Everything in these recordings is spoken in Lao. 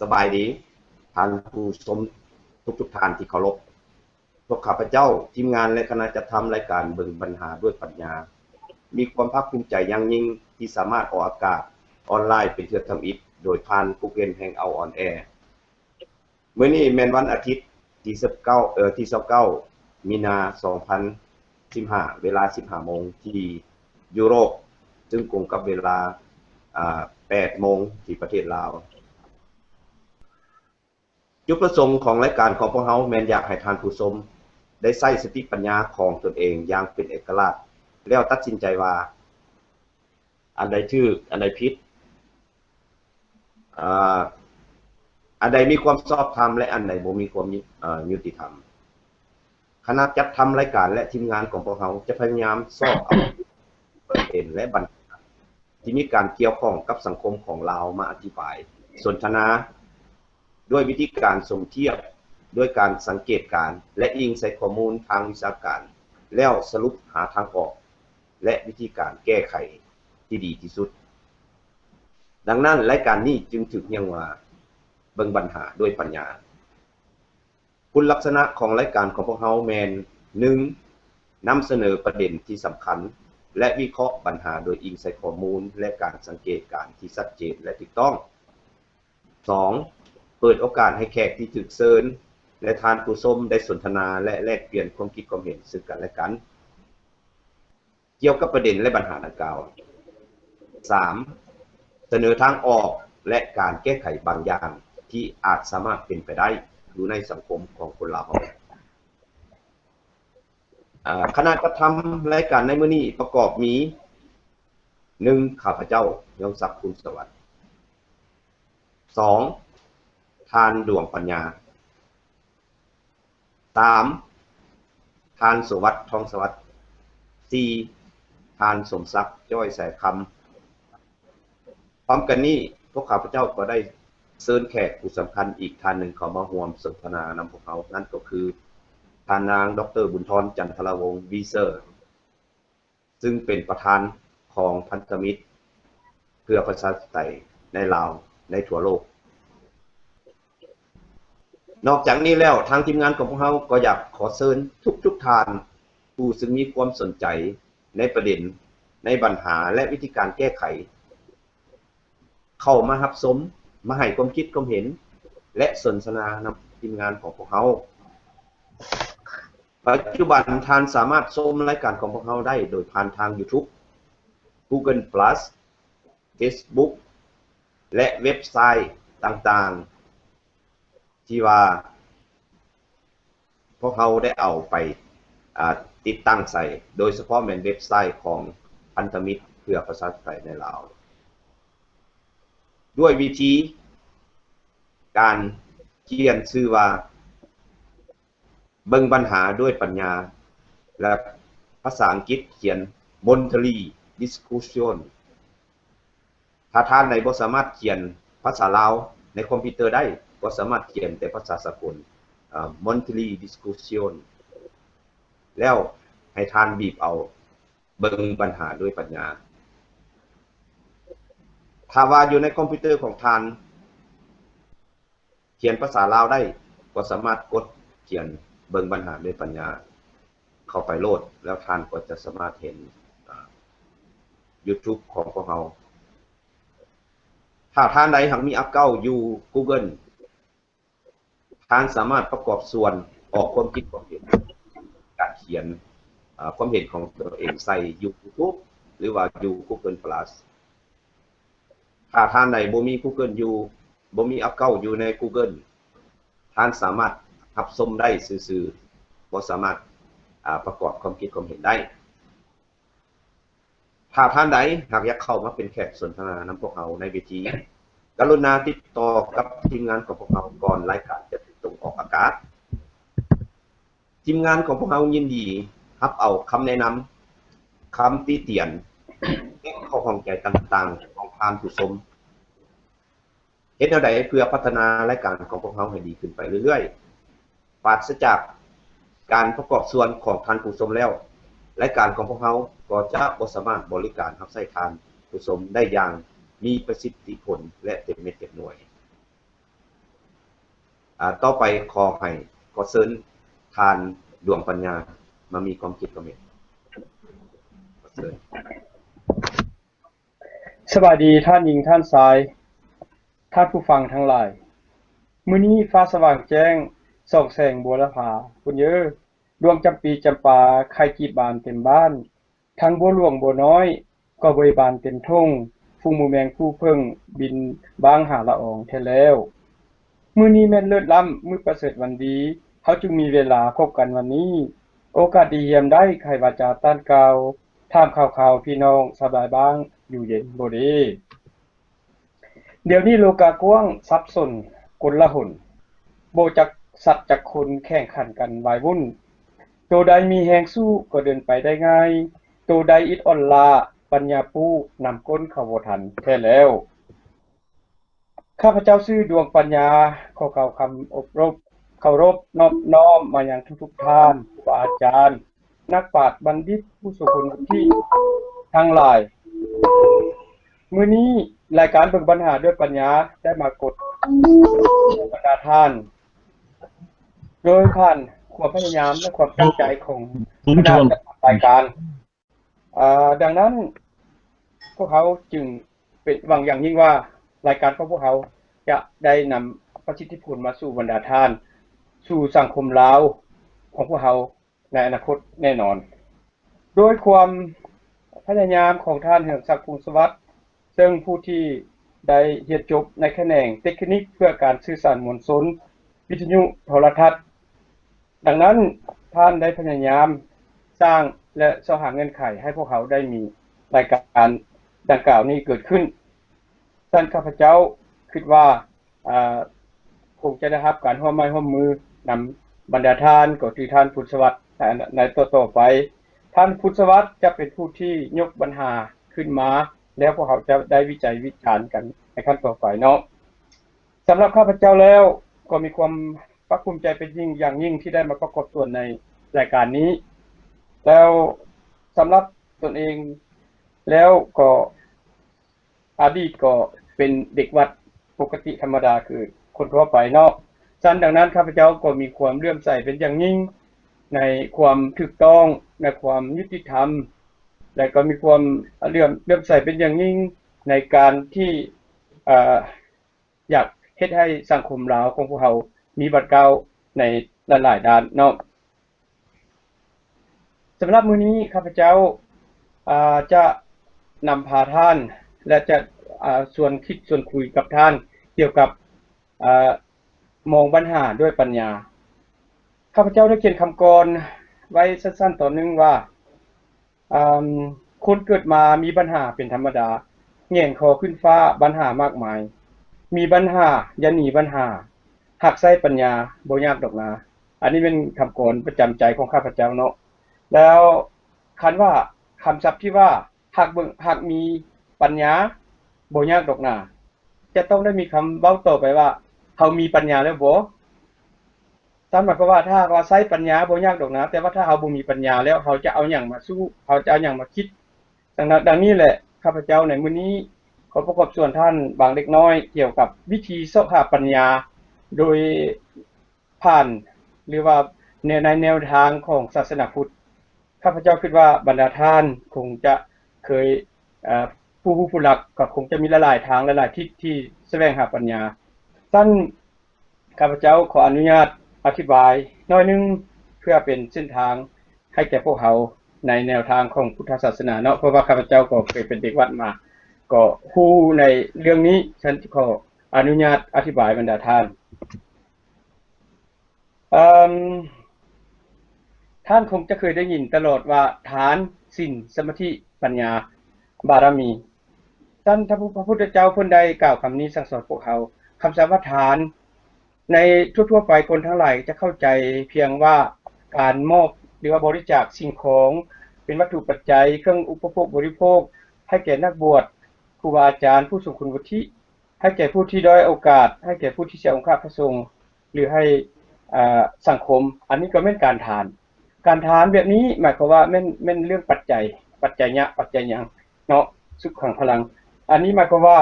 ສະບາຍດີ ທ່ານຜູ້ຊົມທຸກໆທ່ານທີ່ເຄົາລົບ. ພວກຂ້າພະເຈົ້າ, ທີມງານ ແລະ ຄະນະຈັດທຳລາຍການເບິ່ງບັນຫາດ້ວຍປັນຍາ ມີຄວາມພາກພູມໃຈຢ່າງຍິ່ງທີ່ສາມາດອອກອາກາດອອນລາຍເປັນເທື່ອທຳອິດ ໂດຍຜ່ານ Google Hangout on Air. ມື້ນີ້ແມ່ນວັນອາທິດທີສິບເກົ້າ ເອີ ທີຊາວເກົ້າ ມີນາ ສອງພັນສິບຫ້າ ເວລາ ສິບຫ້າໂມງທີ່ຢູໂຣບ, ຊຶ່ງກົງກັບເວລາ ອາ ແປດໂມງທີ່ປະເທດລາວ. ຈຸດປະສົງຂອງລາຍການຂອງພວກເຮົາແມ່ນຢາກໃຫ້ທ່ານຜູ້ຊົມໄດ້ໃຊ້ສະຕິປັນຍາຂອງຕົນເອງຢ່າງເປັນເອກະລາດ ແລ້ວຕັດສິນໃຈວ່າ ອັນໃດຖືກ ອັນໃດຜິດ ອາ ອັນໃດມີຄວາມຊອບທຳ ແລະ ອັນໃດບໍ່ມີຄວາມ ອາ ຍຸຕິທຳ. ຄະນະຈັດທຳລາຍການ ແລະ ທີມງານຂອງພວກເຮົາຈະພະຍາຍາມຊອກເອົາປະເດັນ ແລະ ບັນຫາທີ່ມີການກ່ຽວຂ້ອງກັບສັງຄົມຂອງລາວມາອະທິບາຍ, ສົນທະນາ ດ້ວຍວິທີການສົມທຽບ, ດ້ວຍການສັງເກດການ ແລະ ອີງໃສ່ຂໍ້ມູນທາງວິຊາການ, ແລ້ວສະຫຼຸບຫາທາງອອກ ແລະ ວິທີການແກ້ໄຂທີ່ດີທີ່ສຸດ. ດັ່ງນັ້ນ, ລາຍການນີ້ຈຶ່ງຖືກຮຽກວ່າ ເບິ່ງບັນຫາດ້ວຍປັນຍາ. ຄຸນລັກສະນະຂອງລາຍການຂອງພວກເຮົາແມ່ນ ໜຶ່ງ ນຳສະເໜີປະເດັນທີ່ສຳຄັນ ແລະ ວິເຄາະບັນຫາໂດຍອີງໃສ່ຂໍ້ມູນ ແລະ ການສັງເກດການທີ່ຊັດເຈນ ແລະ ຖືກຕ້ອງ. ສອງ ເປີດໂອກາດໃຫ້ແຂກທີ່ຖືກເຊີນ ແລະ ທ່ານຜູ້ຊົມໄດ້ສົນທະນາ ແລະ ແລກປ່ຽນຄວາມຄິດຄວາມເຫັນເຊິ່ງກັນແລະກັນ ກ່ຽວກັບປະເດັນ ແລະ ບັນຫາດັ່ງກ່າວ. ສາມ ສະເໜີທາງອອກ ແລະ ການແກ້ໄຂບາງຢ່າງທີ່ອາດສາມາດເປັນໄປໄດ້ຢູ່ໃນສັງຄົມຂອງຄົນລາວເຮົາ. ອາ ຄະນະຈັດທຳລາຍການໃນມື້ນີ້ປະກອບມີ ໜຶ່ງ ຂ້າພະເຈົ້າ ຍອງສັກ ພູນສະຫວັດ, ສອງ ທ່ານ ດວງປັນຍາ, ສາມ ທ່ານ ສົມບັດ ທອງສະຫວັດ, ສີ່ ທ່ານ ສົມສັກ ຈ້ອຍສາຍຄຳ. ພ້ອມກັນນີ້, ພວກຂ້າພະເຈົ້າກໍໄດ້ເຊີນແຂກຜູ້ສຳຄັນອີກທ່ານໜຶ່ງເຂົ້າມາຮ່ວມສົນທະນານຳພວກເຮົາ, ນັ້ນກໍຄືທ່ານນາງ ດອກເຕີ ບຸນທອນ ຈັນທະລາວົງ ວີເຊີ ຊຶ່ງເປັນປະທານຂອງພັນທະມິດເພື່ອປະຊາທິປະໄຕໃນລາວໃນທົ່ວໂລກ. ນອກຈາກນີ້ແລ້ວ, ທາງທີມງານຂອງພວກເຮົາກໍຢາກຂໍເຊີນທຸກໆທ່ານ ຜູ້ຊຶ່ງມີຄວາມສົນໃຈໃນປະເດັນ, ໃນບັນຫາ ແລະ ວິທີການແກ້ໄຂ ເຂົ້າມາຮັບຊົມ, ມາໃຫ້ຄວາມຄິດຄວາມເຫັນ ແລະ ສົນທະນານຳທີມງານຂອງພວກເຮົາ. ປັດຈຸບັນທ່ານສາມາດຊົມລາຍການຂອງພວກເຮົາໄດ້ໂດຍຜ່ານທາງ YouTube, Google Plus, Facebook ແລະ ເວັບໄຊຕ່າງໆ ທີ່ວ່າ ພວກເຮົາໄດ້ເອົາໄປ ອາ ຕິດຕັ້ງໃສ່, ໂດຍສະເພາະແມ່ນເວັບໄຊຂອງພັນທະມິດເພື່ອປະຊາທິປະໄຕໃນລາວ ດ້ວຍວິທີການຂຽນຊື່ວ່າ ເບິ່ງບັນຫາດ້ວຍປັນຍາ ແລະ ພາສາອັງກິດຂຽນ Monthly Discussion. ຖ້າທ່ານໃດບໍ່ສາມາດຂຽນພາສາລາວໃນຄອມພິວເຕີໄດ້, ກໍສາມາດຂຽນແຕ່ພາສາສາກົນ ເອີ່ Monthly Discussion ແລ້ວໃຫ້ທ່ານບີບເອົາ ເບິ່ງບັນຫາດ້ວຍປັນຍາ. ຖ້າວ່າຢູ່ໃນຄອມພິວເຕີຂອງທ່ານ ຂຽນພາສາລາວໄດ້ ກໍສາມາດກົດຂຽນເບິ່ງບັນຫາດ້ວຍປັນຍາເຂົ້າໄປໂລດ ແລ້ວທ່ານກໍຈະສາມາດເຫັນ ອາ YouTube ຂອງພວກເຮົາ. ຖ້າທ່ານໃດຫາກມີອາເຄົາຢູ່ Google ທ່ານສາມາດປະກອບສ່ວນອອກຄວາມຄິດຄວາມເຫັນ ການຂຽນ ອາ ຄວາມເຫັນຂອງຕົວເອງໃສ່ຢູ່ YouTube ຫຼືວ່າຢູ່ Google Plus. ຖ້າທ່ານໃດບໍ່ມີ Google ຢູ່ ບໍ່ມີອາເຄົາຢູ່ໃນ Google ທ່ານສາມາດຮັບຊົມໄດ້ຊື່ໆ ບໍ່ສາມາດ ອາ ປະກອບຄວາມຄິດຄວາມເຫັນໄດ້. ຖ້າທ່ານໃດຫາກຢາກເຂົ້າມາເປັນແຂກສົນທະນານຳພວກເຮົາໃນເວທີ, ກະລຸນາຕິດຕໍ່ກັບທີມງານຂອງພວກເຮົາກ່ອນລາຍການຈະຖືກສົ່ງອອກອາກາດ. ທີມງານຂອງພວກເຮົາຍິນດີຮັບເອົາຄຳແນະນຳ, ຄຳຕິຕຽນ ແລະ ຂໍ້ຂ້ອງໃຈຕ່າງໆຂອງທ່ານຜູ້ຊົມ. ເຮັດແນວໃດເພື່ອພັດທະນາລາຍການຂອງພວກເຮົາໃຫ້ດີຂຶ້ນໄປເລື້ອຍໆ? ປາສະຈາກການປະກອບສ່ວນຂອງທ່ານຜູ້ຊົມແລ້ວ, ລາຍການຂອງພວກເຮົາກໍຈະບໍ່ສາມາດບໍລິການຮັບໃຊ້ທ່ານຜູ້ຊົມໄດ້ຢ່າງມີປະສິດທິຜົນ ແລະ ເຕັມເມັດເຕັມໜ່ວຍ. ອ່າ ຕໍ່ໄປຂໍໃຫ້ ຂໍເຊີນທ່ານດວງປັນຍາມາມີຄວາມຄິດຄອມເມັນ. ຂໍເຊີນ. ສະບາຍດີທ່ານຍິງທ່ານຊາຍ, ທ່ານຜູ້ຟັງທັງຫຼາຍ. ມື້ນີ້ຟ້າສະຫວ່າງແຈ້ງ, ສ່ອງແສງບົວລະພາ, ຄຸນເອີ, ດວງຈຳປີຈຳປາ, ໄຂ່ກີບບານເຕັມບ້ານ. ທັງບົວຫຼວງບົວນ້ອຍກໍເບີຍບານເຕັມທົ່ງ, ຝູງໝູແມງຜູ້ເຜິ້ງບິນບ້າງຫາລະອອງແທ້ແລ້ວ. ມື້ນີ້ແມ່ນເລີດລ້ຳ, ມື້ປະເສີດວັນດີ, ເຮົາຈຶ່ງມີເວລາພົບກັນວັນນີ້. ໂອກາດດີຍາມໄດ້, ໄຂວາຈາຕ້ານກ່າວ, ຖາມຂ່າວໆພີ່ນ້ອງສະບາຍບ້າງ, ຢູ່ເຢັນບໍ່ເດ? ດຽວນີ້ໂລກາກວ້າງ, ສັບສົນ, ກົນລະຫົນ, ບໍ່ຈັກສັດຈັກຄົນ, ແຂ່ງຂັນກັນວາຍວຸ່ນ. ໂຕໃດມີແຮງສູ້ກໍເດີນໄປໄດ້ງ່າຍ, ໂຕໃດອິດອ່ອນລ້າ, ປັນຍາປູ້ນຳກົ້ນເຂົ້າບໍ່ທັນແທ້ແລ້ວ. ຂ້າພະເຈົ້າຊື່ດວງປັນຍາ, ຂໍກ່າວຄຳອົບລົບ ເຄົາລົບນອບນ້ອມມາຍັງທຸກໆທ່ານ, ຄູບາອາຈານ, ນັກປາດບັນດິດ, ຜູ້ຊົງຄຸນວຸດທິທັງຫຼາຍ. ມື້ນີ້ລາຍການເບິ່ງບັນຫາດ້ວຍປັນຍາໄດ້ມາກົດບັນດາທ່ານ ໂດຍຜ່ານຄວາມພະຍາຍາມ ແລະ ຄວາມຕັ້ງໃຈຂອງຄະນະຈັດລາຍການ. ອາ ດັ່ງນັ້ນ ພວກເຮົາຈຶ່ງເປັນຫວັງຢ່າງຍິ່ງວ່າ ລາຍການຂອງພວກເຮົາຈະໄດ້ນຳປະສິດທິຜົນມາສູ່ບັນດາທ່ານ, ສູ່ສັງຄົມລາວຂອງພວກເຮົາໃນອະນາຄົດແນ່ນອນ. ໂດຍຄວາມພະຍາຍາມຂອງທ່ານ ເຮືອງສັກ ພົງສະຫວັດ ເຊິ່ງຜູ້ທີ່ໄດ້ຮຽນຈົບໃນຂະແໜງເຕັກນິກເພື່ອການສື່ສານມວນຊົນ, ວິທະຍຸ, ໂທລະທັດ. ດັ່ງນັ້ນ, ທ່ານໄດ້ພະຍາຍາມສ້າງ ແລະ ຊອກຫາເງື່ອນໄຂໃຫ້ພວກເຮົາໄດ້ມີລາຍການດັ່ງກ່າວນີ້ເກີດຂຶ້ນ. ຊັ້ນຂ້າພະເຈົ້າຄິດວ່າ ອາ ຄົງຈະໄດ້ຮັບການຮ່ວມໄມ້ຮ່ວມມືນຳບັນດາທ່ານ, ກໍຄືທ່ານ ພຸດສະຫວັດ ໃນ ໃນຕໍ່ໆໄປ. ທ່ານ ພຸດສະຫວັດ ຈະເປັນຜູ້ທີ່ຍົກບັນຫາຂຶ້ນມາ, ແລ້ວພວກເຮົາຈະໄດ້ວິໄຈວິຈານກັນໃນຂັ້ນຕໍ່ໄປເນາະ. ສຳລັບຂ້າພະເຈົ້າແລ້ວ ກໍມີຄວາມພາກພູມໃຈເປັນຢ່າງຍິ່ງ ທີ່ໄດ້ມາປະກອບສ່ວນໃນລາຍການນີ້ ແລ້ວສຳລັບຕົນເອງແລ້ວກໍ ອະດີດກໍເປັນເດັກວັດປົກກະຕິທຳມະດາຄືຄົນທົ່ວໄປເນາະ. ຊັ້ນດັ່ງນັ້ນ ຂ້າພະເຈົ້າກໍມີຄວາມເຫຼື້ອມໃສເປັນຢ່າງຍິ່ງໃນຄວາມຖືກຕ້ອງ, ໃນຄວາມຍຸຕິທຳ ແລະ ກໍມີຄວາມເຫຼື້ອມ ເຫຼື້ອມໃສເປັນຢ່າງຍິ່ງໃນການທີ່ ເອີ ຢາກເຮັດໃຫ້ສັງຄົມລາວຂອງພວກເຮົາມີບາດກ້າວໃນຫຼາຍໆດ້ານເນາະ. ສຳລັບມື້ນີ້ ຂ້າພະເຈົ້າ ອາ ຈະນຳພາທ່ານ ແລະ ຈະ ອາ ຊວນຄິດຊວນຄຸຍກັບທ່ານ ກ່ຽວກັບ ອາ ມອງບັນຫາດ້ວຍປັນຍາ. ຂ້າພະເຈົ້າໄດ້ຂຽນຄຳກອນໄວ້ສັ້ນໆຕອນໜຶ່ງວ່າ ອາ ຄົນເກີດມາມີບັນຫາເປັນທຳມະດາ, ແຫງຄໍຂຶ້ນຟ້າບັນຫາມາກມາຍ, ມີບັນຫາຢ່າໜີບັນຫາ, ຫາກໃຊ້ປັນຍາບໍ່ຍາກດອກນາ. ອັນນີ້ແມ່ນຄຳກອນປະຈຳໃຈຂອງຂ້າພະເຈົ້າເນາະ. ແລ້ວຄັນວ່າຄຳສັບທີ່ວ່າ ຫາກເບິ່ງ ຫາກມີປັນຍາບໍ່ຍາກດອກນາ ຈະຕ້ອງໄດ້ມີຄຳເວົ້າຕໍ່ໄປວ່າ ເຮົາມີປັນຍາແລ້ວບໍ່? ຊັ້ນໝາຍຄວາມວ່າ ຖ້າຫາກວ່າໃຊ້ປັນຍາບໍ່ຍາກດອກນາ, ແຕ່ວ່າຖ້າເຮົາບໍ່ມີປັນຍາແລ້ວ ເຮົາຈະເອົາຫຍັງມາສູ້? ເຮົາຈະເອົາຫຍັງມາຄິດ? ດັ່ງນັ້ນ ດັ່ງນີ້ແຫຼະ ຂ້າພະເຈົ້າໃນມື້ນີ້ຂໍປະກອບສ່ວນທ່ານບາງເລັກນ້ອຍ ກ່ຽວກັບວິທີຊອກຫາປັນຍາໂດຍ ຜ່ານ ຫຼືວ່າແນວ ໃນແນວທາງຂອງສາສະໜາພຸດ. ຂ້າພະເຈົ້າຄິດວ່າບັນດາທ່ານຄົງຈະເຄີຍ ເອີ ຜູ້ຮູ້ຜູ້ຫຼັກກໍຄົງຈະມີຫຼາຍໆທາງ ຫຼາຍໆທິດທີ່ສະແຫວງຫາປັນຍາ. ຊັ້ນຂ້າພະເຈົ້າຂໍອະນຸຍາດອະທິບາຍໜ້ອຍໜຶ່ງ ເພື່ອເປັນເສັ້ນທາງໃຫ້ແກ່ພວກເຮົາໃນແນວທາງຂອງພຸດທະສາສະໜາເນາະ, ເພາະວ່າຂ້າພະເຈົ້າກໍເຄີຍເປັນເດັກວັດມາ ກໍຮູ້ໃນເລື່ອງນີ້. ຊັ້ນຂໍອະນຸຍາດອະທິບາຍບັນດາທ່ານ. ເອີ່ມ ທ່ານຄົງຈະເຄີຍໄດ້ຍິນຕະຫຼອດວ່າ ທານ, ສິນ, ສະມາທິ, ປັນຍາ, ບາລະມີ. ຊັ້ນພະ ພະພຸດທະເຈົ້າເພິ່ນໄດ້ກ່າວຄຳນີ້ສັ່ງສອນພວກເຮົາ. ຄຳສັບວ່າທານ ໃນທົ່ວໆໄປຄົນທັງຫຼາຍຈະເຂົ້າໃຈພຽງວ່າການມອບ ຫຼືວ່າບໍລິຈາກສິ່ງຂອງ ເປັນວັດຖຸປັດໄຈ, ເຄື່ອງອຸປະໂພກບໍລິໂພກ ໃຫ້ແກ່ນັກບວດ, ຄູບາອາຈານ, ຜູ້ຊົງຄຸນວຸດທິ, ໃຫ້ແກ່ຜູ້ທີ່ດ້ອຍໂອກາດ, ໃຫ້ແກ່ຜູ້ທີ່ເສຍອົງຄະພະສົງ ຫຼືໃຫ້ ອາ ສັງຄົມ. ອັນນີ້ກໍແມ່ນການທານ. ການທານແບບນີ້ໝາຍຄວາມວ່າແມ່ນ ແມ່ນເລື່ອງປັດໄຈ, ປັດໄຈຍະ, ປັດໄຈຍັງເນາະ, ສຸຂັງພະລັງ. ອັນນີ້ໝາຍຄວາມວ່າ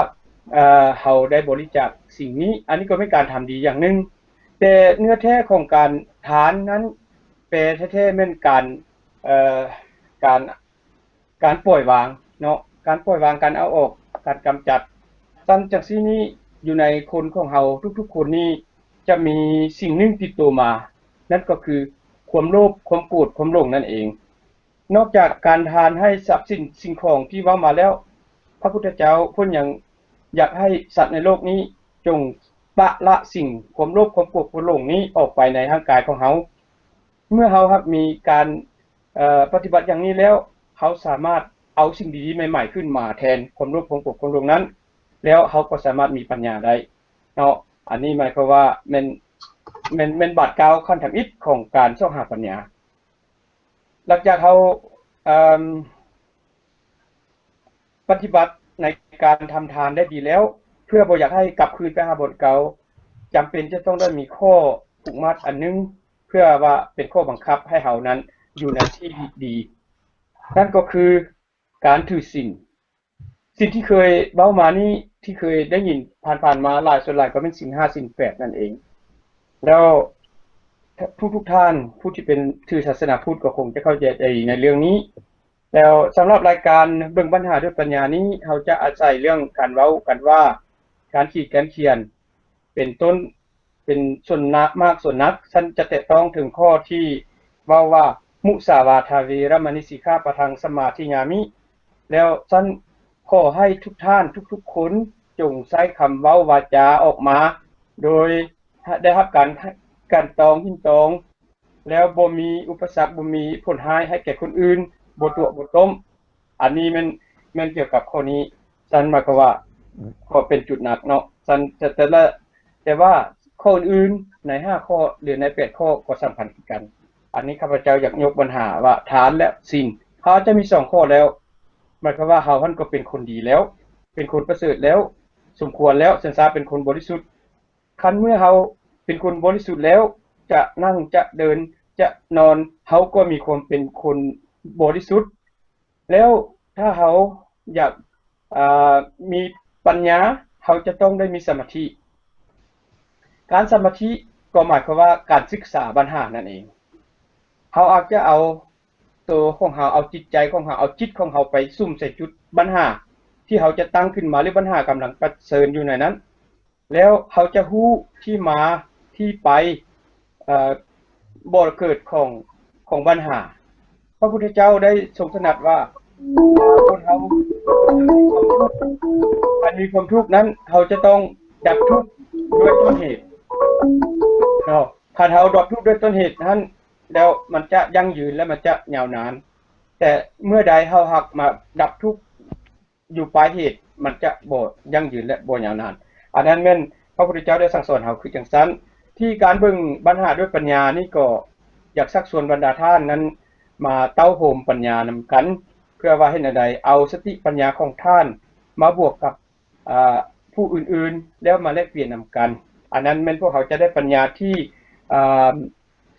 ເຮົາໄດ້ບໍລິຈາກສິ່ງນີ້. ອັນນີ້ກໍແມ່ນການທຳດີຢ່າງໜຶ່ງ. ແຕ່ເນື້ອແທ້ຂອງການທານນັ້ນ ແປແທ້ໆແມ່ນການ ເອີ ການ ການປ່ອຍວາງເນາະ ການປ່ອຍວາງ ການເອົາອອກ ການກຳຈັດ. ຊັ້ນຈັ່ງຊີ້ນີ້ ຢູ່ໃນຄົນຂອງເຮົາທຸກໆຄົນນີ້ ຈະມີສິ່ງໜຶ່ງຕິດໂຕມາ ນັ້ນກໍຄືຄວາມໂລບ ຄວາມໂກດ ຄວາມຫຼົງນັ້ນເອງ. ນອກຈາກການທານໃຫ້ຊັບສິນສິ່ງຂອງທີ່ເວົ້າມາແລ້ວ ພະພຸດທະເຈົ້າເພິ່ນຍັງຢາກໃຫ້ສັດໃນໂລກນີ້ຈົ່ງປະລະສິ່ງຄວາມໂລບ ຄວາມໂກດ ຄວາມຫຼົງນີ້ອອກໄປໃນຮ່າງກາຍຂອງເຮົາ. ເມື່ອເຮົາຫາກມີການ ເອີ ປະຕິບັດຢ່າງນີ້ແລ້ວ ເຮົາສາມາດເອົາສິ່ງດີໆໃໝ່ໆຂຶ້ນມາແທນຄວາມໂລບ ຄວາມໂກດ ຄວາມຫຼົງນັ້ນ ແລ້ວເຮົາກໍສາມາດມີປັນຍາໄດ້ເນາະ. ອັນນີ້ໝາຍຄວາມວ່າແມ່ນ ແມ່ນ ແມ່ນບາດກ້າວຂັ້ນທຳອິດຂອງການຊອກຫາປັນຍາ. ຫຼັງຈາກເຮົາ ເອີ່ມ ປະຕິບັດໃນການທຳທານໄດ້ດີແລ້ວ ເພື່ອບໍ່ຢາກໃຫ້ກັບຄືນໄປຫາບ່ອນເກົ່າ ຈຳເປັນຈະຕ້ອງໄດ້ມີຂໍ້ຜູກມັດອັນໜຶ່ງ ເພື່ອວ່າເປັນຂໍ້ບັງຄັບໃຫ້ເຮົານັ້ນຢູ່ໃນທີ່ດີ ນັ້ນກໍຄືການຖືສິນ. ສິ່ງທີ່ເຄີຍເວົ້າມານີ້ ທີ່ເຄີຍໄດ້ຍິນຜ່ານໆມາຫຼາຍ ສ່ວນຫຼາຍກໍແມ່ນສິນຫ້າ ສິນແປດນັ້ນເອງ. ແລ້ວທຸກໆທ່ານ ຜູ້ທີ່ເປັນຖືສາສະໜາພຸດກໍຄົງຈະເຂົ້າໃຈໃນເລື່ອງນີ້. ແລ້ວສຳລັບລາຍການເບິ່ງບັນຫາດ້ວຍປັນຍານີ້ ເຮົາຈະອາໄສເລື່ອງການເວົ້າ ການວ່າ ການຂີດ ການຂຽນ ເປັນຕົ້ນ ເປັນສ່ວນນະ ມາກສ່ວນໜັກ. ຊັ້ນຈະແຕະຕ້ອງເຖິງຂໍ້ທີ່ເວົ້າວ່າ ມຸສາວາທາ ເວລະມະນີ ສິກຂາປະທັງ ສະມາທິຍາມິ. ແລ້ວຊັ້ນຂໍໃຫ້ທຸກທ່ານທຸກໆຄົນ ຈົ່ງໃຊ້ຄຳເວົ້າວາຈາອອກມາ ໂດຍໄດ້ຮັບການ ການຕອງ ຍິນຕອງ ແລ້ວບໍ່ມີອຸປະສັກ ບໍ່ມີຜົນຮ້າຍໃຫ້ແກ່ຄົນອື່ນ ບໍ່ຕົວະບໍ່ຕົ້ມ. ອັນນີ້ແມ່ນ ແມ່ນກ່ຽວກັບຂໍ້ນີ້. ຊັ້ນໝາຍຄວາມວ່າ ກໍເປັນຈຸດໜັກເນາະ. ຊັ້ນ ແຕ່ ແຕ່ລະ ແຕ່ວ່າຂໍ້ອື່ນໆ ໃນຫ້າຂໍ້ ຫຼື ໃນແປດຂໍ້ ກໍສຳຄັນຄືກັນ. ອັນນີ້ຂ້າພະເຈົ້າຢາກຍົກບັນຫາວ່າ ທານ ແລະ ສິນ. ເຮົາອາດຈະມີສອງຂໍ້ແລ້ວ ໝາຍຄວາມວ່າເຮົາຫັ້ນກໍເປັນຄົນດີແລ້ວ ເປັນຄົນປະເສີດແລ້ວ ສົມຄວນແລ້ວ ສັນຊາເປັນຄົນບໍລິສຸດ. ຄັນເມື່ອເຮົາເປັນຄົນບໍລິສຸດແລ້ວ ຈະນັ່ງ ຈະເດີນ ຈະນອນ ເຮົາກໍມີຄວາມເປັນຄົນບໍລິສຸດ. ແລ້ວຖ້າເຮົາຢາກ ອາ ມີປັນຍາ ເຮົາຈະຕ້ອງໄດ້ມີສະມາທິ. ການສະມາທິກໍໝາຍຄວາມວ່າການສຶກສາບັນຫານັ້ນເອງ. ເຮົາອາດຈະເອົາໂຕຂອງເຮົາ ເອົາຈິດໃຈຂອງເຮົາ ເອົາຈິດຂອງເຮົາໄປສຸມໃສ່ຈຸດບັນຫາທີ່ເຮົາຈະຕັ້ງຂຶ້ນມາ ຫຼື ບັນຫາກຳລັງປະເຊີນຢູ່ໃນນັ້ນ. ແລ້ວເຮົາຈະຮູ້ທີ່ມາທີ່ໄປ ເອີ ບໍ່ເກີດຂອງ ຂອງບັນຫາ. ພະພຸດທະເຈົ້າໄດ້ຊົງສະໜັດວ່າ ຄົນເຮົາ ຄັນມີຄວາມທຸກນັ້ນ ເຮົາຈະຕ້ອງດັບທຸກດ້ວຍຕົ້ນເຫດເນາະ. ຄັນເຮົາດັບທຸກດ້ວຍຕົ້ນເຫດນັ້ນ ແລ້ວມັນຈະຢັ້ງຢືນ ແລະ ມັນຈະຍາວນານ. ແຕ່ເມື່ອໃດເຮົາຫາກມາດັບທຸກ ຢູ່ປາຍເຫດ ມັນຈະບໍ່ຢັ້ງຢືນ ແລະ ບໍ່ຍາວນານ. ອັນນັ້ນແມ່ນພະພຸດທະເຈົ້າໄດ້ສັ່ງສອນເຮົາຄືຈັ່ງຊັ້ນ. ທີ່ການເບິ່ງບັນຫາດ້ວຍປັນຍານີ້ ກໍຢາກຊັກຊວນບັນດາທ່ານນັ້ນ ມາເຕົ້າໂຮມປັນຍານຳກັນ ເພື່ອວ່າເຮັດແນວໃດເອົາສະຕິປັນຍາຂອງທ່ານມາບວກກັບ ອາ ຜູ້ອື່ນໆ ແລ້ວມາແລກປ່ຽນນຳກັນ. ອັນນັ້ນແມ່ນພວກເຮົາຈະໄດ້ປັນຍາທີ່ ອາ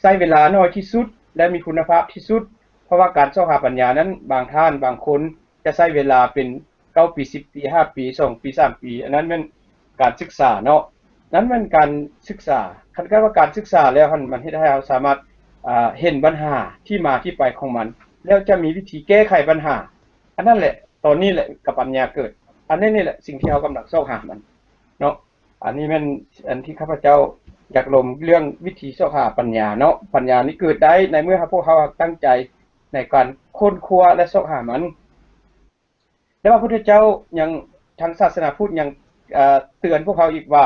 ໃຊ້ເວລາໜ້ອຍທີ່ສຸດ ແລະ ມີຄຸນນະພາບທີ່ສຸດ. ເພາະວ່າການຊອກຫາປັນຍານັ້ນ ບາງທ່ານ ບາງຄົນຈະໃຊ້ເວລາເປັນເກົ້າປີ ສິບປີ ຫ້າປີ ສອງປີ ສາມປີ. ອັນນັ້ນແມ່ນການສຶກສາເນາະ. ນັ້ນແມ່ນການສຶກສາ. ຄັນການວ່າການສຶກສາແລ້ວຫັ້ນ ມັນເຮັດໃຫ້ເຮົາສາມາດ ອາ ເຫັນບັນຫາທີ່ມາທີ່ໄປຂອງມັນ ແລ້ວຈະມີວິທີແກ້ໄຂບັນຫາ. ອັນນັ້ນແຫຼະ ຕອນນີ້ແຫຼະກະປັນຍາເກີດ. ອັນນີ້ ນີ້ແຫຼະສິ່ງທີ່ເຮົາກຳລັງຊອກຫາມັນເນາະ. ອັນນີ້ແມ່ນອັນທີ່ຂ້າພະເຈົ້າຢາກລົມເລື່ອງວິທີຊອກຫາປັນຍາເນາະ. ປັນຍານີ້ເກີດໄດ້ໃນເມື່ອພວກເຮົາຕັ້ງໃຈໃນການຄົ້ນຄວ້າ ແລະ ຊອກຫາມັນ. ແຕ່ວ່າພຸດທະເຈົ້າຍັງ ທາງສາສະໜາພຸດຍັງ ເອີ ເຕືອນພວກເຮົາອີກວ່າ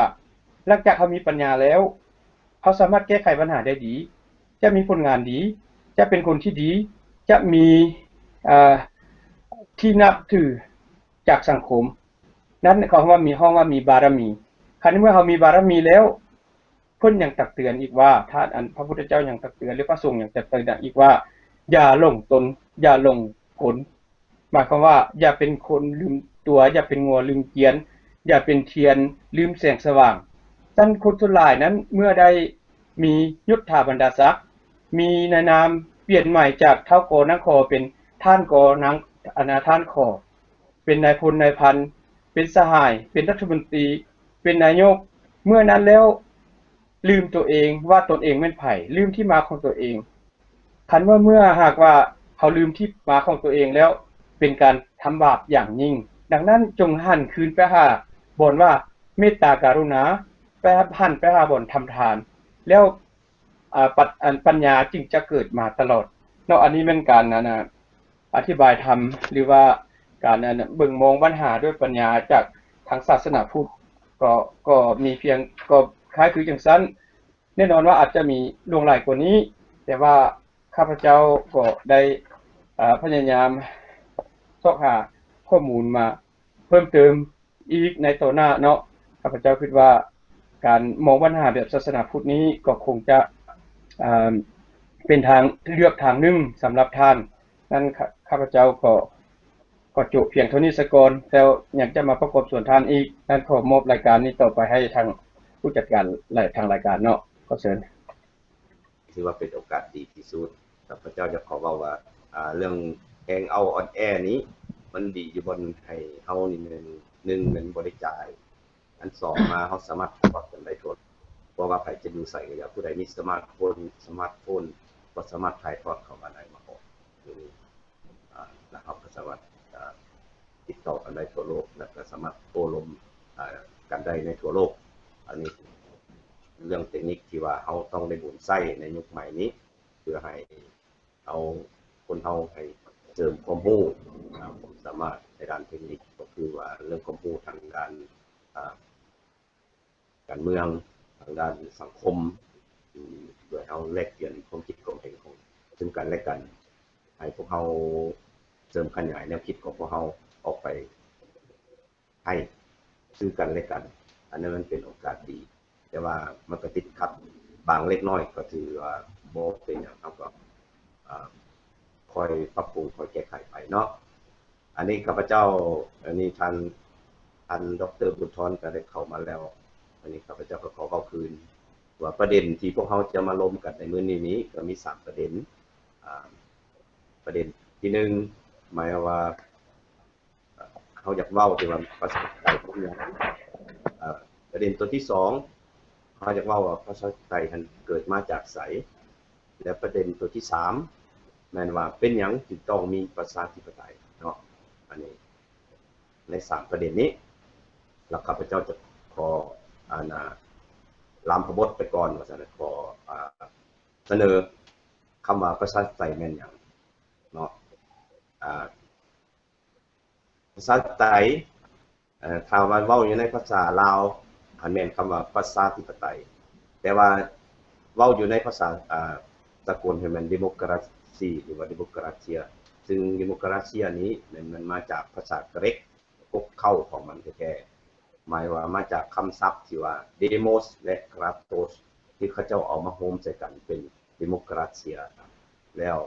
ຫຼັງຈາກເຮົາມີປັນຍາແລ້ວ ເຮົາສາມາດແກ້ໄຂບັນຫາໄດ້ດີ, ຈະມີຜົນງານດີ, ຈະເປັນຄົນທີ່ດີ, ຈະມີ ເອີ ທີ່ນັບຖືຈາກສັງຄົມ. ນັ້ນເຂົາວ່າມີ ຮ້ອງວ່າມີບາລະມີ. ຄັນເມື່ອເຮົາມີບາລະມີແລ້ວ ເພິ່ນຍັງຕັກເຕືອນອີກວ່າ ທ່ານ ອັນ ພະພຸດທະເຈົ້າຍັງຕັກເຕືອນ ຫຼື ພະສົງຍັງຕັກເຕືອນອີກວ່າ ຢ່າຫຼົງຕົນ ຢ່າຫຼົງກົນ. ໝາຍຄວາມວ່າ ຢ່າເປັນຄົນລືມຕົວ, ຢ່າເປັນງົວລືມກຽນ, ຢ່າເປັນທຽນລືມແສງສະຫວ່າງ. ຊັ້ນຄົນສ່ວນຫຼາຍນັ້ນ ເມື່ອໄດ້ມີຍົດຖາບັນດາສັກ, ມີນາຍນາມປ່ຽນໃໝ່ຈາກທ້າວ ກ ນາງ ຂ ເປັນທ່ານ ກ ນາງ ອັນນາ ທ່ານ ຂ ເປັນນາຍພົນນາຍພັນ, ເປັນສະຫາຍ, ເປັນລັດຖະມົນຕີ, ເປັນນາຍົກ, ເມື່ອນັ້ນແລ້ວ ລືມຕົວເອງວ່າຕົນເອງແມ່ນໃຜ, ລືມທີ່ມາຂອງຕົວເອງ. ຄັນວ່າເມື່ອຫາກວ່າເຮົາລືມທີ່ມາຂອງຕົວເອງແລ້ວ ເປັນການທຳບາບຢ່າງຍິ່ງ. ດັ່ງນັ້ນ ຈົ່ງຫັນຄືນໄປຫາບ່ອນວ່າເມດຕາກະລຸນາ, ໄປຫັນໄປຫາບ່ອນທຳທານ ແລ້ວ ອາ ປັດ ອັນ ປັນຍາຈຶ່ງຈະເກີດມາຕະຫຼອດເນາະ. ອັນນີ້ແມ່ນການ ອັນ ອະທິບາຍທຳ ຫຼືວ່າການ ອັນ ເບິ່ງມອງບັນຫາດ້ວຍປັນຍາຈາກທາງສາສະໜາພຸດ ກໍ ກໍມີພຽງ ກໍຄ້າຍຄືຈັ່ງຊັ້ນ. ແນ່ນອນວ່າອາດຈະມີຫຼວງຫຼາຍກວ່ານີ້, ແຕ່ວ່າຂ້າພະເຈົ້າກໍໄດ້ ອາ ພະຍາຍາມຊອກຫາຂໍ້ມູນມາເພີ່ມເຕີມອີກໃນຕໍ່ໜ້າເນາະ. ຂ້າພະເຈົ້າຄິດວ່າການມອງບັນຫາແບບສາສະໜາພຸດນີ້ກໍຄົງຈະ ອາ ເປັນທາງເລືອກທາງໜຶ່ງສຳລັບທ່ານ. ນັ້ນ ຂ້າ ຂ້າພະເຈົ້າກໍ ກໍໂຈະພຽງເທົ່ານີ້ສາກ່ອນ, ແລ້ວຍັງຈະມາປະກອບສ່ວນທ່ານອີກ. ນັ້ນ ຂໍມອບລາຍການນີ້ຕໍ່ໄປໃຫ້ທາງຜູ້ຈັດການ ແລະ ທາງລາຍການເນາະ. ຂໍເຊີນ. ຖືວ່າເປັນໂອກາດດີທີ່ສຸດ. ຂ້າພະເຈົ້າຢາກຂໍເວົ້າວ່າ ອາ ເລື່ອງ Hangout on Air ນີ້ ມັນດີຢູ່ບ່ອນໃຫ້ເຮົານີ້ ໜຶ່ງ ໜຶ່ງແມ່ນບໍ່ໄດ້ຈ່າຍ, ອັນສອງມາ ເຮົາສາມາດຖ່າຍທອດກັນໄດ້ທົ່ວ, ບໍ່ວ່າໃຜຈະຢູ່ໃສກໍຢ່າ, ຜູ້ໃດມີສະມາດໂຟນ ສະມາດໂຟນ ກໍສາມາດຖ່າຍທອດເຂົ້າມາໄດ້ ມາອອກຢູ່ນີ້ ອາ ແລ້ວເຮົາກໍສາມາດ ອາ ຕິດຕໍ່ກັນໄດ້ທົ່ວໂລກ ແລ້ວກໍສາມາດໂອ້ລົມ ອາ ກັນໄດ້ໃນທົ່ວໂລກ. ອັນນີ້ເລື່ອງເຕັກນິກທີ່ວ່າເຮົາຕ້ອງໄດ້ບຸນໃຊ້ໃນຍຸກໃໝ່ນີ້ ເພື່ອໃຫ້ເຮົາ ຄົນເຮົາໃຫ້ເສີມຄວາມຮູ້ ອາ ຄວາມສາມາດໃນດ້ານເຕັກນິກ ກໍຄືວ່າເລື່ອງຄວາມຮູ້ທາງດ້ານ ອາ ການເມືອງ ທາງດ້ານສັງຄົມ ໂດຍເຮົາແລກປ່ຽນຄວາມຄິດຄວາມເຫັນຂອງຊຶ່ງກັນແລະກັນ ໃຫ້ພວກເຮົາເສີມຂະຫຍາຍແນວຄິດຂອງພວກເຮົາອອກໄປໃຫ້ຊຶ່ງກັນແລະກັນ. ອັນນັ້ນມັນເປັນໂອກາດດີ, ແຕ່ວ່າມັນກໍຕິດຂັດບາງເລັກນ້ອຍ ກໍຖືວ່າບໍ່ເປັນຫຍັງ, ເຮົາກໍ ອາ ຄ່ອຍປັບປຸງ ຄ່ອຍແກ້ໄຂໄປເນາະ. ອັນນີ້ຂ້າພະເຈົ້າ ອັນນີ້ທ່ານ ທ່ານ ດອກເຕີ ບຸນທອນ ກໍໄດ້ເຂົ້າມາແລ້ວ. ອັນນີ້ຂ້າພະເຈົ້າກໍຂໍເວົ້າຄືນວ່າ ປະເດັນທີ່ພວກເຮົາຈະມາລົມກັນໃນມື້ນີ້ນີ້ ກໍມີສາມປະເດັນ. ອາ ປະເດັນທີໜຶ່ງ ໝາຍວ່າ ເຮົາຢາກເວົ້າທີ່ວ່າປະຊາທິປະໄຕເປັນຫຍັງ. ເອີ ປະເດັນຕົວທີສອງ ເຮົາຢາກເວົ້າວ່າປະຊາທິປະໄຕຫັ້ນເກີດມາຈາກໃສ ແລະ ປະເດັນຕົວທີສາມ ແມ່ນວ່າເປັນຫຍັງຈຶ່ງຕ້ອງມີປະຊາທິປະໄຕເນາະ. ອັນນີ້ໃນສາມປະເດັນນີ້ ແລ້ວຂ້າພະເຈົ້າຈະຂໍ ອັນ ອາ ລາມພະບົດໄປກ່ອນ ວ່າຊັ້ນ ຂໍ ອາ ສະເໜີຄຳວ່າປະຊາທິປະໄຕແມ່ນຫຍັງເນາະ. ອາ ປະຊາທິປະໄຕ ເອີ ຖ້າວ່າເວົ້າຢູ່ໃນພາສາລາວ ຫັ້ນແມ່ນຄຳວ່າປະຊາທິປະໄຕ, ແຕ່ວ່າເວົ້າຢູ່ໃນພາສາ ອາ ສາກົນຫັ້ນແມ່ນ democracy ຫຼືວ່າ democracia, ຊຶ່ງ democracia ນີ້ແມ່ນ ມັນມາຈາກພາສາກະເຣັກ ກົກເຄົ້າຂອງມັນແທ້ໆ, ໝາຍວ່າມາຈາກຄຳສັບທີ່ວ່າ demos ແລະ kratos ທີ່ເຂົາເຈົ້າເອົາມາໂຮມໃສ່ກັນເປັນ democracia. ແລ້ວ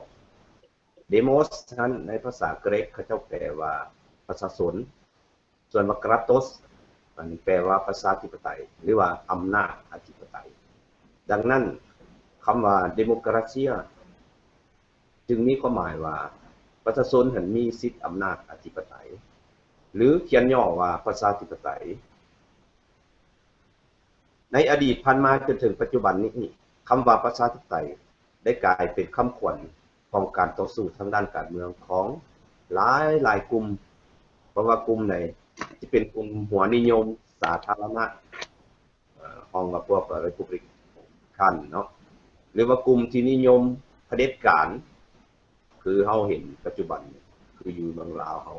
demos ນັ້ນໃນພາສາກະເຣັກເຂົາເຈົ້າແປວ່າປະຊາຊົນ, ສ່ວນວ່າ kratos ອັນແປວ່າປະຊາທິປະໄຕ ຫຼືວ່າອຳນາດອະທິປະໄຕ. ດັ່ງນັ້ນ ຄຳວ່າ democracia ຈຶ່ງມີຄວາມໝາຍວ່າປະຊາຊົນຫັ້ນມີສິດອຳນາດອະທິປະໄຕ ຫຼື ຂຽນຫຍໍ້ວ່າປະຊາທິປະໄຕ. ໃນອະດີດຜ່ານມາຈົນເຖິງປັດຈຸບັນນີ້ ຄຳວ່າປະຊາທິປະໄຕໄດ້ກາຍເປັນຄຳຂວັນຂອງການຕໍ່ສູ້ທາງດ້ານການເມືອງຂອງຫຼາຍໆກຸ່ມ, ບໍ່ວ່າກຸ່ມໃດ ຈະເປັນກຸ່ມຫົວນິຍົມສາທາລະນະ ເອີ ຮ້ອງວ່າພວກ republican ເນາະ ຫຼືວ່າກຸ່ມທີ່ນິຍົມຜະເດັດການ ຄືເຮົາເຫັນປັດຈຸບັນ ຄືຢູ່ເມືອງລາວເຮົາ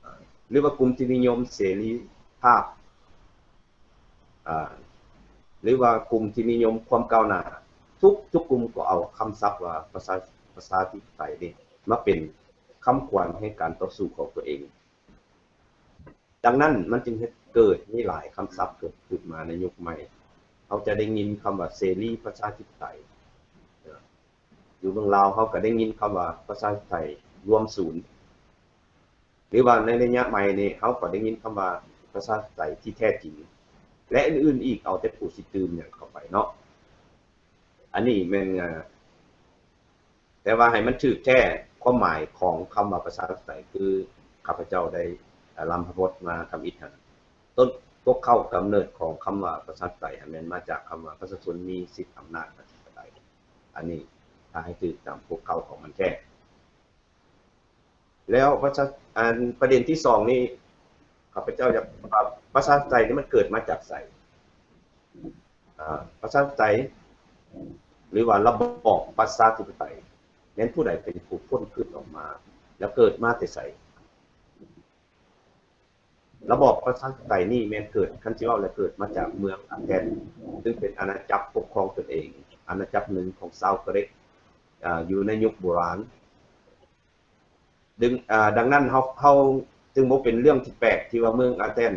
ເອີ ຫຼືວ່າກຸ່ມທີ່ນິຍົມເສລີພາບ ອາ ຫຼືວ່າກຸ່ມທີ່ນິຍົມຄວາມກ້າວໜ້າ, ທຸກ ທຸກກຸ່ມກໍເອົາຄຳສັບວ່າປະຊາ ປະຊາທິປະໄຕນີ້ມາເປັນຄຳຂວັນໃຫ້ການຕໍ່ສູ້ຂອງຕົວເອງ. ດັ່ງນັ້ນ ມັນຈຶ່ງເຮັດເກີດມີຫຼາຍຄຳສັບເກີດຂຶ້ນມາໃນຍຸກໃໝ່. ເຮົາຈະໄດ້ຍິນຄຳວ່າເສລີປະຊາທິປະໄຕ, ເອີ ຢູ່ເມືອງລາວເຮົາກໍໄດ້ຍິນຄຳວ່າປະຊາທິປະໄຕລວມສູນ ຫຼືວ່າໃນໄລຍະໃໝ່ນີ້ ເຮົາກໍໄດ້ຍິນຄຳວ່າປະຊາທິປະໄຕທີ່ແທ້ຈິງ ແລະ ອື່ນໆອີກ, ເອົາແຕ່ຜູ້ຊິຕື່ມຫຍັງເຂົ້າໄປເນາະ. ອັນນີ້ແມ່ນ ເອີ ແຕ່ວ່າໃຫ້ມັນຖືກແທ້ ຄວາມໝາຍຂອງຄຳວ່າປະຊາທິປະໄຕ ຄືຂ້າພະເຈົ້າໄດ້ ເອີ ລຳພະບົດມາທຳອິດຫັ້ນ ຕົ້ນ ກົກເຄົ້າກຳເນີດຂອງຄຳວ່າປະຊາທິປະໄຕຫັ້ນແມ່ນມາຈາກຄຳວ່າປະຊາຊົນມີສິດອຳນາດອະທິປະໄຕ. ອັນນີ້ຖ້າໃຫ້ຖືກຕາມກົກເຄົ້າຂອງມັນແທ້. ແລ້ວປະຊາ ອັນປະເດັນທີສອງນີ້ ຂ້າພະເຈົ້າຢາກວ່າປະຊາທິປະໄຕນີ້ມັນເກີດມາຈາກໃສ? ອາ ປະຊາທິປະໄຕ ຫຼືວ່າລະບອບປະຊາທິປະໄຕ ແມ່ນຜູ້ໃດເປັນຜູ້ຄົ້ນຄຶດອອກມາ ແລ້ວເກີດມາແຕ່ໃສ? ລະບອບປະຊາທິປະໄຕນີ້ແມ່ນເກີດ ຄັນຊິເວົ້າແລ້ວເກີດມາຈາກເມືອງອາແທນ ຊຶ່ງເປັນອານາຈັກປົກຄອງຕົນເອງ ອານາຈັກໜຶ່ງຂອງຊາວກະເຣັກ ອາ ຢູ່ໃນຍຸກໂບລານ. ດຶງ ອາ ດັ່ງນັ້ນເຮົາ ເຮົາຈຶ່ງບໍ່ເປັນເລື່ອງທີ່ແປກທີ່ວ່າເມືອງອາແທນ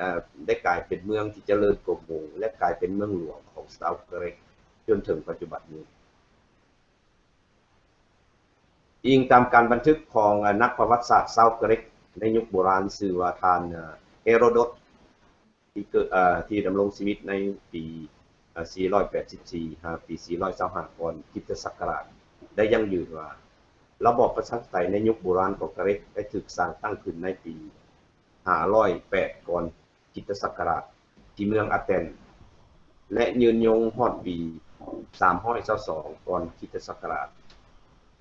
ອາ ໄດ້ກາຍເປັນເມືອງທີ່ຈະເລີນກວ່າໝູ່ ແລະ ກາຍເປັນເມືອງຫຼວງຂອງຊາວກະເຣັກຈົນເຖິງປັດຈຸບັນນີ້. ອີງຕາມການບັນທຶກຂອງ ອາ ນັກປະຫວັດສາດຊາວກະເຣັກໃນຍຸກໂບລານ ຊື່ວ່າທ່ານ ອາ ເຮໂຣໂດດ ທີ່ເກີດ ເອີ ທີ່ດຳລົງຊີວິດໃນປີ ເອີ ສີ່ຮ້ອຍແປດສິບສີ່ ຫາປີ ສີ່ຮ້ອຍຊາວຫ້າ ກ່ອນຄຣິສຕະສັກກະລາດ ໄດ້ຢັ້ງຢືນວ່າ ລະບອບປະຊາທິປະໄຕໃນຍຸກໂບລານຂອງກະເຣັກ ໄດ້ຖືກສ້າງຕັ້ງຂຶ້ນໃນປີ ຫ້າຮ້ອຍແປດ ກ່ອນຄຣິສຕະສັກກະລາດ ທີ່ເມືອງອາແທນ ແລະ ຍືນຍົງຮອດປີ ສາມຮ້ອຍຊາວສອງ ກ່ອນຄຣິສຕະສັກກະລາດ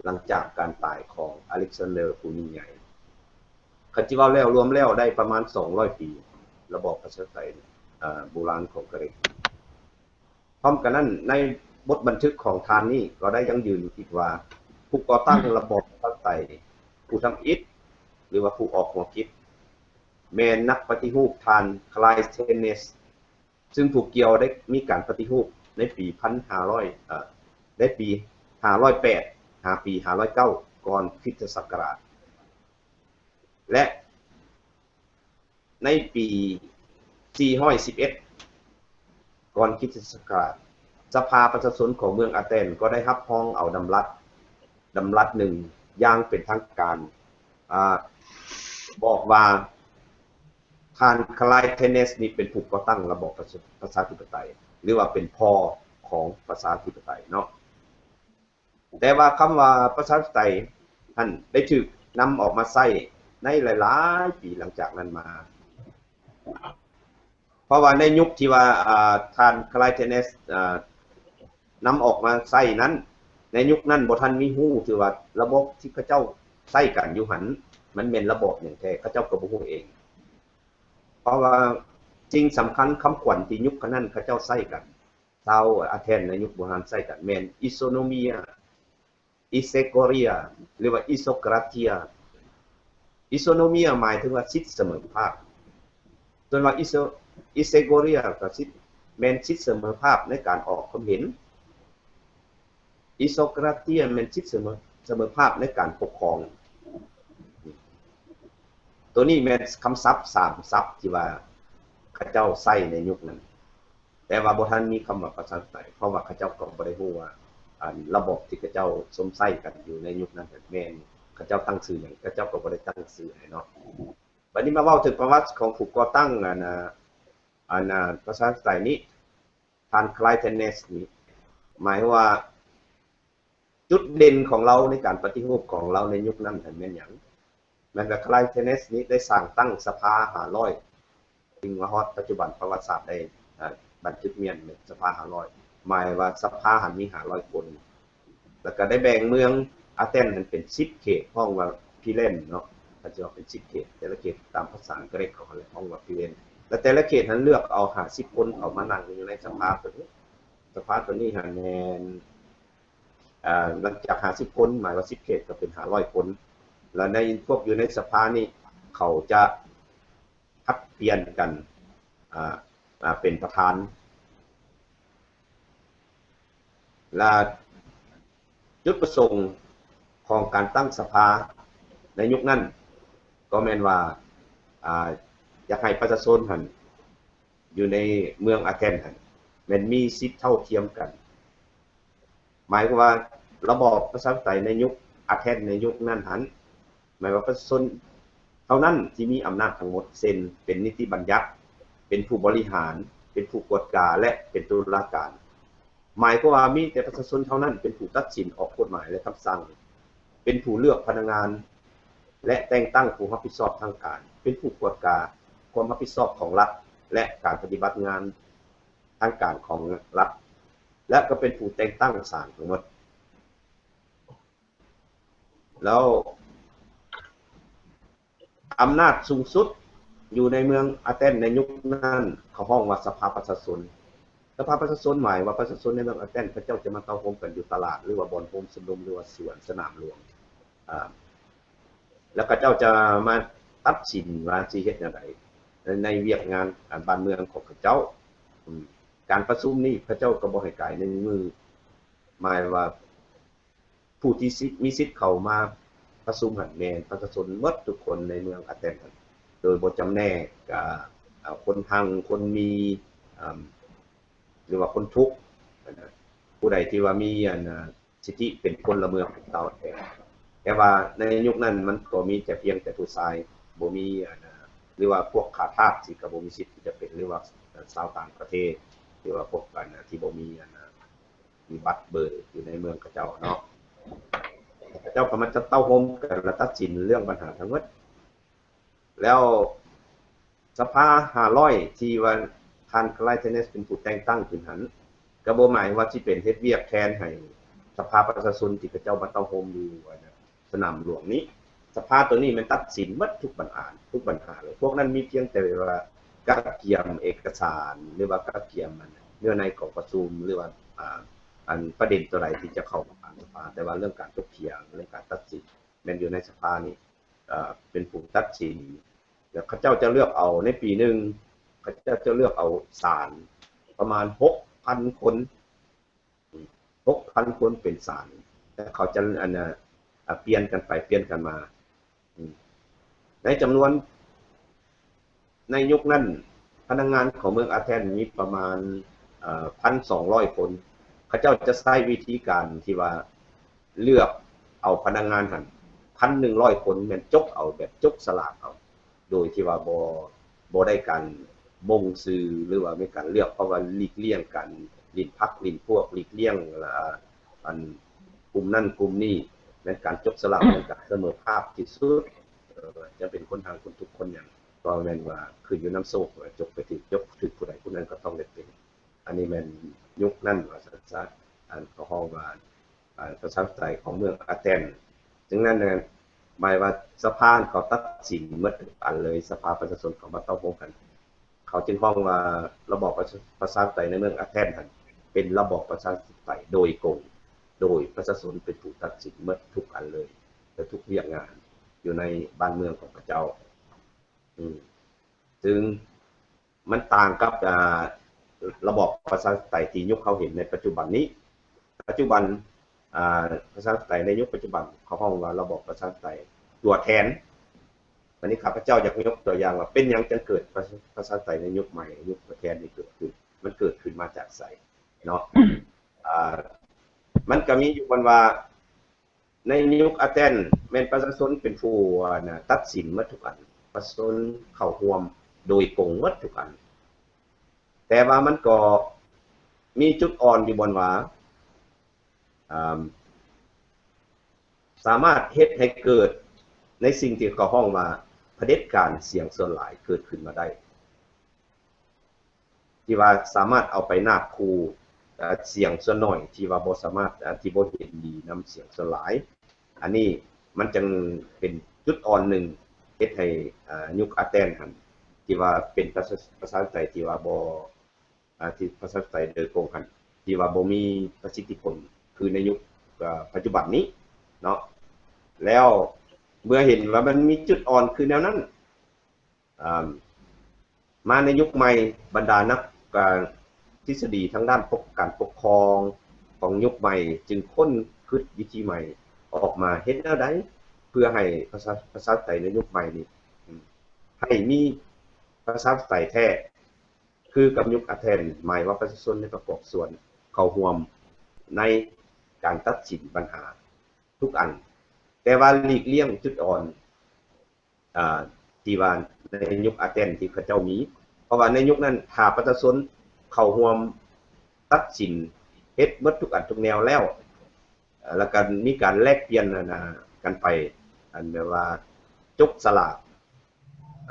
ຫຼັງຈາກການຕາຍຂອງອາເລັກຊານເດີຜູ້ຍິ່ງໃຫຍ່. ຄັນຊິເວົ້າແລ້ວ ລວມແລ້ວໄດ້ປະມານສອງຮ້ອຍປີ ລະບອບປະຊາທິປະໄຕ ເອີ ໂບລານຂອງກະເຣັກ. ພ້ອມກັນນັ້ນ ໃນບົດບັນທຶກຂອງທ່ານນີ້ກໍໄດ້ຢັ້ງຢືນອີກວ່າ ຜູ້ກໍ່ຕັ້ງລະບອບປະຊາທິປະໄຕຜູ້ທຳອິດ ຫຼືວ່າຜູ້ອອກຫົວຄິດ ແມ່ນນັກປະຕິຮູບທ່ານ ຄະລາຍເທເນສ ຊຶ່ງຜູ້ກ່ຽວໄດ້ມີການປະຕິຮູບໃນປີພັນຫ້າຮ້ອຍ ເອີ ໃນປີຫ້າຮ້ອຍແປດ ຫາປີຫ້າຮ້ອຍເກົ້າ ກ່ອນຄຣິສຕະສັກກະລາດ ແລະ ໃນປີສີ່ຮ້ອຍສິບເອັດ ກ່ອນຄຣິສຕະສັກກະລາດ ສະພາປະຊາຊົນຂອງເມືອງອາແທນກໍໄດ້ຮັບຮອງເອົາດຳລັດ ດຳລັດໜຶ່ງຢ່າງເປັນທາງການ ອາ ບອກວ່າ ທ່ານ ຄະລາຍເທເນສ ນີ້ເປັນຜູ້ກໍ່ຕັ້ງລະບອບປະຊາ ປະຊາທິປະໄຕ ຫຼືວ່າເປັນພໍ່ຂອງປະຊາທິປະໄຕເນາະ. ແຕ່ວ່າຄຳວ່າປະຊາທິປະໄຕຫັ້ນໄດ້ຖືກນຳອອກມາໃຊ້ໃນຫຼາຍໆປີຫຼັງຈາກນັ້ນມາ. ເພາະວ່າໃນຍຸກທີ່ວ່າ ອາ ທ່ານ ຄະລາຍເທເນສ ອາ ນຳອອກມາໃຊ້ນັ້ນ ໃນຍຸກນັ້ນບໍ່ທັນມີຮູ້ ຖືວ່າລະບົບທີ່ເຂົາເຈົ້າໃຊ້ກັນຢູ່ຫັ້ນ ມັນແມ່ນລະບອບຫຍັງແທ້ ເຂົາເຈົ້າກໍບໍ່ຮູ້ເອງ. ເພາະວ່າສິ່ງສຳຄັນຄຳຂວັນທີ່ຍຸກນັ້ນເຂົາເຈົ້າໃຊ້ກັນ ຊາວອາແທນໃນຍຸກໂບຮານໃຊ້ກັນແມ່ນ Isonomia, Isegoria ຫຼືວ່າ Isokratia. Isonomia ໝາຍເຖິງວ່າສິດສະເໝີພາບ. ສ່ວນວ່າ Iso-, Isegoria ກໍສິດ ແມ່ນສິດສະເໝີພາບໃນການອອກຄວາມເຫັນ. Isokratia ແມ່ນສິດສະເໝີ ສະເໝີພາບໃນການປົກຄອງ. ໂຕນີ້ແມ່ນຄຳສັບສາມສັບທີ່ວ່າເຂົາເຈົ້າໃຊ້ໃນຍຸກນັ້ນ ແຕ່ວ່າບໍ່ທັນມີຄຳວ່າປະຊາທິປະໄຕ ເພາະວ່າເຂົາເຈົ້າກໍບໍ່ໄດ້ຮູ້ວ່າ ອັນ ລະບອບທີ່ເຂົາເຈົ້າຊົມໃຊ້ກັນຢູ່ໃນຍຸກນັ້ນແມ່ນເຂົາເຈົ້າຕັ້ງຊື່ຫຍັງ ເຂົາເຈົ້າກໍບໍ່ໄດ້ຕັ້ງຊື່ໃຫ້ເນາະ. ບັດນີ້ມາເວົ້າເຖິງປະຫວັດຂອງຜູ້ກໍ່ຕັ້ງ ອັນ ອັນ ປະຊາທິປະໄຕນີ້ ທ່ານ Clytemnestra ນີ້ ໝາຍຄວາມວ່າ ຈຸດເດັ່ນຂອງລາວໃນການປະຕິຮູບຂອງລາວໃນຍຸກນັ້ນຫັ້ນແມ່ນຫຍັງ? ແມ່ນວ່າ Clytemnestra ນີ້ໄດ້ສ້າງຕັ້ງສະພາຫ້າຮ້ອຍ ຈຶ່ງມາຮອດປັດຈຸບັນປະຫວັດສາດໄດ້ ອາ ບັນທຶກມ້ຽນເປັນສະພາຫ້າຮ້ອຍ ໝາຍວ່າສະພາຫັ້ນມີຫ້າຮ້ອຍຄົນ ແລ້ວກໍໄດ້ແບ່ງເມືອງອາແທນຫັ້ນເປັນສິບເຂດ ຮ້ອງວ່າ Piraeus ເນາະ ເຂົາເຈົ້າເປັນສິບເຂດ ແຕ່ລະເຂດຕາມພາສາກຣີກເຂົາເອີ້ນ ຮ້ອງວ່າ Piraeus ແລ້ວແຕ່ລະເຂດຫັ້ນເລືອກເອົາຫ້າສິບຄົນເຂົ້າມານັ່ງຢູ່ໃນສະພາໂຕນີ້ ສະພາໂຕນີ້ຫັ້ນແມ່ນ ອາ ຫຼັງຈາກຫ້າສິບຄົນ ໝາຍວ່າສິບເຂດກໍເປັນຫ້າຮ້ອຍຄົນ ແລ້ວໃນພວກຢູ່ໃນສະພານີ້ ເຂົາຈະຜັດປ່ຽນກັນ ອາ ອາ ເປັນປະທານ ແລະ ຈຸດປະສົງຂອງການຕັ້ງສະພາໃນຍຸກນັ້ນ ກໍແມ່ນວ່າ ອາ ຢາກໃຫ້ປະຊາຊົນຫັ້ນ ຢູ່ໃນເມືອງອາແທນຫັ້ນ ແມ່ນມີສິດເທົ່າທຽມກັນ. ໝາຍຄວາມວ່າລະບອບປະຊາທິປະໄຕໃນຍຸກອາແທນໃນຍຸກນັ້ນຫັ້ນ ໝາຍວ່າປະຊາຊົນເທົ່ານັ້ນທີ່ມີອຳນາດທັງໝົດ ເຊັ່ນ ເປັນນິຕິບັນຍັດ, ເປັນຜູ້ບໍລິຫານ, ເປັນຜູ້ກວດກາ ແລະ ເປັນຕຸລາການ. ໝາຍຄວາມວ່າມີແຕ່ປະຊາຊົນເທົ່ານັ້ນເປັນຜູ້ຕັດສິນອອກກົດໝາຍ ແລະ ຄຳສັ່ງ, ເປັນຜູ້ເລືອກພະນັກງານ ແລະ ແຕ່ງຕັ້ງຜູ້ຮັບຜິດຊອບທາງການ, ເປັນຜູ້ກວດກາຄວາມຮັບຜິດຊອບຂອງລັດ ແລະ ການປະຕິບັດງານທາງການຂອງລັດ ແລະ ກໍເປັນຜູ້ແຕ່ງຕັ້ງສານທັງໝົດ. ແລ້ວອຳນາດສູງສຸດຢູ່ໃນເມືອງອາແຕນໃນຍຸກນັ້ນ ເຂົາຮ້ອງວ່າສະພາປະຊາຊົນ. ສະພາປະຊາຊົນໝາຍວ່າປະຊາຊົນໃນເມືອງອາແຕນ ເຂົາເຈົ້າຈະມາເຕົ້າໂຮມກັນຢູ່ຕະຫຼາດ ຫຼືວ່າບ່ອນໂຮມຊຸມນຸມ ຫຼືວ່າສວນສະໜາມຫຼວງ ອາ ແລ້ວເຂົາເຈົ້າຈະມາຕັດສິນວ່າຊິເຮັດແນວໃດໃນວຽກງານ ອາ ບ້ານເມືອງຂອງເຂົາເຈົ້າ. ອາ ການປະຊຸມນີ້ເຂົາເຈົ້າກໍບໍ່ໃຫ້ກາຍໜຶ່ງມື້ ໝາຍວ່າຜູ້ທີ່ສິ ມີສິດເຂົ້າມາປະຊຸມຫັ້ນແມ່ນປະຊາຊົນໝົດທຸກຄົນໃນເມືອງອາແຕນຫັ້ນ ໂດຍບໍ່ຈຳແນກ ອາ ອາ ຄົນຮັ່ງຄົນມີ ອາ ຫຼືວ່າຄົນທຸກ ຜູ້ໃດທີ່ວ່າມີ ອັນ ສິດທິເປັນພົນລະເມືອງຂອງເຂົາແທ້. ແຕ່ວ່າໃນຍຸກນັ້ນມັນກໍມີແຕ່ພຽງແຕ່ຜູ້ຊາຍ ບໍ່ມີ ອັນ ຫຼືວ່າພວກຂ້າທາດຊິກໍບໍ່ມີສິດທີ່ຈະເປັນ ຫຼືວ່າຊາວຕ່າງປະເທດ ຫຼືວ່າພວກ ອັນ ທີ່ບໍ່ມີ ອັນ ມີບັດເບີຢູ່ໃນເມືອງເຂົາເຈົ້າເນາະ. ເຂົາເຈົ້າກໍມາຈັດເຕົ້າໂຮມກັນ ແລ້ວຕັດສິນເລື່ອງບັນຫາທັງໝົດ. ແລ້ວສະພາຫ້າຮ້ອຍທີ່ວ່າທ່ານ Clytemnestra ເປັນຜູ້ແຕ່ງຕັ້ງຂຶ້ນຫັ້ນ ກໍບໍ່ໝາຍວ່າຊິເປັນເຮັດວຽກແທນໃຫ້ສະພາປະຊາຊົນທີ່ເຂົາເຈົ້າມາເຕົ້າໂຮມຢູ່ ອັນ ສະໜາມຫຼວງນີ້. ສະພາໂຕນີ້ແມ່ນຕັດສິນໝົດທຸກບັນຫາ ທຸກບັນຫາເລີຍ. ພວກນັ້ນມີພຽງແຕ່ວ່າກະກຽມເອກະສານ ຫຼືວ່າກະກຽມ ອັນ ເນື້ອໃນກອງປະຊຸມ ຫຼືວ່າ ອາ ອັນປະເດັນໂຕໃດທີ່ຈະເຂົ້າມາຜ່ານສະພາ, ແຕ່ວ່າເລື່ອງການຖົກຖຽງ ເລື່ອງການຕັດສິນ ແມ່ນຢູ່ໃນສະພານີ້ ເປັນຜູ້ຕັດສິນ. ແລ້ວເຂົາເຈົ້າຈະເລືອກເອົາໃນປີໜຶ່ງ ເຂົາເຈົ້າຈະເລືອກເອົາສານປະມານຫົກພັນຄົນ ຫົກພັນຄົນເປັນສານ ແລະ ເຂົາຈະ ອັນ ອາ ປ່ຽນກັນໄປປ່ຽນກັນມາ. ໃນຈຳນວນ ໃນຍຸກນັ້ນ ພະນັກງານຂອງເມືອງອາແທນມີປະມານ ເອີ ພັນສອງຮ້ອຍຄົນ. ເຂົາເຈົ້າຈະໃຊ້ວິທີການທີ່ວ່າເລືອກເອົາພະນັກງານຫັ້ນ ພັນໜຶ່ງຮ້ອຍຄົນ ແມ່ນຈົກເອົາ ແບບຈົກສະຫຼາກເອົາ ໂດຍທີ່ວ່າບໍ່ ບໍ່ໄດ້ການບົ່ງຊື່ ຫຼືວ່າມີການເລືອກ ເພາະວ່າຫຼີກລ່ຽງການຫຼິ້ນພັກຫຼິ້ນພວກ ຫຼີກລ່ຽງ ລະ ອັນ ກຸ່ມນັ້ນກຸ່ມນີ້ ແມ່ນການຈົກສະຫຼາກແມ່ນການສະເໝີພາບທີ່ສຸດ. ເອີ ຈະເປັນຄົນຮັ່ງຄົນທຸກຄົນຫຍັງ ກໍແມ່ນວ່າຂຶ້ນຢູ່ນຳໂຊກ ຈົກໄປຖືກ ຈົກຖືກຜູ້ໃດຜູ້ນັ້ນກໍຕ້ອງໄດ້ເປັນ. ອັນນີ້ແມ່ນຍຸກນັ້ນວ່າຊັ້ນຊະ ອັນເຂົາຮ້ອງວ່າ ອາ ປະຊາທິປະໄຕຂອງເມືອງອາແທນ. ຈຶ່ງນັ້ນນະ ໝາຍວ່າສະພາເຂົາຕັດສິນໝົດທຸກອັນເລີຍ ສະພາປະຊາຊົນເຂົາມາເຕົ້າໂຮມກັນ. ເຂົາຈຶ່ງຮ້ອງວ່າລະບອບປະຊາ ປະຊາທິປະໄຕໃນເມືອງອາແທນຫັ້ນ ເປັນລະບອບປະຊາທິປະໄຕໂດຍກົງ ໂດຍປະຊາຊົນເປັນຜູ້ຕັດສິນໝົດທຸກອັນເລີຍ ແລະ ທຸກວຽກງານຢູ່ໃນບ້ານເມືອງຂອງເຂົາເຈົ້າ. ອືມ ຊຶ່ງມັນຕ່າງກັບ ອາ ລະບອບປະຊາທິປະໄຕທີ່ຍຸກເຮົາເຫັນໃນປັດຈຸບັນນີ້. ປັດຈຸບັນ ອາ ປະຊາທິປະໄຕໃນຍຸກປັດຈຸບັນ ເຂົາຮ້ອງວ່າລະບອບປະຊາທິປະໄຕຕົວແທນ. ບັດນີ້ຂ້າພະເຈົ້າຢາກຍົກຕົວຢ່າງວ່າ ເປັນຫຍັງຈຶ່ງເກີດປະຊາ ປະຊາທິປະໄຕໃນຍຸກໃໝ່ ຍຸກຕົວແທນນີ້ເກີດຂຶ້ນ? ມັນເກີດຂຶ້ນມາຈາກໃສເນາະ? ອາ ມັນກໍມີຢູ່ບ່ອນວ່າ ໃນຍຸກອາແທນແມ່ນປະຊາຊົນເປັນຜູ້ ອັນ ຕັດສິນໝົດທຸກອັນ, ປະຊາຊົນເຂົ້າຮ່ວມໂດຍກົງໝົດທຸກອັນ. ແຕ່ວ່າມັນກໍມີຈຸດອ່ອນຢູ່ບ່ອນວ່າ ອາ ສາມາດເຮັດໃຫ້ເກີດໃນສິ່ງທີ່ເຂົາຮ້ອງວ່າຜະເດັດການສຽງສ່ວນຫຼາຍເກີດຂຶ້ນມາໄດ້. ທີ່ວ່າສາມາດເອົາໄປນາບຂູ່ ເອີ ສຽງສ່ວນໜ້ອຍທີ່ວ່າບໍ່ສາມາດ ເອີ ທີ່ບໍ່ເຫັນດີນຳສຽງສ່ວນຫຼາຍ. ອັນນີ້ມັນຈຶ່ງເປັນຈຸດອ່ອນໜຶ່ງເຮັດໃຫ້ ເອີ ຍຸກອາແທນຫັ້ນ ທີ່ວ່າເປັນປະຊາ ປະຊາທິປະໄຕທີ່ວ່າບໍ່ ອາ ທີ່ປະຊາທິປະໄຕໂດຍກົງຫັ້ນ ທີ່ວ່າບໍ່ມີປະສິດທິຜົນຄືໃນຍຸກ ເອີ ປັດຈຸບັນນີ້ເນາະ. ແລ້ວເມື່ອເຫັນວ່າມັນມີຈຸດອ່ອນຄືແນວນັ້ນ ອາ ມາໃນຍຸກໃໝ່ ບັນດານັກ ອາ ທິດສະດີທາງດ້ານປົກ ການປົກຄອງຂອງຍຸກໃໝ່ຈຶ່ງຄົ້ນຄິດວິທີໃໝ່ອອກມາ ເຮັດແນວໃດເພື່ອໃຫ້ປະຊາ ປະຊາທິປະໄຕໃນຍຸກໃໝ່ນີ້ ໃຫ້ມີປະຊາທິປະໄຕແທ້ ຄືກັບຍຸກອາແທນ ໝາຍວ່າປະຊາຊົນໃນປະກອບສ່ວນເຂົ້າຮ່ວມໃນການຕັດສິນບັນຫາທຸກອັນ ແຕ່ວ່າຫຼີກລ່ຽງຈຸດອ່ອນ ອາ ທີ່ວ່າໃນຍຸກອາແທນທີ່ເຂົາເຈົ້າມີ ເພາະວ່າໃນຍຸກນັ້ນ ຖ້າປະຊາຊົນເຂົ້າຮ່ວມຕັດສິນເຮັດໝົດທຸກອັນທຸກແນວແລ້ວ ແລ້ວກໍມີການແລກປ່ຽນ ອັນ ອາ ກັນໄປ ອັນແບບວ່າຈົກສະຫຼາກ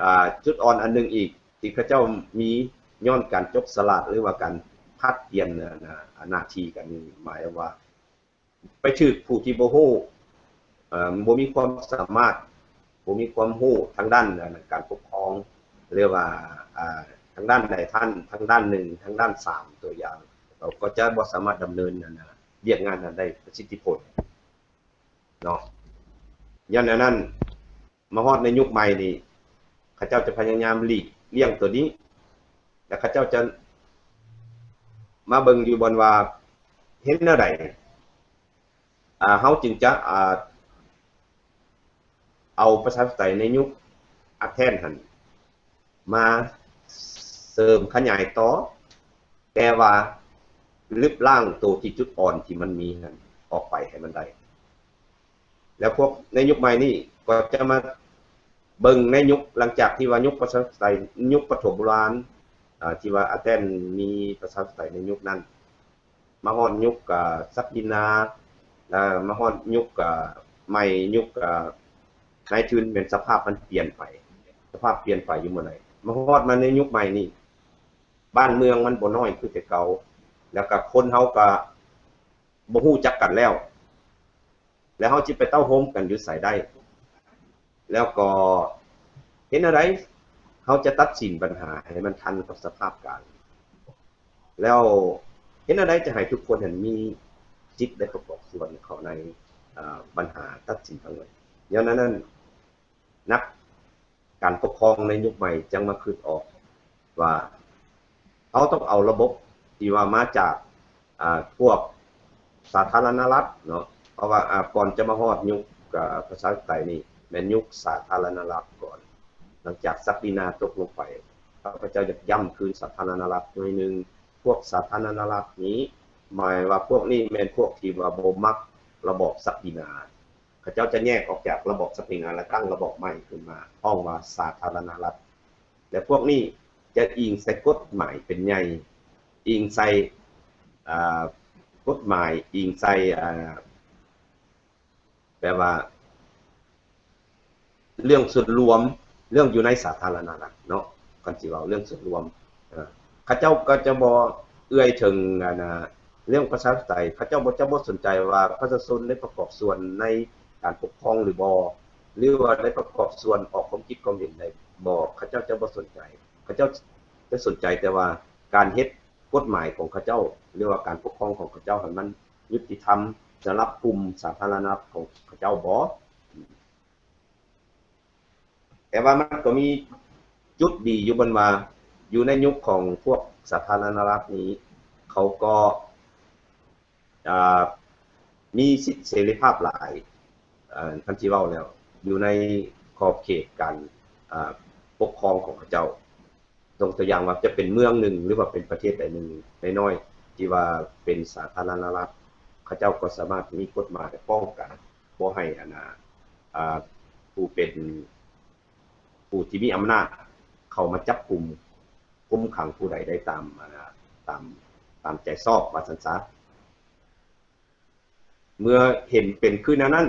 ອາ ຈຸດອ່ອນອັນໜຶ່ງອີກ ທີ່ເຂົາເຈົ້າມີຍ້ອນການຈົກສະຫຼາກ ຫຼືວ່າການຜັດປ່ຽນ ອາ ໜ້າທີ່ກັນນີ້ ໝາຍວ່າໄປຖືກຜູ້ທີ່ບໍ່ຮູ້ ເອີ່ ບໍ່ມີຄວາມສາມາດ ບໍ່ມີຄວາມຮູ້ທາງດ້ານ ອາ ການປົກຄອງ ຫຼືວ່າ ອາ ທາງດ້ານໃດທ່ານ ທາງດ້ານໜຶ່ງ ທາງດ້ານສາມ ຕົວຢ່າງ ເຂົາກໍຈະບໍ່ສາມາດດຳເນີນ ອາ ວຽກງານນັ້ນໄດ້ປະສິດທິຜົນເນາະ. ຍ້ອນແນວນັ້ນ ມາຮອດໃນຍຸກໃໝ່ນີ້ ເຂົາເຈົ້າຈະພະຍາຍາມຫຼີກລ້ຽງຕົວນີ້ ແລະ ເຂົາເຈົ້າຈະມາເບິ່ງຢູ່ບ່ອນວ່າ ເຮັດແນວໃດ ອາ ເຮົາຈຶ່ງຈະ ອາ ເອົາປະຊາທິປະໄຕໃນຍຸກອາແທນຫັ້ນ ມາເສີມຂະຫຍາຍຕໍ່ ແຕ່ວ່າລຶບລ້າງໂຕທີ່ຈຸດອ່ອນທີ່ມັນມີນັ້ນອອກໄປໃຫ້ມັນໄດ້. ແລ້ວພວກໃນຍຸກໃໝ່ນີ້ກໍຈະມາເບິ່ງໃນຍຸກຫຼັງຈາກທີ່ວ່າຍຸກປະຊາທິປະໄຕ ຍຸກປະຖົມບູຮານ ອາ ທີ່ວ່າອາແທນມີປະຊາທິປະໄຕໃນຍຸກນັ້ນ ມາຮອດຍຸກ ອາ ສັກດິນາ ແລະ ມາຮອດຍຸກ ອາ ໃໝ່ ຍຸກ ອາ ນາຍທຶນ ແມ່ນສະພາບມັນປ່ຽນໄປ ສະພາບປ່ຽນໄປຢູ່ມື້ໃດ ມາຮອດມາໃນຍຸກໃໝ່ນີ້ ບ້ານເມືອງມັນບໍ່ນ້ອຍຄືແຕ່ເກົ່າ ແລ້ວກະຄົນເຮົາກະບໍ່ຮູ້ຈັກກັນແລ້ວ ແລ້ວເຮົາຊິໄປເຕົ້າໂຮມກັນຢູ່ໃສໄດ້? ແລ້ວກໍເຮັດແນວໃດເຮົາຈະຕັດສິນບັນຫາໃຫ້ມັນທັນກັບສະພາບການ? ແລ້ວເຮັດແນວໃດຈະໃຫ້ທຸກຄົນຫັ້ນມີສິດໄດ້ປະກອບສ່ວນເຂົ້າໃນ ອາ ບັນຫາຕັດສິນທັງໝົດ? ຍ້ອນນັ້ນ ນັກການປົກຄອງໃນຍຸກໃໝ່ຈຶ່ງມາຄິດອອກວ່າ ເຮົາຕ້ອງເອົາລະບົບທີ່ວ່າມາຈາກ ອາ ພວກສາທາລະນະລັດເນາະ ເພາະວ່າ ອາ ກ່ອນຈະມາຮອດຍຸກ ອາ ປະຊາທິປະໄຕນີ້ ແມ່ນຍຸກສາທາລະນະລັດກ່ອນ. ຫຼັງຈາກສັກດິນາຕົກລົງໄປ ຂ້າພະເຈົ້າຢາກຢ້ຳຄືນສາທາລະນະລັດໜ້ອຍໜຶ່ງ. ພວກສາທາລະນະລັດນີ້ ໝາຍວ່າພວກນີ້ແມ່ນພວກທີ່ວ່າບໍ່ມັກລະບອບສັກດິນາ. ເຂົາເຈົ້າຈະແຍກອອກຈາກລະບອບສັກດິນາ ແລະ ຕັ້ງລະບອບໃໝ່ຂຶ້ນມາ ຮ້ອງວ່າສາທາລະນະລັດ ແລະ ພວກນີ້ຈະອີງໃສ່ກົດໝາຍເປັນໃຫຍ່ ອີງໃສ່ ອາ ກົດໝາຍ ອີງໃສ່ ອາ ແປວ່າ ເລື່ອງສ່ວນລວມ ເລື່ອງຢູ່ໃນສາທາລະນະລັດເນາະ ຄັນຊິເວົ້າເລື່ອງສ່ວນລວມ ເອີ ເຂົາເຈົ້າກໍຈະບໍ່ເອື້ອຍເຖິງ ອັນນ່າ ເລື່ອງປະຊາທິປະໄຕ ເຂົາເຈົ້າບໍ່ ຈະບໍ່ສົນໃຈວ່າປະຊາຊົນໄດ້ປະກອບສ່ວນໃນການປົກຄອງຫຼືບໍ່ ຫຼືວ່າໄດ້ປະກອບສ່ວນອອກຄວາມຄິດຄວາມເຫັນໃດບໍ່ ເຂົາເຈົ້າຈະບໍ່ສົນໃຈ. ເຂົາເຈົ້າຈະສົນໃຈແຕ່ວ່າການເຮັດກົດໝາຍຂອງເຂົາເຈົ້າ ຫຼືວ່າການປົກຄອງຂອງເຂົາເຈົ້າຫັ້ນມັນຍຸຕິທຳສຳລັບກຸ່ມສາທາລະນະລັດຂອງເຂົາເຈົ້າບໍ່? ແຕ່ວ່າມັນກໍມີຈຸດດີຢູ່ບ່ອນວ່າ ຢູ່ໃນຍຸກຂອງພວກສາທາລະນະລັດນີ້ ເຂົາກໍ ອາ ມີສິດເສລີພາບຫຼາຍ ອາ ຄັນຊິເວົ້າແລ້ວ ຢູ່ໃນຂອບເຂດການ ອາ ປົກຄອງຂອງເຂົາເຈົ້າ. ຍົກຕົວຢ່າງວ່າຈະເປັນເມືອງໜຶ່ງ ຫຼືວ່າເປັນປະເທດໃດໜຶ່ງນ້ອຍໆ ທີ່ວ່າເປັນສາທາລະນະລັດ ເຂົາເຈົ້າກໍສາມາດມີກົດໝາຍປ້ອງກັນບໍ່ໃຫ້ ອັນນ່າ ອາ ຜູ້ເປັນ ຜູ້ທີ່ມີອຳນາດເຂົ້າມາຈັບກຸມ ຄຸມຂັງຜູ້ໃດໄດ້ຕາມ ອັນນ່າ ຕາມ ຕາມໃຈຊອບວ່າຊັ້ນຊະ. ເມື່ອເຫັນເປັນຄືແນວນັ້ນ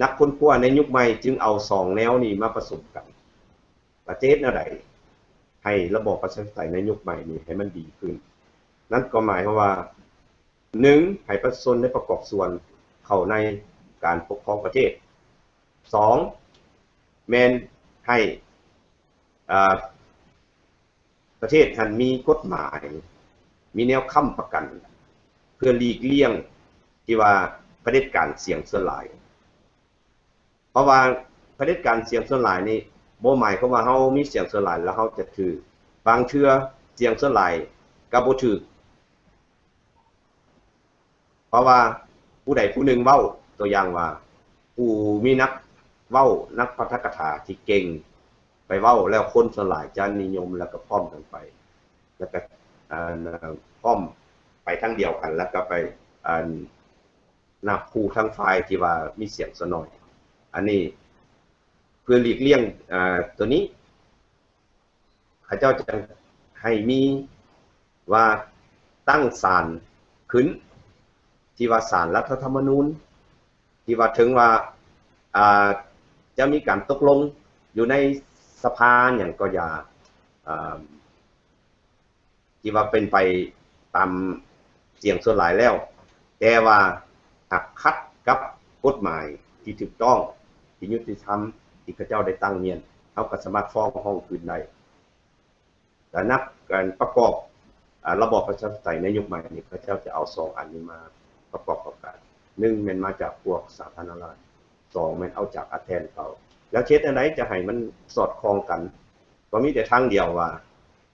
ນັກຄົ້ນຄວ້າໃນຍຸກໃໝ່ຈຶ່ງເອົາສອງແນວນີ້ມາປະສົມກັນ ວ່າຈະເຮັດແນວໃດໃຫ້ລະບອບປະຊາທິປະໄຕໃນຍຸກໃໝ່ນີ້ໃຫ້ມັນດີຂຶ້ນ. ນັ້ນກໍໝາຍຄວາມວ່າ ໜຶ່ງ ໃຫ້ປະຊາຊົນໄດ້ປະກອບສ່ວນເຂົ້າໃນການປົກຄອງປະເທດ, ສອງ ແມ່ນໃຫ້ ອາ ປະເທດຫັ້ນມີກົດໝາຍ ມີແນວຄ້ຳປະກັນ ເພື່ອຫຼີກລ່ຽງທີ່ວ່າຜະເດັດການສຽງສ່ວນຫຼາຍ. ເພາະວ່າຜະເດັດການສຽງສ່ວນຫຼາຍນີ້ ບໍ່ໝາຍຄວາມວ່າເຮົາມີສຽງສ່ວນຫຼາຍແລ້ວເຮົາຈະຖືກ, ບາງເທື່ອສຽງສ່ວນຫຼາຍກໍບໍ່ຖືກ. ເພາະວ່າຜູ້ໃດຜູ້ໜຶ່ງເວົ້າ, ຕົວຢ່າງວ່າ ຜູ້ມີນັກເວົ້າ, ນັກປາຖະກະຖາທີ່ເກັ່ງໄປເວົ້າ ແລ້ວຄົນສ່ວນຫຼາຍຈະນິຍົມ ແລ້ວກໍພ້ອມກັນໄປ ແລ້ວກໍ ອັນ ພ້ອມໄປທາງດຽວກັນ ແລ້ວກໍໄປ ອັນ ນັບຜູ້ທາງຝ່າຍທີ່ວ່າມີສຽງສ່ວນໜ້ອຍ. ອັນນີ້ເພື່ອຫຼີກລ່ຽງ ອາ ຕົວນີ້ ເຂົາເຈົ້າຈະໃຫ້ມີວ່າຕັ້ງສານຂຶ້ນ ທີ່ວ່າສານລັດຖະທຳມະນູນ ທີ່ວ່າເຖິງວ່າ ອາ ຈະມີການຕົກລົງຢູ່ໃນ ສະພາຫຍັງກໍຢ່າ ເອີ່ມ ທີ່ວ່າເປັນໄປຕາມສຽງສ່ວນຫຼາຍແລ້ວ ແຕ່ວ່າຫາກຂັດກັບກົດໝາຍທີ່ຖືກຕ້ອງ ທີ່ຍຸຕິທຳ ທີ່ເຂົາເຈົ້າໄດ້ຕັ້ງມ້ຽນ ເຮົາກໍສາມາດຟ້ອງຮ້ອງຄືນໄດ້. ແລະ ນັກການປະກອບ ອາ ລະບອບປະຊາທິປະໄຕໃນຍຸກໃໝ່ນີ້ ເຂົາເຈົ້າຈະເອົາສອງອັນນີ້ມາປະກອບເຂົ້າກັນ. ໜຶ່ງແມ່ນມາຈາກພວກສາທາລະນະລັດ, ສອງແມ່ນເອົາຈາກອາແທນເຂົາ. ແລ້ວເຮັດແນວໃດຈະໃຫ້ມັນສອດຄ່ອງກັນ? ກໍມີແຕ່ທາງດຽວວ່າ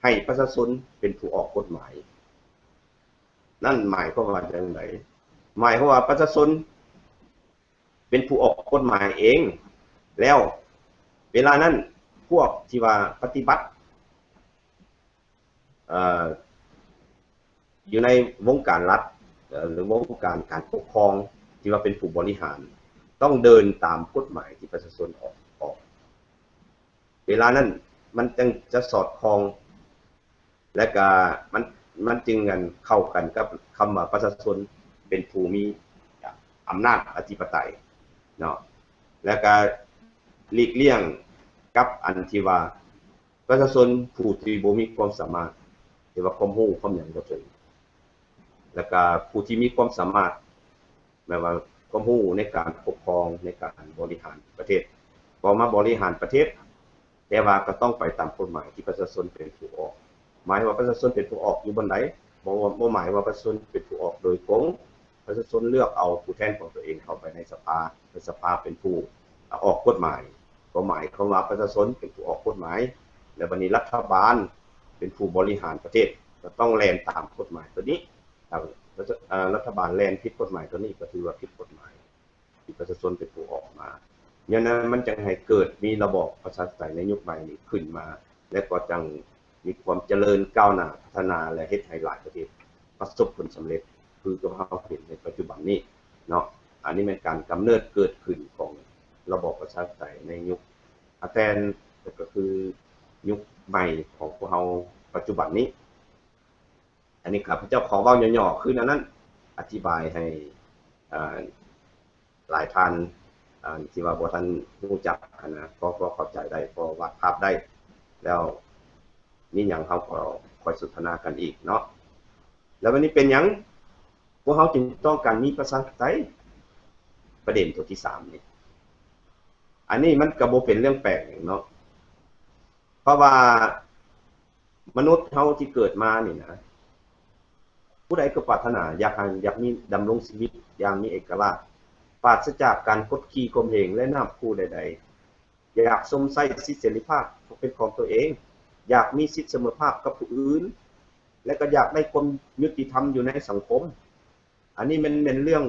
ໃຫ້ປະຊາຊົນເປັນຜູ້ອອກກົດໝາຍ. ນັ້ນໝາຍຄວາມວ່າຈັ່ງໃດ? ໝາຍຄວາມວ່າປະຊາຊົນເປັນຜູ້ອອກກົດໝາຍເອງ ແລ້ວເວລານັ້ນພວກທີ່ວ່າປະຕິບັດ ເອີ່ ຢູ່ໃນວົງການລັດ ເອີ່ ຫຼື ວົງການການປົກຄອງ ທີ່ວ່າເປັນຜູ້ບໍລິຫານ ຕ້ອງເດີນຕາມກົດໝາຍທີ່ປະຊາຊົນອອກ ອອກ. ເວລານັ້ນມັນຈຶ່ງຈະສອດຄ່ອງ ແລະກະມັນ ມັນຈຶ່ງ ອັນ ເຂົ້າກັນກັບຄຳວ່າປະຊາຊົນເປັນຜູ້ມີອຳນາດອະທິປະໄຕເນາະ ແລະກະຫຼີກລ່ຽງກັບອັນທີ່ວ່າປະຊາຊົນຜູ້ທີ່ບໍ່ມີຄວາມສາມາດ ທີ່ວ່າຄວາມຮູ້ຄວາມຫຍັງບໍ່ເຖິງ ແລະກະຜູ້ທີ່ມີຄວາມສາມາດ ແບບວ່າຄວາມຮູ້ໃນການປົກຄອງ ໃນການບໍລິຫານປະເທດ ກໍມາບໍລິຫານປະເທດ ແຕ່ວ່າກໍຕ້ອງໄປຕາມກົດໝາຍທີ່ປະຊາຊົນເປັນຜູ້ອອກ. ໝາຍວ່າປະຊາຊົນເປັນຜູ້ອອກຢູ່ບ່ອນໃດ? ບໍ່ ບໍ່ໝາຍວ່າປະຊາຊົນເປັນຜູ້ອອກໂດຍກົງ. ປະຊາຊົນເລືອກເອົາຜູ້ແທນຂອງຕົວເອງເຂົ້າໄປໃນສະພາ ແລະ ສະພາເປັນຜູ້ອອກກົດໝາຍ. ກໍໝາຍຄວາມວ່າປະຊາຊົນເປັນຜູ້ອອກກົດໝາຍ ແລະ ບັດນີ້ລັດຖະບານເປັນຜູ້ບໍລິຫານປະເທດ ກໍຕ້ອງແລ່ນຕາມກົດໝາຍຕົວນີ້. ຖ້າ ເອີ່ ລັດຖະບານແລ່ນຜິດກົດໝາຍຕົວນີ້ ກໍຖືວ່າຜິດກົດໝາຍ ທີ່ປະຊາຊົນເປັນຜູ້ອອກມາ. ຍ້ອນນັ້ນມັນຈຶ່ງໃຫ້ເກີດມີລະບອບປະຊາທິປະໄຕໃນຍຸກໃໝ່ນີ້ຂຶ້ນມາ ແລະ ກໍຈັ່ງມີຄວາມຈະເລີນກ້າວໜ້າພັດທະນາ ແລະ ເຮັດໃຫ້ຫຼາຍປະເທດປະສົບຜົນສຳເລັດ ຄືຕົວເຮົາເຫັນໃນປັດຈຸບັນນີ້ເນາະ. ອັນນີ້ແມ່ນການກຳເນີດເກີດຂຶ້ນຂອງລະບອບປະຊາທິປະໄຕໃນຍຸກອາແທນ ແລະ ກໍຄືຍຸກໃໝ່ຂອງພວກເຮົາປັດຈຸບັນນີ້. ອັນນີ້ຂ້າພະເຈົ້າຂໍເວົ້າຫຍໍ້ໆຄືແນວນັ້ນ ອະທິບາຍໃຫ້ ເອີ່ ຫຼາຍທ່ານ ເອີ່ ທີ່ວ່າບໍ່ທັນຮູ້ຈັກຫັ້ນນະ ພໍ ພໍເຂົ້າໃຈໄດ້ ພໍວາດພາບໄດ້ ແລ້ວມີຫຍັງເຮົາກໍຄ່ອຍສົນທະນາກັນອີກເນາະ. ແລ້ວບັດນີ້ເປັນຫຍັງພວກເຮົາຈຶ່ງຕ້ອງການມີປະຊາທິປະໄຕ? ປະເດັນຕົວທີສາມນີ້ ອັນນີ້ມັນກໍບໍ່ເປັນເລື່ອງແປກຫຍັງເນາະ ເພາະວ່າ ມະນຸດເຮົາທີ່ເກີດມານີ້ນະ ຜູ້ໃດກໍປາດຖະໜາຢາກໃຫ້ ຢາກມີ ດຳລົງຊີວິດຢ່າງມີເອກະລາດ ປາສະຈາກການກົດຂີ່ຂົ່ມເຫງ ແລະ ນາບຂູ່ໃດໆ, ຢາກຊົມໃຊ້ສິດເສລີພາບເປັນຂອງຕົວເອງ, ຢາກມີສິດສະເໝີພາບກັບຜູ້ອື່ນ ແລະ ກໍຢາກໄດ້ຄວາມຍຸຕິທຳຢູ່ໃນສັງຄົມ. ອັນນີ້ແມ່ນ ແມ່ນເລື່ອງ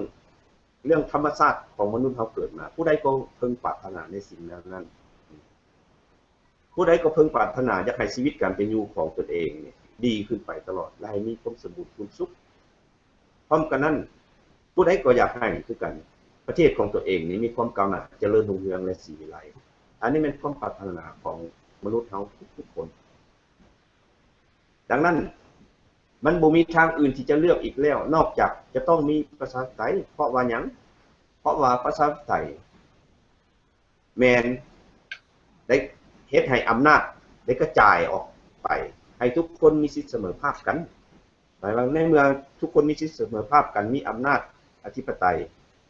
ເລື່ອງທຳມະຊາດຂອງມະນຸດເຮົາເກີດມາ, ຜູ້ໃດກໍເພິ່ງປາດຖະໜາໃນສິ່ງນັ້ນ. ຜູ້ໃດກໍເພິ່ງປາດຖະໜາຢາກໃຫ້ຊີວິດການເປັນຢູ່ຂອງຕົນເອງນີ້ດີຂຶ້ນໄປຕະຫຼອດ ແລະ ໃຫ້ມີຄວາມສົມບູນພູນສຸກ. ພ້ອມກັນນັ້ນ, ຜູ້ໃດກໍຢາກໃຫ້ຄືກັນ ປະເທດຂອງຕົນເອງນີ້ມີຄວາມກ້າວໜ້າ, ຈະເລີນຮຸ່ງເຮືອງ ແລະ ສີວິໄລ. ອັນນີ້ແມ່ນຄວາມປາດຖະໜາຂອງມະນຸດເຮົາທຸກໆຄົນ. ດັ່ງນັ້ນ, ມັນບໍ່ມີທາງອື່ນທີ່ຈະເລືອກອີກແລ້ວ ນອກຈາກຈະຕ້ອງມີປະຊາທິປະໄຕ. ເພາະວ່າຫຍັງ? ເພາະວ່າປະຊາທິປະໄຕ ແມ່ນໄດ້ເຮັດໃຫ້ອຳນາດໄດ້ກະຈາຍອອກໄປ ໃຫ້ທຸກຄົນມີສິດສະເໝີພາບກັນ. ໝາຍວ່າໃນເມື່ອທຸກຄົນມີສິດສະເໝີພາບກັນ, ມີອຳນາດອະທິປະໄຕ,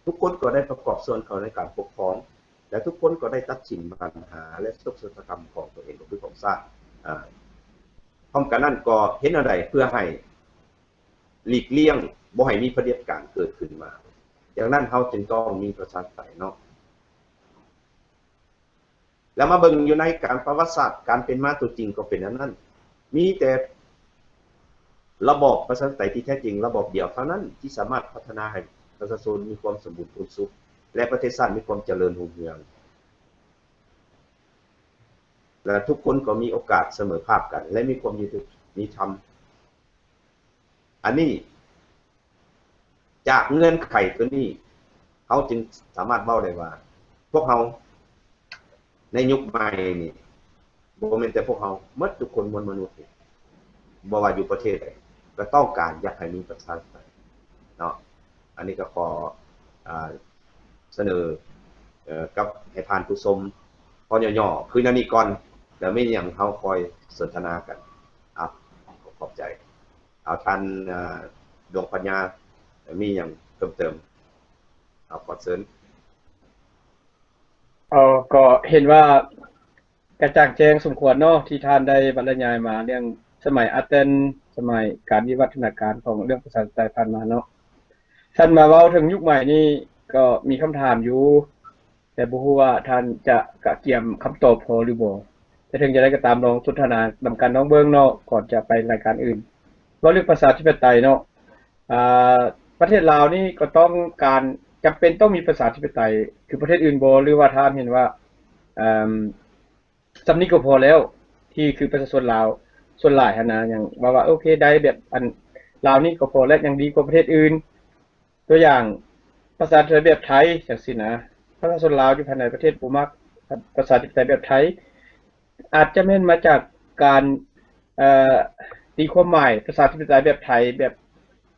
ທຸກຄົນກໍໄດ້ປະກອບສ່ວນເຂົ້າໃນການປົກຄອງ ແລະ ທຸກຄົນກໍໄດ້ຕັດສິນບັນຫາ ແລະ ໂສກຊະຕາກຳຂອງຕົວເອງ ກໍຄືຂອງຊາດ. ອາ ພ້ອມກັນນັ້ນກໍເຮັດແນວໃດເພື່ອໃຫ້ຫຼີກລ່ຽງບໍ່ໃຫ້ມີຜະເດັດການເກີດຂຶ້ນມາ. ດັ່ງນັ້ນເຮົາຈຶ່ງຕ້ອງມີປະຊາທິປະໄຕເນາະ. ແລ້ວມາເບິ່ງຢູ່ໃນການປະຫວັດສາດການເປັນມາຕົວຈິງກໍເປັນແນວນັ້ນ. ມີແຕ່ລະບອບປະຊາທິປະໄຕທີ່ແທ້ຈິງລະບອບດຽວເທົ່ານັ້ນ ທີ່ສາມາດພັດທະນາໃຫ້ປະຊາຊົນມີຄວາມສົມບູນພູນສຸກ ແລະ ປະເທດຊາດມີຄວາມຈະເລີນຮຸ່ງເຮືອງ ແລະ ທຸກຄົນກໍມີໂອກາດສະເໝີພາບກັນ ແລະ ມີຄວາມຍຸຕິທຳ. ອັນນີ້ ຈາກເງື່ອນໄຂຕົວນີ້ ເຮົາຈຶ່ງສາມາດເວົ້າໄດ້ວ່າ ພວກເຮົາໃນຍຸກໃໝ່ນີ້ ບໍ່ແມ່ນແຕ່ພວກເຮົາ, ໝົດທຸກຄົນ, ມວນມະນຸດນີ້ ບໍ່ວ່າຢູ່ປະເທດໃດ ກໍຕ້ອງການຢາກໃຫ້ມີປະຊາທິປະໄຕເນາະ. ອັນນີ້ກໍຂໍ ອາ ສະເໜີ ເອີ ກັບໃຫ້ທ່ານຜູ້ຊົມພໍຫຍໍ້ໆຄືແນວນີ້ກ່ອນ. ແລ້ວມີຫຍັງເຮົາຄ່ອຍສົນທະນາກັນ. ເອົາ ຂອບໃຈ. ເອົາ ທ່ານ ເອີ ດວງປັນຍາ ມີຫຍັງເພີ່ມເຕີມ? ເອົາ ຂໍເຊີນ. ເອີ ກໍເຫັນວ່າກະຈ່າງແຈ້ງສົມຄວນເນາະ ທີ່ທ່ານໄດ້ບັນລະຍາຍມາເລື່ອງສະໄໝອາເທນ, ສະໄໝການວິວັດທະນາການຂອງເລື່ອງປະຊາທິປະໄຕຜ່ານມາເນາະ. ທ່ານມາເວົ້າເຖິງຍຸກໃໝ່ນີ້ກໍມີຄຳຖາມຢູ່ ແຕ່ບໍ່ຮູ້ວ່າທ່ານຈະກະກຽມຄຳຕອບພໍຫຼືບໍ່. ແຕ່ເຖິງຈະໃດກໍຕາມ ລອງສົນທະນານຳກັນລອງເບິ່ງເນາະ ກ່ອນຈະໄປລາຍການອື່ນ. ເວົ້າເລື່ອງປະຊາທິປະໄຕເນາະ ອ່າ ປະເທດລາວນີ້ກໍຕ້ອງການ ຈຳເປັນຕ້ອງມີປະຊາທິປະໄຕຄືປະເທດອື່ນບໍ່ ຫຼືວ່າທ່ານເຫັນວ່າ ເອີ່ມ ສ່ຳນີ້ກໍພໍແລ້ວ ທີ່ຄືປະຊາຊົນລາວສ່ວນຫຼາຍຫັ້ນນະ ຍັງວ່າ ວ່າໂອເຄໄດ້ ແບບອັນລາວນີ້ກໍພໍແລ້ວ ຍັງດີກວ່າປະເທດອື່ນ. ຕົວຢ່າງ ປະຊາທິປະໄຕແບບໄທຈັ່ງຊີ້ນະ ປະຊາຊົນລາວຢູ່ພາຍໃນປະເທດບໍ່ມັກປະຊາທິປະໄຕແບບໄທ ອາດຈະແມ່ນມາຈາກການ ເອີ່ ຕີຄວາມໝາຍປະຊາທິປະໄຕແບບໄທ ແບບ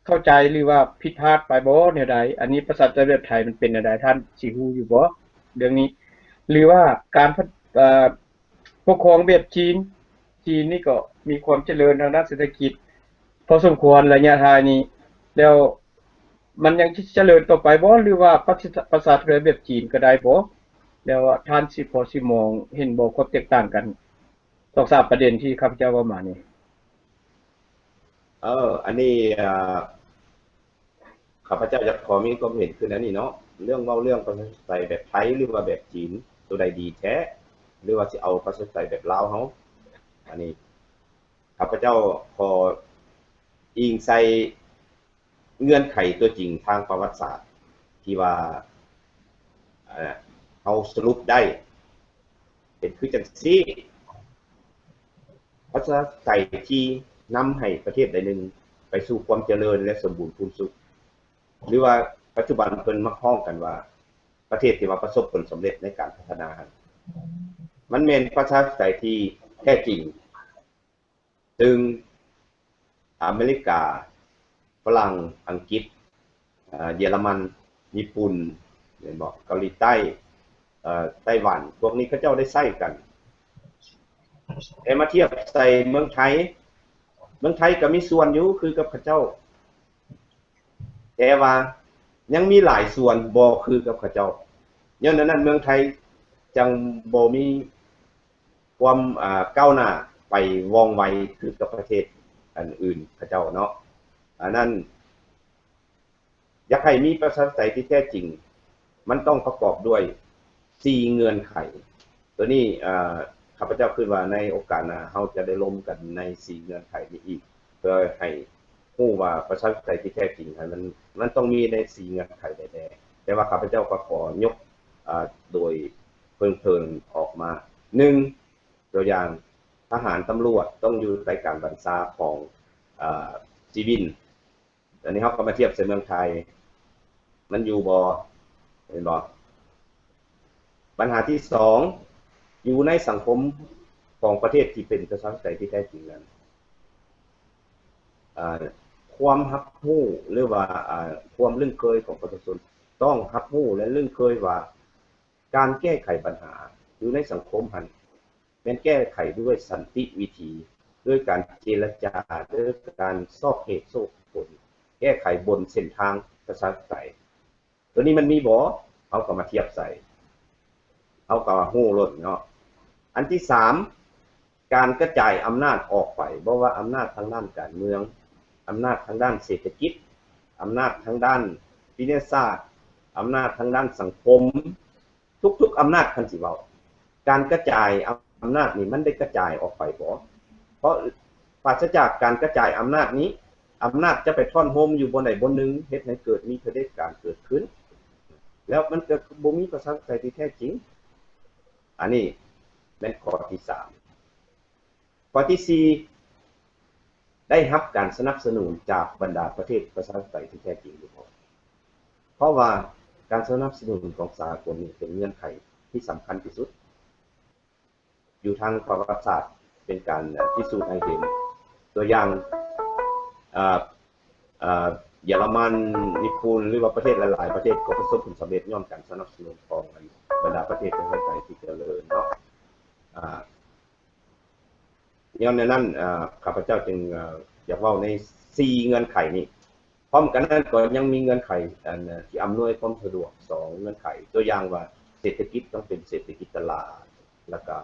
ເຂົ້າໃຈ ຫຼືວ່າຜິດພາດໄປບໍ່ແນວໃດ. ອັນນີ້ປະຊາທິປະໄຕແບບໄທມັນເປັນແນວໃດ ທ່ານຊິຮູ້ຢູ່ບໍ່ເລື່ອງນີ້? ຫຼືວ່າການ ເອີ່ ປົກຄອງແບບຈີນ, ຈີນນີ້ກໍມີຄວາມຈະເລີນທາງດ້ານເສດຖະກິດພໍສົມຄວນໄລຍະທ້າຍນີ້ ແລ້ວມັນຍັງຈະຈະເລີນຕໍ່ໄປບໍ່ ຫຼືວ່າປະຊາ ປະຊາທິປະໄຕແບບຈີນກໍໄດ້ບໍ່? ແລ້ວທ່ານຊິພໍຊິມອງເຫັນບໍ່ ຄວາມແຕກຕ່າງກັນສອງສາມປະເດັນທີ່ຂ້າພະເຈົ້າເວົ້າມານີ້? ເອີ ອັນນີ້ ເອີ ຂ້າພະເຈົ້າຢາກຂໍມີຄວາມເຫັນຄືແນວນີ້ເນາະ ເລື່ອງເວົ້າເລື່ອງປະຊາທິປະໄຕແບບໄທ ຫຼືວ່າແບບຈີນ ໂຕໃດດີແທ້ ຫຼືວ່າຊິເອົາປະຊາທິປະໄຕແບບລາວເຮົາ? ອັນນີ້ຂ້າພະເຈົ້າຂໍອີງໃສ່ເງື່ອນໄຂຕົວຈິງທາງປະຫວັດສາດ ທີ່ວ່າ ເອີ ເຮົາສະຫຼຸບໄດ້ ເປັນຄືຈັ່ງຊີ້ ປະຊາທິປະໄຕທີ່ນຳໃຫ້ປະເທດໃດໜຶ່ງໄປສູ່ຄວາມຈະເລີນ ແລະ ສົມບູນພູນສຸກ ຫຼືວ່າປັດຈຸບັນເພິ່ນມັກຮ້ອງກັນວ່າ ປະເທດທີ່ວ່າປະສົບຜົນສຳເລັດໃນການພັດທະນາຫັ້ນ ມັນແມ່ນປະຊາທິປະໄຕທີ່ແທ້ຈິງ. ຊຶ່ງອາເມລິກາ, ຝຣັ່ງ, ອັງກິດ, ເຢຍລະມັນ, ຍີ່ປຸ່ນ, ແມ່ນບໍ່? ເກົາຫຼີໃຕ້, ເອີ ໄຕ້ຫວັນ, ພວກນີ້ເຂົາເຈົ້າໄດ້ໃຊ້ກັນ. ແຕ່ມາທຽບໃສ່ເມືອງໄທ, ເມືອງໄທກໍມີສ່ວນຢູ່ຄືກັບເຂົາເຈົ້າ, ແຕ່ວ່າຍັງມີຫຼາຍສ່ວນບໍ່ຄືກັບເຂົາເຈົ້າ. ຍ້ອນອັນນັ້ນເມືອງໄທຈັ່ງບໍ່ມີ ຄວາມ ອ່າ ກ້າວໜ້າໄປວ່ອງໄວຄືກັບປະເທດອັນອື່ນເຂົາເຈົ້າເນາະ. ອັນນັ້ນ ຢາກໃຫ້ມີປະຊາທິປະໄຕທີ່ແທ້ຈິງ ມັນຕ້ອງປະກອບດ້ວຍສີ່ເງື່ອນໄຂ. ໂຕນີ້ ເອີ ຂ້າພະເຈົ້າຄິດວ່າໃນໂອກາດໜ້າ ເຮົາຈະໄດ້ລົມກັນໃນສີ່ເງື່ອນໄຂນີ້ອີກ ເພື່ອໃຫ້ຮູ້ວ່າປະຊາທິປະໄຕທີ່ແທ້ຈິງຫັ້ນ ມັນ ມັນຕ້ອງມີໃນສີ່ເງື່ອນໄຂໃດແດ່. ແຕ່ວ່າຂ້າພະເຈົ້າກໍຂໍຍົກ ອ່າ ໂດຍ ເພີງເພີງອອກມາ. ໜຶ່ງ ຕົວຢ່າງ ທະຫານ, ຕຳຫຼວດ ຕ້ອງຢູ່ໃຕ້ການບັນຊາຂອງ ເອີ ຊີວິນ. ອັນນີ້ເຮົາກໍມາທຽບໃສ່ເມືອງໄທ ມັນຢູ່ບໍ່? ເຫັນບໍ່? ບັນຫາທີສອງ ຢູ່ໃນສັງຄົມຂອງປະເທດທີ່ເປັນປະຊາທິປະໄຕທີ່ແທ້ຈິງນັ້ນ ເອີ ຄວາມຮັບຮູ້ ຫຼືວ່າ ເອີ ຄວາມລຶ້ງເຄີຍຂອງປະຊາຊົນ ຕ້ອງຮັບຮູ້ ແລະ ລຶ້ງເຄີຍວ່າ ການແກ້ໄຂບັນຫາຢູ່ໃນສັງຄົມຫັ້ນ ແມ່ນແກ້ໄຂດ້ວຍສັນຕິວິທີ, ດ້ວຍການເຈລະຈາ, ດ້ວຍການຊອກເຫດໂຊກຜົນ, ແກ້ໄຂບົນເສັ້ນທາງປະຊາທິປະໄຕ. ໂຕນີ້ມັນມີບໍ່? ເຮົາກໍມາທຽບໃສ່, ເຮົາກໍຮູ້ໂລດເນາະ. ອັນທີສາມ ການກະຈາຍອຳນາດອອກໄປ, ບໍ່ວ່າອຳນາດທາງດ້ານການເມືອງ, ອຳນາດທາງດ້ານເສດຖະກິດ, ອຳນາດທາງດ້ານວິທະຍາສາດ, ອຳນາດທາງດ້ານສັງຄົມ, ທຸກໆອຳນາດ ຄັນຊິເວົ້າ ການກະຈາຍອຳນາດນີ້ ມັນໄດ້ກະຈາຍອອກໄປບໍ່? ເພາະປາສະຈາກການກະຈາຍອຳນາດນີ້ ອຳນາດຈະໄປທ້ອນໂຮມຢູ່ບ່ອນໃດບ່ອນໜຶ່ງ ເຮັດໃຫ້ເກີດມີຜະເດັດການເກີດຂຶ້ນ ແລ້ວມັນກໍບໍ່ມີປະຊາທິປະໄຕທີ່ແທ້ຈິງ. ອັນນີ້ແມ່ນຂໍ້ທີສາມ. ຂໍ້ທີສີ່ ໄດ້ຮັບການສະໜັບສະໜູນຈາກບັນດາປະເທດປະຊາທິປະໄຕທີ່ແທ້ຈິງຫຼືບໍ່? ເພາະວ່າການສະໜັບສະໜູນຂອງສາກົນນີ້ເປັນເງື່ອນໄຂທີ່ສຳຄັນທີ່ສຸດ ຢູ່ທາງປະຫວັດສາດເປັນການພິສູດໃຫ້ເຫັນ ຕົວຢ່າງ ເອີ ເຢຍລະມັນ, ຍີ່ປຸ່ນ ຫຼືວ່າປະເທດຫຼາຍໆປະເທດກໍປະສົບຜົນສຳເລັດຍ້ອນການສະໜັບສະໜູນຂອງບັນດາປະເທດປະຊາທິປະໄຕທີ່ຈະເລີນເນາະ. ອາ ຍ້ອນແນວນັ້ນ ເອີ ຂ້າພະເຈົ້າຈຶ່ງ ເອີ ຢາກເວົ້າໃນສີ່ເງື່ອນໄຂນີ້. ພ້ອມກັນນັ້ນກໍຍັງມີເງື່ອນໄຂ ອັນ ທີ່ອຳນວຍຄວາມສະດວກສອງເງື່ອນໄຂ ຕົວຢ່າງວ່າເສດຖະກິດຕ້ອງເປັນເສດຖະກິດຕະຫຼາດ ແລ້ວກະ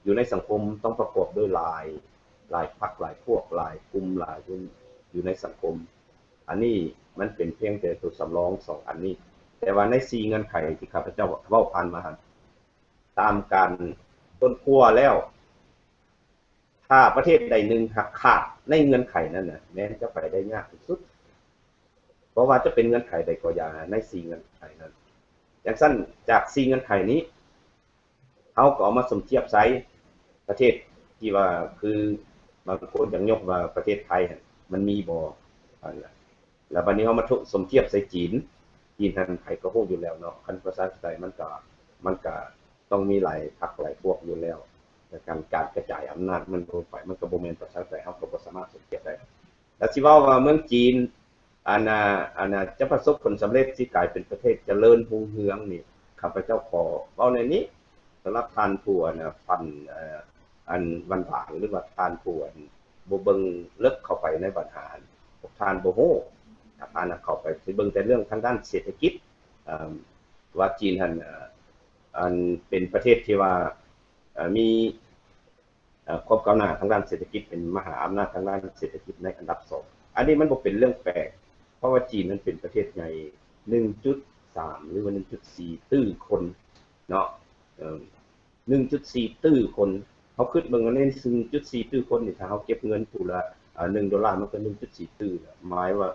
ຢູ່ໃນສັງຄົມຕ້ອງປະກອບດ້ວຍຫຼາຍ ຫຼາຍພັກ ຫຼາຍພວກ ຫຼາຍກຸ່ມ ຫຼາຍຢູ່ໃນສັງຄົມ. ອັນນີ້ມັນເປັນພຽງແຕ່ຕົວສຳລອງສອງອັນນີ້ ແຕ່ວ່າໃນສີ່ເງື່ອນໄຂທີ່ຂ້າພະເຈົ້າເວົ້າຜ່ານມາຫັ້ນ ຕາມການຄົ້ນຄວ້າແລ້ວ ຖ້າປະເທດໃດໜຶ່ງຫາກຂາດໃນເງື່ອນໄຂນັ້ນນະ ແມ່ນຈະໄປໄດ້ຍາກທີ່ສຸດ ບໍ່ວ່າຈະເປັນເງື່ອນໄຂໃດກໍຢ່າ ໃນສີ່ເງື່ອນໄຂນັ້ນ. ຈັ່ງຊັ້ນ ຈາກສີ່ເງື່ອນໄຂນີ້ ເຮົາກໍເອົາມາສົມທຽບໃສ່ປະເທດທີ່ວ່າ ຄືບາງຄົນຢາກຍົກວ່າປະເທດໄທຫັ້ນ ມັນມີບໍ່ ອັນ ແລ້ວບັດນີ້ເຮົາມາທົບ ສົມທຽບໃສ່ຈີນ. ຈີນຫັ້ນໃຜກໍຮູ້ຢູ່ແລ້ວເນາະ ຄັນປະຊາທິປະໄຕມັນກໍ ມັນກໍຕ້ອງມີຫຼາຍພັກຫຼາຍພວກຢູ່ແລ້ວ ແລະ ການ ການກະຈາຍອຳນາດມັນລົງໄປ ມັນກໍບໍ່ແມ່ນປະຊາທິປະໄຕ ເຮົາກໍບໍ່ສາມາດສົມທຽບໄດ້. ແລ້ວຊິເວົ້າວ່າເມືອງຈີນ ອັນນ່າ ອັນນ່າ ຈະປະສົບຜົນສຳເລັດ ຊິກາຍເປັນປະເທດຈະເລີນຮຸ່ງເຮືອງນີ້ ຂ້າພະເຈົ້າຂໍເວົ້າແນວນີ້ ສຳລັບທ່ານຜູ້ ອັນນ່າ ຟັນ ເອີ ອັນຫວານໆ ຫຼືວ່າທ່ານຜູ້ ອັນບໍ່ເບິ່ງເລິກເຂົ້າໄປໃນບັນຫາ ພວກທ່ານບໍ່ຮູ້ ທ່ານເຂົ້າໄປຊິເບິ່ງແຕ່ເລື່ອງທາງດ້ານເສດຖະກິດ ເອີ ວ່າຈີນຫັ້ນ ເອີ ອັນເປັນປະເທດທີ່ວ່າ ເອີ ມີ ເອີ ຄວາມກ້າວໜ້າທາງດ້ານເສດຖະກິດ ເປັນມະຫາອຳນາດທາງດ້ານເສດຖະກິດໃນອັນດັບສອງ. ອັນນີ້ມັນບໍ່ເປັນເລື່ອງແປກ ເພາະວ່າຈີນມັນເປັນປະເທດໃຫຍ່ ໜຶ່ງຈຸດສາມ ຫຼືວ່າ ໜຶ່ງຈຸດສີ່ ຕື້ຄົນເນາະ ເອີ ໜຶ່ງຈຸດສີ່ ຕື້ຄົນ. ເຮົາຄິດເບິ່ງວ່າໃນ ໜຶ່ງຈຸດສີ່ ຕື້ຄົນນີ້ ຖ້າເຮົາເກັບເງິນຜູ້ລະ ເອີ ໜຶ່ງໂດລາ ມັນກໍ ໜຶ່ງຈຸດສີ່ ຕື້ແລ້ວ ໝາຍວ່າ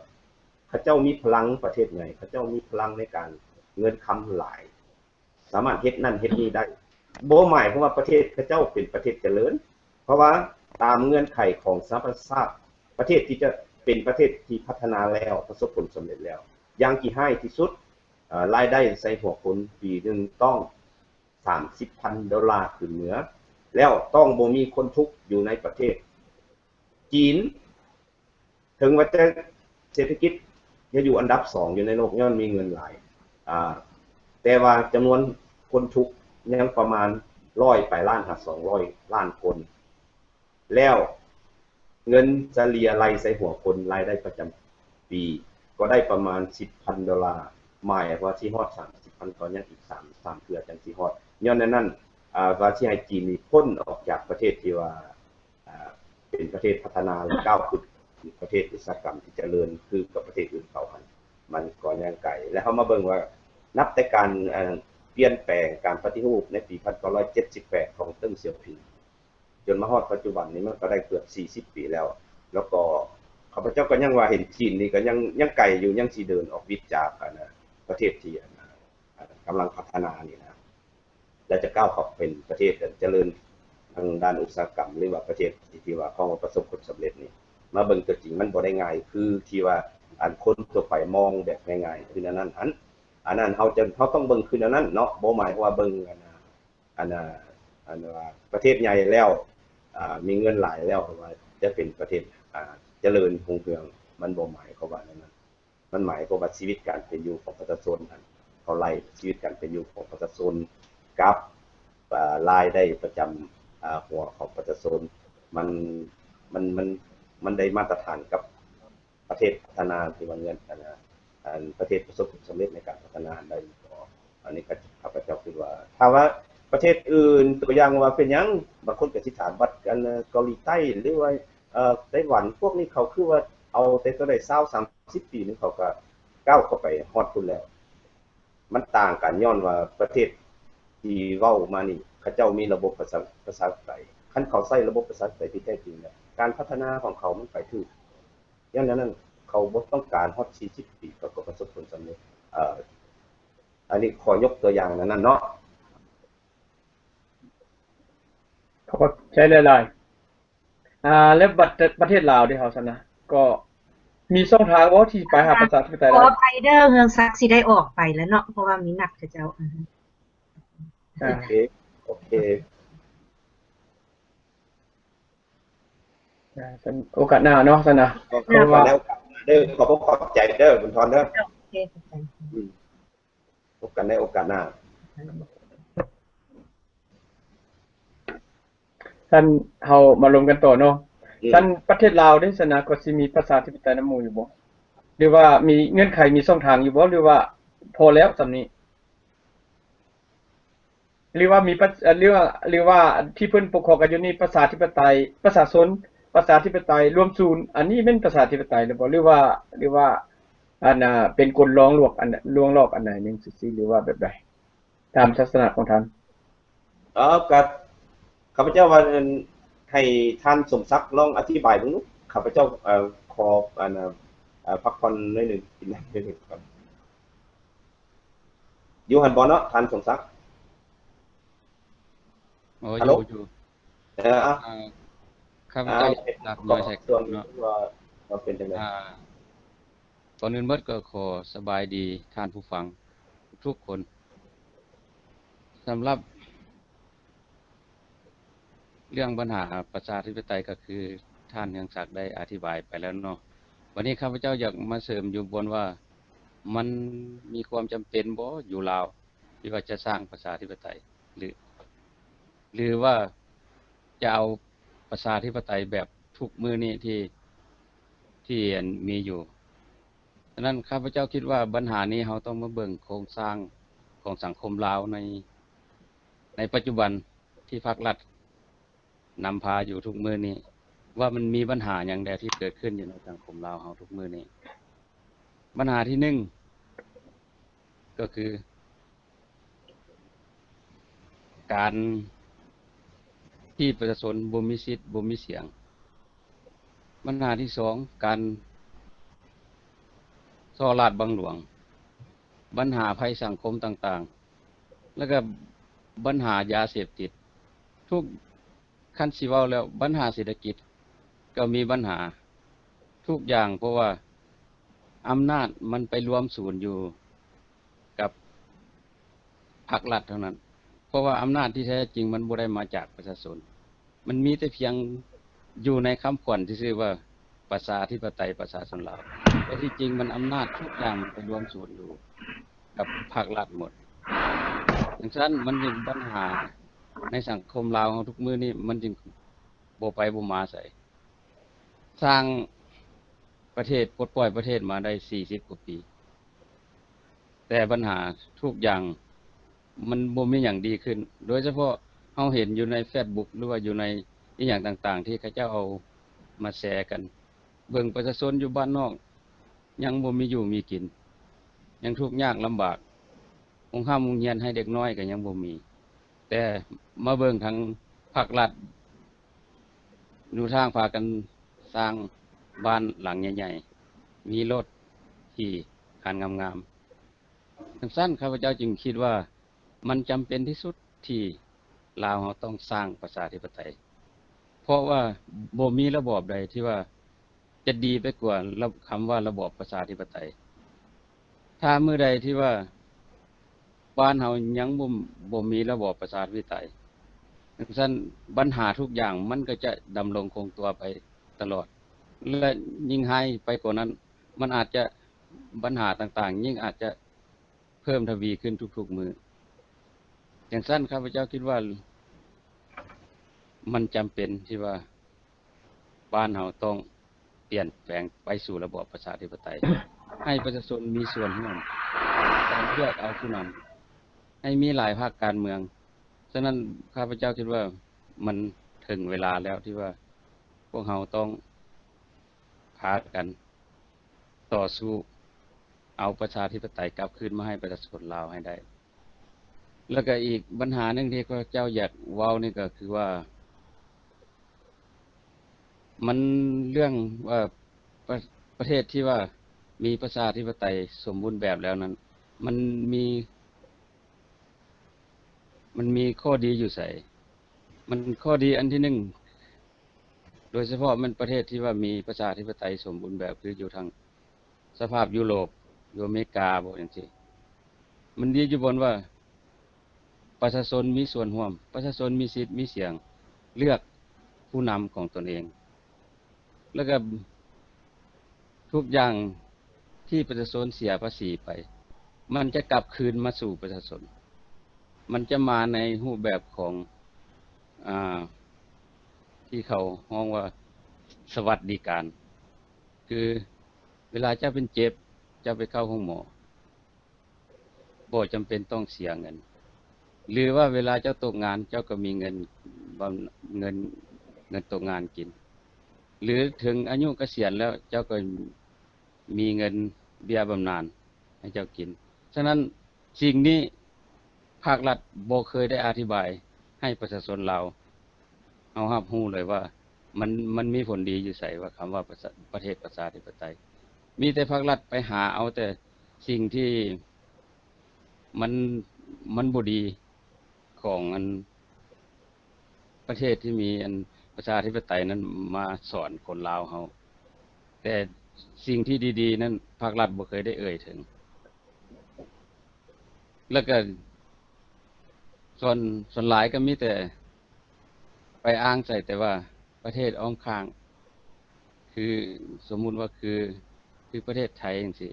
ເຂົາເຈົ້າມີພະລັງປະເທດໃຫຍ່ ເຂົາເຈົ້າມີພະລັງໃນການເງິນຄຳຫຼາຍ ສາມາດເຮັດນັ້ນເຮັດນີ້ໄດ້ ບໍ່ໝາຍຄວາມວ່າປະເທດເຂົາເຈົ້າເປັນປະເທດຈະເລີນ ເພາະວ່າຕາມເງື່ອນໄຂຂອງສະຫະປະຊາຊາດ ປະເທດທີ່ຈະເປັນປະເທດທີ່ພັດທະນາແລ້ວ ປະສົບຜົນສຳເລັດແລ້ວ ຢ່າງທີ່ຮ້າຍທີ່ສຸດ ເອີ ລາຍໄດ້ໃສ່ຫົວຄົນປີໜຶ່ງຕ້ອງສາມສິບພັນໂດລາຂຶ້ນເໜືອ ແລ້ວຕ້ອງບໍ່ມີຄົນທຸກຢູ່ໃນປະເທດ. ຈີນ ເຖິງວ່າຈະເສດຖະກິດຈະຢູ່ອັນດັບສອງຢູ່ໃນໂລກ ຍ້ອນມີເງິນຫຼາຍ ອາ ແຕ່ວ່າຈຳນວນຄົນທຸກຍັງປະມານຮ້ອຍປາຍລ້ານຫາສອງຮ້ອຍລ້ານຄົນ ແລ້ວເງິນສະເລ່ຍໄລ່ໃສ່ຫົວຄົນ ລາຍໄດ້ປະຈຳປີກໍໄດ້ປະມານສິບພັນໂດລາ ໝາຍວ່າຊິຮອດສາມສິບພັນ ກໍຍັງອີກສາມ ສາມເທື່ອຈັ່ງຊິຮອດ. ຍ້ອນແນວນັ້ນ ອາ ວ່າຊິໃຫ້ຈີນນີ້ພົ້ນອອກຈາກປະເທດທີ່ວ່າ ອ່າ ເປັນປະເທດພັດທະນາ ແລະ ກ້າວຂຶ້ນເປັນປະເທດອຸດສາຫະກຳທີ່ຈະເລີນຄືກັບປະເທດອື່ນເຂົາຫັ້ນ ມັນກໍຍັງໄກ ແລະ ເຮົາມາເບິ່ງວ່ານັບແຕ່ການ ເອີ ປ່ຽນແປງການປະຕິຮູບໃນປີໜຶ່ງພັນເກົ້າຮ້ອຍເຈັດສິບແປດຂອງເຕີງສຽວຜິງ ຈົນມາຮອດປັດຈຸບັນນີ້ ມັນກໍໄດ້ເກືອບສີ່ສິບປີແລ້ວ ແລ້ວກໍຂ້າພະເຈົ້າກໍຍັງວ່າເຫັນຈີນນີ້ກໍຍັງ ຍັງໄກຢູ່ ຍັງຊິເດີນອອກວິດຈາກ ອັນ ປະເທດທີ່ ອັນ ກຳລັງພັດທະນານີ້ນະ ແລະ ຈະກ້າວເຂົ້າເປັນປະເທດ ອັນ ຈະເລີນທາງດ້ານອຸດສາຫະກຳ ຫຼືວ່າປະເທດທີ່ ທີ່ວ່າເຂົາປະສົບຜົນສຳເລັດນີ້ ມາເບິ່ງຕົວຈິງມັນບໍ່ໄດ້ງ່າຍຄືທີ່ວ່າ ອັນ ຄົນທົ່ວໄປມອງແບບງ່າຍໆ ຄືແນວນັ້ນຫັ້ນ. ອັນນັ້ນເຮົາຈະ ເຮົາຕ້ອງເບິ່ງຄືແນວນັ້ນເນາະ ບໍ່ໝາຍຄວາມວ່າເບິ່ງ ອັນ ອັນ ອັນວ່າປະເທດໃຫຍ່ແລ້ວ ອາ ມີເງິນຫຼາຍແລ້ວ ວ່າຈະເປັນປະເທດ ອາ ຈະເລີນຮຸ່ງເຮືອງ ມັນບໍ່ໝາຍຄວາມວ່າແນວນັ້ນ. ມັນໝາຍຄວາມວ່າຊີວິດການເປັນຢູ່ຂອງປະຊາຊົນຫັ້ນ ເຂົາໄລ່ຊີວິດການເປັນຢູ່ຂອງປະຊາຊົນກັບ ເອີ ລາຍໄດ້ປະຈຳ ອາ ຫົວຂອງປະຊາຊົນ ມັນ ມັນ ມັນ ມັນໄດ້ມາດຕະຖານກັບປະເທດພັດທະນາທີ່ວ່າເງິນ ອັນ ອັນປະເທດປະສົບຜົນສຳເລັດໃນການພັດທະນາໄດ້ບໍ່? ອັນນີ້ກໍຂ້າພະເຈົ້າຄິດວ່າ ຖ້າວ່າປະເທດອື່ນ ຕົວຢ່າງວ່າເປັນຫຍັງ ບາງຄົນກໍຊິຖາມວ່າ ອັນ ເກົາຫຼີໃຕ້ ຫຼືວ່າ ເອີ ໄຕ້ຫວັນ ພວກນີ້ເຂົາຄືວ່າເອົາແຕ່ເທົ່າໃດ ຊາວ ສາມ ສິບປີໜຶ່ງເຂົາກໍກ້າວເຂົ້າໄປຮອດພຸ້ນແລ້ວ. ມັນຕ່າງກັນຍ້ອນວ່າປະເທດທີ່ເວົ້າມານີ້ ເຂົາເຈົ້າມີລະບົບປະຊາ ປະຊາທິປະໄຕ. ຄັນເຂົາໃຊ້ລະບົບປະຊາທິປະໄຕທີ່ແທ້ຈິງແລ້ວ ການພັດທະນາຂອງເຂົາມັນໄປຖືກ. ຍ້ອນແນວນັ້ນ ເຂົາບໍ່ຕ້ອງການຮອດສີ່ສິບປີ ເຂົາກໍປະສົບຜົນສຳເລັດ. ເອີ ອັນນີ້ຂໍຍົກຕົວຢ່າງແນວນັ້ນເນາະ. ຂອບໃຈຫຼາຍໆ. ອ່າ ແລ້ວບັດ ປະເທດລາວເດເຮົາຊັ້ນນະ ກໍມີຊ່ອງທາງບໍ່ທີ່ໄປຫາປະຊາທິປະໄຕໄດ້? ຂໍອະໄພເດີ ເຮືອງສັກຊິໄດ້ອອກໄປແລ້ວເນາະ ເພາະວ່າມີນັດເຂົາເຈົ້າ. ອ່າ ໂອເຄ ໂອເຄ ອ່າ ໂອກາດໜ້າເນາະຊັ້ນນະ. ຂອບໃຈເດີ ຂອບໃຈເດີ ບຸນທອນເດີ. ໂອເຄ ຂອບໃຈ. ອືມ ພົບກັນໃນໂອກາດໜ້າ. ຊັ້ນເຮົາມາລົມກັນຕໍ່ເນາະ. ອືມ ຊັ້ນປະເທດລາວເດ້ຊັ້ນນະ ກໍຊິມີປະຊາທິປະໄຕນຳໝູ່ຢູ່ບໍ່? ຫຼືວ່າມີເງື່ອນໄຂ ມີຊ່ອງທາງຢູ່ບໍ່? ຫຼືວ່າພໍແລ້ວສ່ຳນີ້? ຫຼືວ່າມີປະ ເອີ່ ຫຼືວ່າ ຫຼືວ່າທີ່ເພິ່ນປົກຄອງກັນຢູ່ນີ້ ປະຊາທິປະໄຕ ປະຊາຊົນ ປະຊາທິປະໄຕລວມສູນ ອັນນີ້ແມ່ນປະຊາທິປະໄຕຫຼືບໍ່? ຫຼືວ່າ ຫຼືວ່າ ອັນ ເປັນກົນລອງລວກ ອັນ ລວງຫຼອກອັນໃດໜຶ່ງຊື່ໆ ຫຼືວ່າແບບໃດ ຕາມທັດສະນະຂອງທ່ານ? ເອີ ກະ ຂ້າພະເຈົ້າວ່າ ໃຫ້ທ່ານສົມສັກລອງອະທິບາຍເບິ່ງດູ. ຂ້າພະເຈົ້າ ເອີ ຂໍ ອັນ ເອີ ພັກຜ່ອນໜ້ອຍໜຶ່ງ ກິນນ້ຳໜ້ອຍໜຶ່ງກ່ອນ. ຢູ່ຫັ້ນບໍ່ເນາະ ທ່ານສົມສັກ? ອໍ ຮາໂລ ຢູ່ ຢູ່ ເອີ ເອົາ ອ່າ ຂ້າພະເຈົ້າ ອ່າ ຢາກເວົ້າ ຢາກນ້ອຍໃສ່ ເນາະ ວ່າ ວ່າເປັນຈັ່ງໃດ? ອ່າ ກ່ອນອື່ນໝົດກໍຂໍສະບາຍດີທ່ານຜູ້ຟັງທຸກໆຄົນ. ສຳລັບເລື່ອງບັນຫາປະຊາທິປະໄຕ ກໍຄືທ່ານເຮືອງສັກໄດ້ອະທິບາຍໄປແລ້ວເນາະ. ບັດນີ້ຂ້າພະເຈົ້າຢາກມາເສີມຢູ່ບ່ອນວ່າ ມັນມີຄວາມຈຳເປັນບໍ່ຢູ່ລາວ ທີ່ວ່າຈະສ້າງປະຊາທິປະໄຕ ຫຼື ຫຼືວ່າຈະເອົາປະຊາທິປະໄຕແບບທຸກມື້ນີ້ທີ່ ທີ່ ອັນ ມີຢູ່. ສະນັ້ນ ຂ້າພະເຈົ້າຄິດວ່າບັນຫານີ້ເຮົາຕ້ອງມາເບິ່ງໂຄງສ້າງຂອງສັງຄົມລາວໃນ ໃນປັດຈຸບັນທີ່ພັກລັດນຳພາຢູ່ທຸກມື້ນີ້ ວ່າມັນມີບັນຫາຫຍັງແດ່ທີ່ເກີດຂຶ້ນຢູ່ໃນສັງຄົມລາວເຮົາທຸກມື້ນີ້. ບັນຫາທີໜຶ່ງ ກໍຄື ການທີ່ປະຊາຊົນບໍ່ມີສິດ ບໍ່ມີສຽງ. ບັນຫາທີສອງ ການສໍ້ລາດບັງຫຼວງ, ບັນຫາໄພສັງຄົມຕ່າງໆ ແລ້ວກໍບັນຫາຢາເສບຕິດ. ທຸກ ຄັນຊິເວົ້າແລ້ວ ບັນຫາເສດຖະກິດກໍມີບັນຫາ ທຸກຢ່າງ ເພາະວ່າອຳນາດມັນໄປລວມສູນຢູ່ກັບພັກລັດເທົ່ານັ້ນ. ເພາະວ່າອຳນາດທີ່ແທ້ຈິງມັນບໍ່ໄດ້ມາຈາກປະຊາຊົນ, ມັນມີແຕ່ພຽງຢູ່ໃນຄຳຂວັນຊື່ໆວ່າ ປະຊາທິປະໄຕປະຊາຊົນລາວ, ແຕ່ທີ່ຈິງມັນອຳນາດທຸກຢ່າງມັນໄປລວມສູນຢູ່ກັບພັກລັດໝົດ. ຈັ່ງຊັ້ນມັນຈຶ່ງ ບັນຫາໃນສັງຄົມລາວເຮົາທຸກມື້ນີ້ ມັນຈຶ່ງບໍ່ໄປບໍ່ມາໃສ. ສ້າງປະເທດ ປົດປ່ອຍປະເທດມາໄດ້ສີ່ສິບກວ່າປີ ແຕ່ບັນຫາທຸກຢ່າງມັນບໍ່ມີຫຍັງດີຂຶ້ນ. ໂດຍສະເພາະເຮົາເຫັນຢູ່ໃນເຟສບຸກ ຫຼືວ່າຢູ່ໃນອີ່ຫຍັງຕ່າງໆ ທີ່ເຂົາເຈົ້າເອົາມາແຊກັນ, ເບິ່ງປະຊາຊົນຢູ່ບ້ານນອກ ຍັງບໍ່ມີຢູ່ມີກິນ, ຍັງທຸກຍາກລຳບາກ, ໂຮງຮ່ຳໂຮງຮຽນໃຫ້ເດັກນ້ອຍກໍຍັງບໍ່ມີ. ແຕ່ມາເບິ່ງທາງພັກລັດ ຢູ່ທາງພາກັນສ້າງບ້ານຫຼັງໃຫຍ່ໆ, ມີລົດຂີ່ຄັນງາມໆ. ຈັ່ງຊັ້ນ ຂ້າພະເຈົ້າຈຶ່ງຄິດວ່າ ມັນຈຳເປັນທີ່ສຸດທີ່ລາວເຮົາຕ້ອງສ້າງປະຊາທິປະໄຕ, ເພາະວ່າບໍ່ມີລະບອບໃດທີ່ວ່າຈະດີໄປກວ່າລະ ຄຳວ່າລະບອບປະຊາທິປະໄຕ. ຖ້າມື້ໃດທີ່ວ່າບ້ານເຮົາຍັງບໍ່ ບໍ່ມີລະບອບປະຊາທິປະໄຕ, ຈັ່ງຊັ້ນບັນຫາທຸກຢ່າງມັນກໍຈະດຳລົງຄົງຕົວໄປຕະຫຼອດ ແລະ ຍິ່ງຮ້າຍໄປກວ່ານັ້ນ, ມັນອາດຈະ ບັນຫາຕ່າງໆ ຍິ່ງອາດຈະ ເພີ່ມທະວີຂຶ້ນທຸກໆມື້. ຈັ່ງຊັ້ນ ຂ້າພະເຈົ້າຄິດວ່າ ມັນຈຳເປັນທີ່ວ່າບ້ານເຮົາຕ້ອງປ່ຽນແປງໄປສູ່ລະບອບປະຊາທິປະໄຕ, ໃຫ້ປະຊາຊົນມີສ່ວນຮ່ວມການເລືອກເອົາຜູ້ນຳ, ໃຫ້ມີຫຼາຍພັກການເມືອງ. ສະນັ້ນ ຂ້າພະເຈົ້າຄິດວ່າມັນເຖິງເວລາແລ້ວທີ່ວ່າພວກເຮົາຕ້ອງພາກັນ ຕໍ່ສູ້ເອົາປະຊາທິປະໄຕກັບຄືນມາໃຫ້ປະຊາຊົນລາວໃຫ້ໄດ້. ແລ້ວກໍອີກບັນຫາໜຶ່ງທີ່ຂ້າພະເຈົ້າຢາກເວົ້ານີ້ກໍຄືວ່າ ມັນເລື່ອງວ່າ ປະ ປະເທດທີ່ວ່າມີປະຊາທິປະໄຕສົມບູນແບບແລ້ວນັ້ນ ມັນມີ ມັນມີຂໍ້ດີຢູ່ໃສ? ມັນຂໍ້ດີອັນທີໜຶ່ງ ໂດຍສະເພາະແມ່ນປະເທດທີ່ວ່າມີປະຊາທິປະໄຕສົມບູນແບບ ຄືຢູ່ທາງສະພາບຢູໂຣບ ຢູ່ອາເມລິກາບໍ ຈັ່ງຊີ້ ມັນດີຢູ່ບ່ອນວ່າປະຊາຊົນມີສ່ວນຮ່ວມ, ປະຊາຊົນມີສິດມີສຽງເລືອກຜູ້ນຳຂອງຕົນເອງ. ແລ້ວກໍທຸກຢ່າງທີ່ປະຊາຊົນເສຍພາສີໄປ ມັນຈະກັບຄືນມາສູ່ປະຊາຊົນ, ມັນຈະມາໃນຮູບແບບຂອງ ອາ ທີ່ເຂົາຮ້ອງວ່າສະຫວັດດີການ ຄືເວລາເຈົ້າເປັນເຈັບ ເຈົ້າໄປເຂົ້າໂຮງໝໍ ບໍ່ຈຳເປັນຕ້ອງເສຍເງິນ ຫຼືວ່າເວລາເຈົ້າຕົກງານ ເຈົ້າກໍມີເງິນບຳ ເງິນ ເງິນຕົກງານກິນ ຫຼືເຖິງອາຍຸກະສຽນແລ້ວ ເຈົ້າກໍມີເງິນເບ້ຍບຳນານໃຫ້ເຈົ້າກິນ. ສະນັ້ນ ສິ່ງນີ້ພາກລັດບໍ່ເຄີຍໄດ້ອະທິບາຍໃຫ້ປະຊາຊົນລາວເຮົາຮັບຮູ້ເລີຍວ່າ ມັນ ມັນມີຜົນດີຢູ່ໃສ ວ່າຄຳວ່າປະຊາ ປະເທດປະຊາທິປະໄຕ. ມີແຕ່ພາກລັດໄປຫາເອົາແຕ່ສິ່ງທີ່ມັນ ມັນບໍ່ດີຂອງອັນ ປະເທດທີ່ມີອັນປະຊາທິປະໄຕນັ້ນມາສອນຄົນລາວເຮົາ ແຕ່ສິ່ງທີ່ດີໆນັ້ນພາກລັດບໍ່ເຄີຍໄດ້ເອີ່ຍເຖິງ. ແລ້ວກໍສ່ວນ ສ່ວນຫຼາຍກໍມີແຕ່ໄປອ້າງໃສ່ແຕ່ວ່າປະເທດອ້ອມຂ້າງ ຄືສົມມຸດວ່າຄື ຄືປະເທດໄທຈັ່ງຊີ້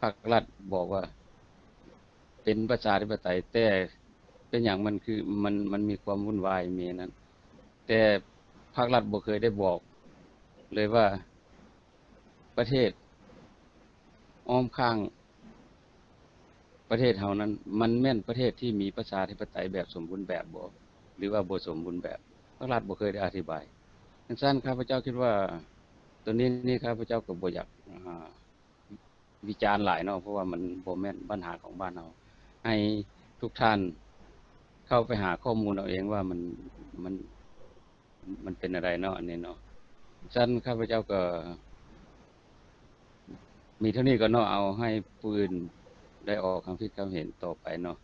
ພາກລັດບອກວ່າເປັນປະຊາທິປະໄຕ ແຕ່ເປັນຫຍັງມັນຄື ມັນ ມັນມີຄວາມວຸ່ນວາຍ ມີອັນນັ້ນ ແຕ່ພາກລັດບໍ່ເຄີຍໄດ້ບອກເລີຍວ່າ ປະເທດອ້ອມຂ້າງປະເທດເຮົານັ້ນ ມັນແມ່ນປະເທດທີ່ມີປະຊາທິປະໄຕແບບສົມບູນແບບບໍ່ ຫຼືວ່າບໍ່ສົມບູນແບບ? ພາກລັດບໍ່ເຄີຍໄດ້ອະທິບາຍ. ຈັ່ງຊັ້ນ ຂ້າພະເຈົ້າຄິດວ່າ ໂຕນີ້ນີ້ ຂ້າພະເຈົ້າກໍບໍ່ຢາກ ອ່າ ວິຈານຫຼາຍເນາະ ເພາະວ່າມັນບໍ່ແມ່ນບັນຫາຂອງບ້ານເຮົາ. ໃຫ້ທຸກທ່ານເຂົ້າໄປຫາຂໍ້ມູນເອົາເອງວ່າມັນ ມັນ ມັນເປັນແນວໃດເນາະ ອັນນີ້ເນາະ. ຊັ້ນຂ້າພະເຈົ້າກໍມີເທົ່ານີ້ກ່ອນເນາະ ເອົາໃຫ້ຜູ້ອື່ນໄດ້ອອກຄຳຄິດຄຳເຫັນຕໍ່ໄປເນາະ.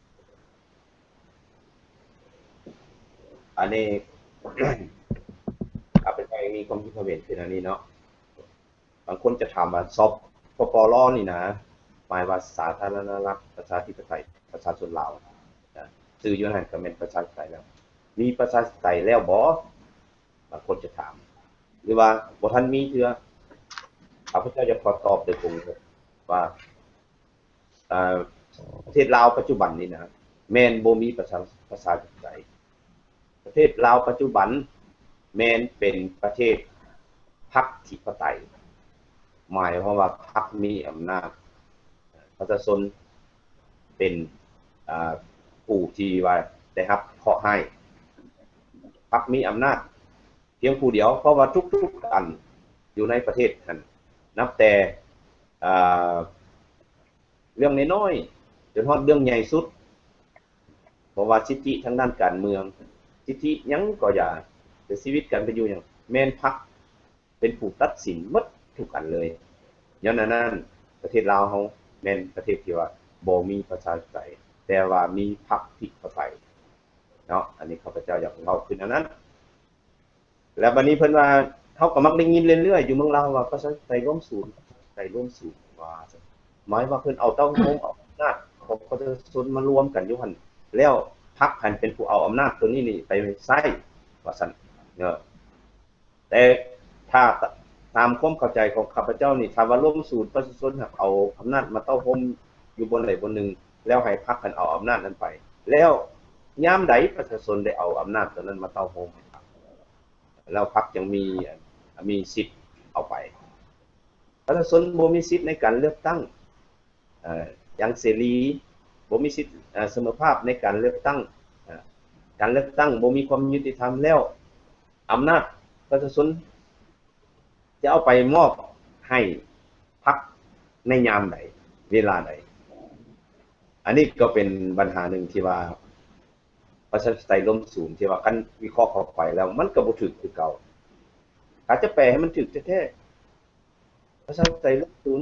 ອັນນີ້ ຂ້າພະເຈົ້າມີຄວາມຄິດຄວາມເຫັນຄືອັນນີ້ເນາະ. ບາງຄົນຈະຖາມວ່າ ສປປລ ນີ້ນະ ໝາຍວ່າສາທາລະນະລັດປະຊາທິປະໄຕປະຊາຊົນລາວນະ ຊື່ຢູ່ຫັ້ນກໍແມ່ນປະຊາທິປະໄຕແລ້ວ ມີປະຊາທິປະໄຕແລ້ວບໍ່? ບາງຄົນຈະຖາມ ຫຼືວ່າບໍ່ທັນມີເທື່ອ. ຂ້າພະເຈົ້າຢາກຂໍຕອບໂດຍກົງເລີຍວ່າ ເອີ ປະເທດລາວປັດຈຸບັນນີ້ນະ ແມ່ນບໍ່ມີປະຊາ ປະຊາທິປະໄຕ. ປະເທດລາວປັດຈຸບັນແມ່ນເປັນປະເທດພັກທິປະໄຕ ໝາຍຄວາມວ່າພັກມີອຳນາດ ປະຊາຊົນເປັນ ເອີ ຜູ້ທີ່ວ່າໄດ້ຮັບເຄາະຮ້າຍ ພັກມີອຳນາດພຽງຜູ້ດຽວ ເພາະວ່າທຸກໆອັນຢູ່ໃນປະເທດຫັ້ນ ນັບແຕ່ ເອີ ເລື່ອງນ້ອຍໆ ຈົນຮອດເລື່ອງໃຫຍ່ສຸດ ເພາະວ່າສິດທິທາງດ້ານການເມືອງ ສິດທິຫຍັງກໍຢ່າ ແຕ່ຊີວິດການເປັນຢູ່ຫຍັງ ແມ່ນພັກເປັນຜູ້ຕັດສິນໝົດທຸກອັນເລີຍ. ຍ້ອນອັນນັ້ນ ປະເທດລາວເຮົາແມ່ນປະເທດທີ່ວ່າບໍ່ມີປະຊາທິປະໄຕ ແຕ່ວ່າມີພັກທິປະໄຕເນາະ. ອັນນີ້ຂ້າພະເຈົ້າຢາກເວົ້າຂຶ້ນອັນນັ້ນ. ແລ້ວບັດນີ້ເພິ່ນວ່າ ເຮົາກໍມັກໄດ້ຍິນເລື້ອຍໆ ຢູ່ເມືອງລາວວ່າປະຊາທິປະໄຕລວມສູນ ປະຊາທິປະໄຕລວມສູນວ່າຊັ້ນ ໝາຍວ່າເພິ່ນເອົາເຕົ້າໂຮມ ເອົາອຳນາດຂອງປະຊາຊົນມາລວມກັນຢູ່ຫັ້ນ ແລ້ວພັກຫັ້ນເປັນຜູ້ເອົາອຳນາດໂຕນີ້ນີ້ໄປໃຊ້ວ່າຊັ້ນເນາະ. ແຕ່ຖ້າຕາມຄວາມເຂົ້າໃຈຂອງຂ້າພະເຈົ້ານີ້ ຖ້າວ່າລວມສູນປະຊາຊົນຫາກເອົາອຳນາດມາເຕົ້າໂຮມຢູ່ບ່ອນໃດບ່ອນໜຶ່ງ ແລ້ວໃຫ້ພັກຫັ້ນເອົາອຳນາດນັ້ນໄປ ແລ້ວຍາມໃດປະຊາຊົນໄດ້ເອົາອຳນາດໂຕນັ້ນມາເຕົ້າໂຮມໃຫ້ພັກ ແລ້ວພັກຈຶ່ງມີ ມີສິດເອົາໄປ. ປະຊາຊົນບໍ່ມີສິດໃນການເລືອກຕັ້ງ ເອີ ຢ່າງເສລີ ບໍ່ມີສິດ ເອີ ສະເໝີພາບໃນການເລືອກຕັ້ງ ເອີ ການເລືອກຕັ້ງບໍ່ມີຄວາມຍຸຕິທຳ ແລ້ວອຳນາດປະຊາຊົນຈະເອົາໄປມອບໃຫ້ພັກໃນຍາມໃດ ເວລາໃດ? ອັນນີ້ກໍເປັນບັນຫາໜຶ່ງທີ່ວ່າ ປະຊາທິປະໄຕລວມສູນ ທີ່ວ່າຄັນວິເຄາະເຂົ້າໄປແລ້ວ ມັນກໍບໍ່ຖືກຄືເກົ່າ. ຖ້າຈະແປໃຫ້ມັນຖືກແທ້ໆ ປະຊາທິປະໄຕລວມສູນ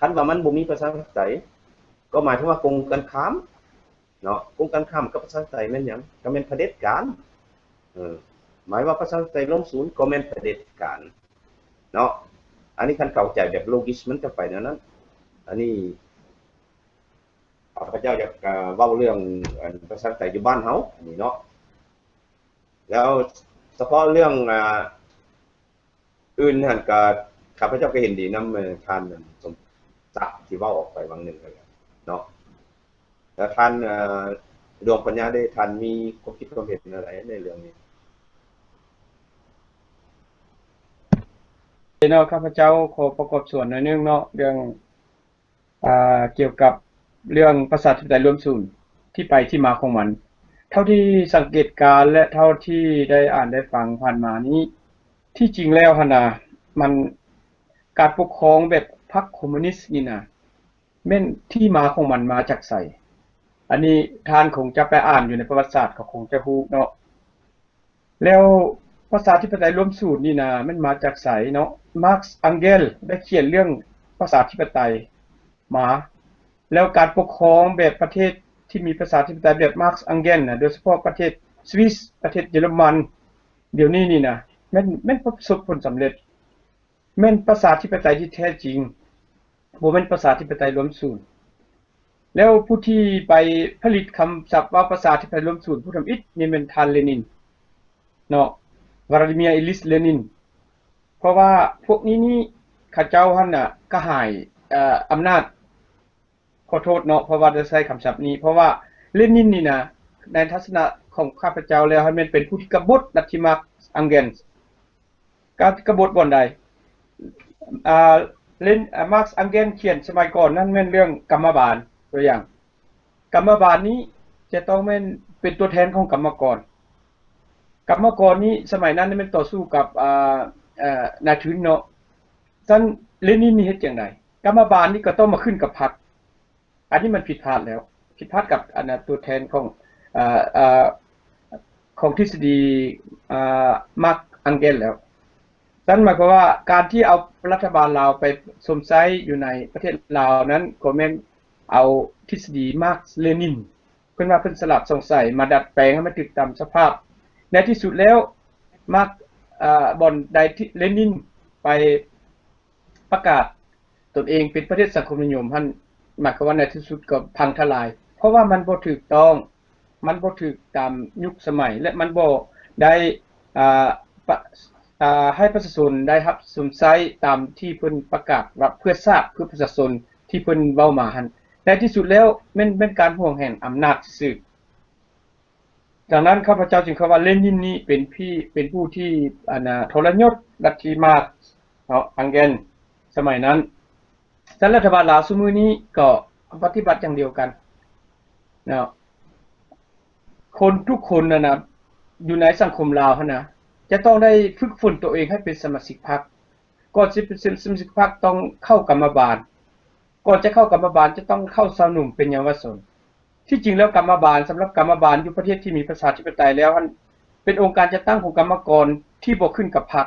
ຄັນວ່າມັນບໍ່ມີປະຊາທິປະໄຕ ກໍໝາຍເຖິງວ່າກົງກັນຂ້າມເນາະ. ກົງກັນຂ້າມກັບປະຊາທິປະໄຕແມ່ນຫຍັງ? ກໍແມ່ນຜະເດັດການ. ເອີ ໝາຍວ່າປະຊາທິປະໄຕລວມສູນ ກໍແມ່ນຜະເດັດການເນາະ. ອັນນີ້ຄັນເຂົ້າໃຈແບບໂລກິດ ມັນຈະໄປແນວນັ້ນ. ອັນນີ້ ຂ້າພະເຈົ້າຢາກ ເອີ ເວົ້າເລື່ອງ ອັນ ປະຊາທິປະໄຕຢູ່ບ້ານເຮົາ ອັນນີ້ເນາະ. ແລ້ວສະເພາະເລື່ອງ ອາ ອື່ນຫັ້ນກະ ຂ້າພະເຈົ້າກໍເຫັນດີນຳ ເອີ ທ່ານ ອັນ ສົມສັກ ທີ່ເວົ້າອອກໄປຫວ່າງໜຶ່ງຫັ້ນແຫຼະເນາະ. ແລ້ວທ່ານ ເອີ ດວງປັນຍາເດ ທ່ານມີຄວາມຄິດຄວາມເຫັນແນວໃດໃນເລື່ອງນີ້? ເນາະ ຂ້າພະເຈົ້າຂໍປະກອບສ່ວນໜ້ອຍໜຶ່ງເນາະ ເລື່ອງ ອ່າ ກ່ຽວກັບເລື່ອງປະຊາທິປະໄຕລວມສູນ ທີ່ໄປທີ່ມາຂອງມັນ. ເທົ່າທີ່ສັງເກດການ ແລະ ເທົ່າທີ່ໄດ້ອ່ານໄດ້ຟັງຜ່ານມານີ້ ທີ່ຈິງແລ້ວຫັ້ນນະ ມັນ ການປົກຄອງແບບພັກຄອມມູນິດນີ້ນະ ແມ່ນທີ່ມາຂອງມັນມາຈາກໃສ? ອັນນີ້ທ່ານຄົງຈະໄປອ່ານຢູ່ໃນປະຫວັດສາດ ກໍຄົງຈະຮູ້ເນາະ. ແລ້ວປະຊາທິປະໄຕລວມສູນນີ້ນະ ແມ່ນມາຈາກໃສເນາະ? ມາກສ໌ ອັງແກນ ໄດ້ຂຽນເລື່ອງປະຊາທິປະໄຕມາ. ແລ້ວການປົກຄອງແບບປະເທດທີ່ມີປະຊາທິປະໄຕແບບມາກສ໌ ອັງແກນນະ ໂດຍສະເພາະປະເທດສະວິດ ປະເທດເຢຍລະມັນ ດຽວນີ້ນີ້ນະ ແມ່ນ ແມ່ນປະສົບຜົນສຳເລັດ. ແມ່ນປະຊາທິປະໄຕທີ່ແທ້ຈິງ, ບໍ່ແມ່ນປະຊາທິປະໄຕລວມສູນ. ແລ້ວຜູ້ທີ່ໄປຜະລິດຄຳສັບວ່າປະຊາທິປະໄຕລວມສູນ ຜູ້ທຳອິດນີ້ແມ່ນທ່ານເລນິນເນາະ, ວລາດີເມຍ ອີລິດເລນິນ. ເພາະວ່າພວກນີ້ນີ້ ເຂົາເຈົ້າຫັ້ນນະກະຫາຍ ເອີ ອຳນາດ. ຂໍໂທດເນາະ ເພາະວ່າໄດ້ໃຊ້ຄຳສັບນີ້ ເພາະວ່າເລນິນນີ້ນະ ໃນທັດສະນະຂອງຂ້າພະເຈົ້າແລ້ວ ໃຫ້ແມ່ນເປັນຜູ້ທີ່ກະບົດລັດທິມາກສ໌ ອັງແກນ. ການກະບົດບ່ອນໃດ? ອ່າ ເລນ ອ່າ ມາກສ໌ ອັງແກນ ຂຽນສະໄໝກ່ອນນັ້ນແມ່ນເລື່ອງກຳມະບານ ຕົວຢ່າງ ກຳມະບານນີ້ຈະຕ້ອງແມ່ນເປັນຕົວແທນຂອງກຳມະກອນ. ກຳມະກອນນີ້ສະໄໝນັ້ນແມ່ນຕໍ່ສູ້ກັບ ອ່າ ເອີ ນາຍທຶນເນາະ. ຊັ້ນເລນິນນີ້ເຮັດຈັ່ງໃດ? ກຳມະບານນີ້ກໍຕ້ອງມາຂຶ້ນກັບພັກ. ອັນນີ້ມັນຜິດພາດແລ້ວ, ຜິດພາດກັບອັນນະ ຕົວແທນຂອງ ເອີ ເອີ ຂອງທິດສະດີ ອ່າ ມາກສ໌ ອັງແກນ ແລ້ວ. ຊັ້ນໝາຍຄວາມວ່າການທີ່ເອົາລັດຖະບານລາວໄປຊົມໃຊ້ຢູ່ໃນປະເທດລາວນັ້ນ ກໍແມ່ນເອົາທິດສະດີມາກສ໌ ເລນິນ ເພິ່ນວ່າເພິ່ນສະຫຼາດສ່ອງໃສ ມາດັດແປງໃຫ້ມັນຖືກຕາມສະພາບ. ໃນທີ່ສຸດແລ້ວ ມາກສ໌ ເອີ ບ່ອນໃດທີ່ເລນິນໄປປະກາດຕົນເອງເປັນປະເທດສັງຄົມນິຍົມຫັ້ນ ໝາຍຄວາມວ່າໃນທີ່ສຸດກໍພັງທະລາຍ ເພາະວ່າມັນບໍ່ຖືກຕ້ອງ. ມັນບໍ່ຖືກຕາມຍຸກສະໄໝ ແລະ ມັນບໍ່ໄດ້ ອ່າ ປະ ອ່າ ໃຫ້ປະຊາຊົນໄດ້ຮັບຊົມໃຊ້ຕາມທີ່ເພິ່ນປະກາດວ່າເພື່ອຊາດ ເພື່ອປະຊາຊົນທີ່ເພິ່ນເວົ້າມາຫັ້ນ. ໃນທີ່ສຸດແລ້ວແມ່ນ ແມ່ນການຫວງແຫນອຳນາດຊື່ໆ. ດັ່ງນັ້ນ ຂ້າພະເຈົ້າຈຶ່ງເຂົ້າວ່າເລນິນນີ້ເປັນທີ່ ເປັນຜູ້ທີ່ ອັນນະ ທໍລະຍົດລັດທິມາກສ໌ເນາະ ອັງແກນ ສະໄໝນັ້ນ. ແຕ່ລັດຖະບານລາວຊຸມື້ນີ້ກໍປະຕິບັດຢ່າງດຽວກັນເນາະ. ຄົນທຸກຄົນນັ້ນນະ ຢູ່ໃນສັງຄົມລາວຫັ້ນນະ ຈະຕ້ອງໄດ້ຝຶກຝົນຕົວເອງໃຫ້ເປັນສະມາຊິກພັກ. ກ່ອນຊິເປັນສະມາຊິກພັກຕ້ອງເຂົ້າກຳມະບານ, ກ່ອນຈະເຂົ້າກຳມະບານຈະຕ້ອງເຂົ້າຊາວໜຸ່ມເປັນເຍົາວະຊົນ. ທີ່ຈິງແລ້ວກຳມະບານ ສຳລັບກຳມະບານຢູ່ປະເທດທີ່ມີປະຊາທິປະໄຕແລ້ວຫັ້ນ ເປັນອົງການຈັດຕັ້ງຂອງກຳມະກອນທີ່ບໍ່ຂຶ້ນກັບພັກ.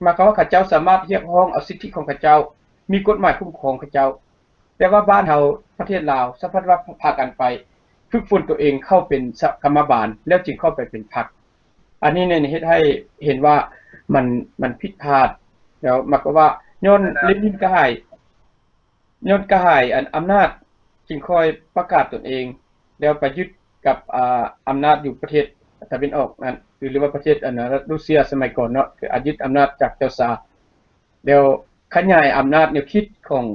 ໝາຍຄວາມວ່າເຂົາເຈົ້າສາມາດຮຽກຮ້ອງເອົາສິດທິຂອງເຂົາເຈົ້າ, ມີກົດໝາຍຄຸ້ມຄອງເຂົາເຈົ້າ. ແຕ່ວ່າບ້ານເຮົາ ປະເທດລາວ ສະພັດວ່າພາກັນໄປຝຶກຝົນຕົວເອງເຂົ້າເປັນສະ ກຳມະບານ ແລ້ວຈຶ່ງເຂົ້າໄປເປັນພັກ. ອັນນີ້ນີ້ເຮັດໃຫ້ເຫັນວ່າມັນ ມັນຜິດພາດ. ແລ້ວໝາຍຄວາມວ່າຍ້ອນເລນິນກະຫາຍ ຍ້ອນກະຫາຍອັນອຳນາດ ຈຶ່ງຄ່ອຍປະກາດຕົນເອງ ແລ້ວໄປຍຶດກັບ ອ່າ ອຳນາດຢູ່ປະເທດຕາເວັນອອກນັ້ນ ຫຼືວ່າປະເທດອັນ ຣັດເຊຍສະໄໝກ່ອນເນາະ ຄືອາ ຍຶດອຳນາດຈາກເຈົ້າຊາ ແລ້ວຂະຫຍາຍອຳນາດແນວຄິດຂອງ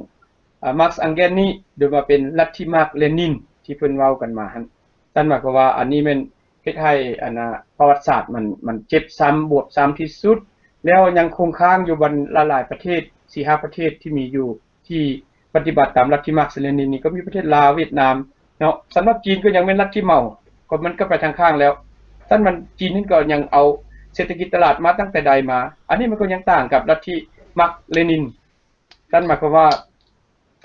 ອ່າ ມາກສ໌ ອັງແກນນີ້ ໂດຍມາເປັນລັດທິມາກສ໌ ເລນິນ ທີ່ເພິ່ນເວົ້າກັນມາຫັ້ນ. ນັ້ນໝາຍຄວາມວ່າອັນນີ້ແມ່ນເຮັດໃຫ້ອັນນະ ປະຫວັດສາດມັນ ມັນເຈັບຊ້ຳບວບຊ້ຳທີ່ສຸດ ແລ້ວຍັງຄົງຄ້າງຢູ່ບັນ ຫຼາຍໆປະເທດ ສີ່ຫ້າປະເທດທີ່ມີຢູ່ ທີ່ປະຕິບັດຕາມລັດທິມາກສ໌ ເລນິນນີ້ ກໍມີປະເທດລາວ ຫວຽດນາມເນາະ. ສຳລັບຈີນກໍຍັງແມ່ນລັດທິເໝົາ ກໍມັນກໍໄປທາງຂ້າງແລ້ວ. ຊັ້ນມັນ ຈີນນັ້ນກໍຍັງເອົາເສດຖະກິດຕະຫຼາດມາຕັ້ງແຕ່ໃດມາ. ອັນນີ້ມັນກໍຍັງຕ່າງກັບລັດທິມາກສ໌ ເລນິນ. ນັ້ນໝາຍຄວາມວ່າ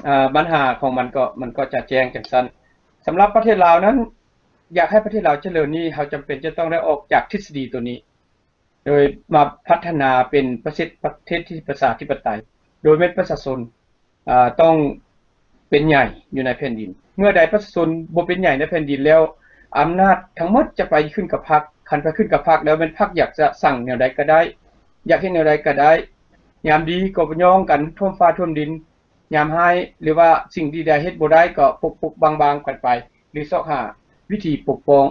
ເອີ ບັນຫາຂອງມັນກໍ ມັນກໍຈະແຈ້ງຈັ່ງຊັ້ນ. ສຳລັບປະເທດລາວນັ້ນ ຢາກໃຫ້ປະເທດລາວຈະເລີນນີ້ ເຮົາຈຳເປັນຈະຕ້ອງໄດ້ອອກຈາກທິດສະດີໂຕນີ້ ໂດຍມາພັດທະນາເປັນປະເທດ ປະເທດທີ່ປະຊາທິປະໄຕ ໂດຍແມ່ນປະຊາຊົນ ເອີ ຕ້ອງເປັນໃຫຍ່ຢູ່ໃນແຜ່ນດິນ. ເມື່ອໃດປະຊາຊົນບໍ່ເປັນໃຫຍ່ໃນແຜ່ນດິນແລ້ວ ອຳນາດທັງໝົດຈະໄປຂຶ້ນກັບພັກ. ຄັນໄປຂຶ້ນກັບພັກແລ້ວ ແມ່ນພັກຢາກຈະສັ່ງແນວໃດກໍໄດ້, ຢາກເຮັດແນວໃດກໍໄດ້. ຍາມດີກໍຍ້ອງກັນຖ້ວມຟ້າຖ້ວມດິນ, ຍາມຮ້າຍ ຫຼືວ່າສິ່ງທີ່ໃດເຮັດບໍ່ໄດ້ກໍປົກໆບັງໆກັນໄປ ຫຼືຊອກຫາວິທີປົກປ້ອງ.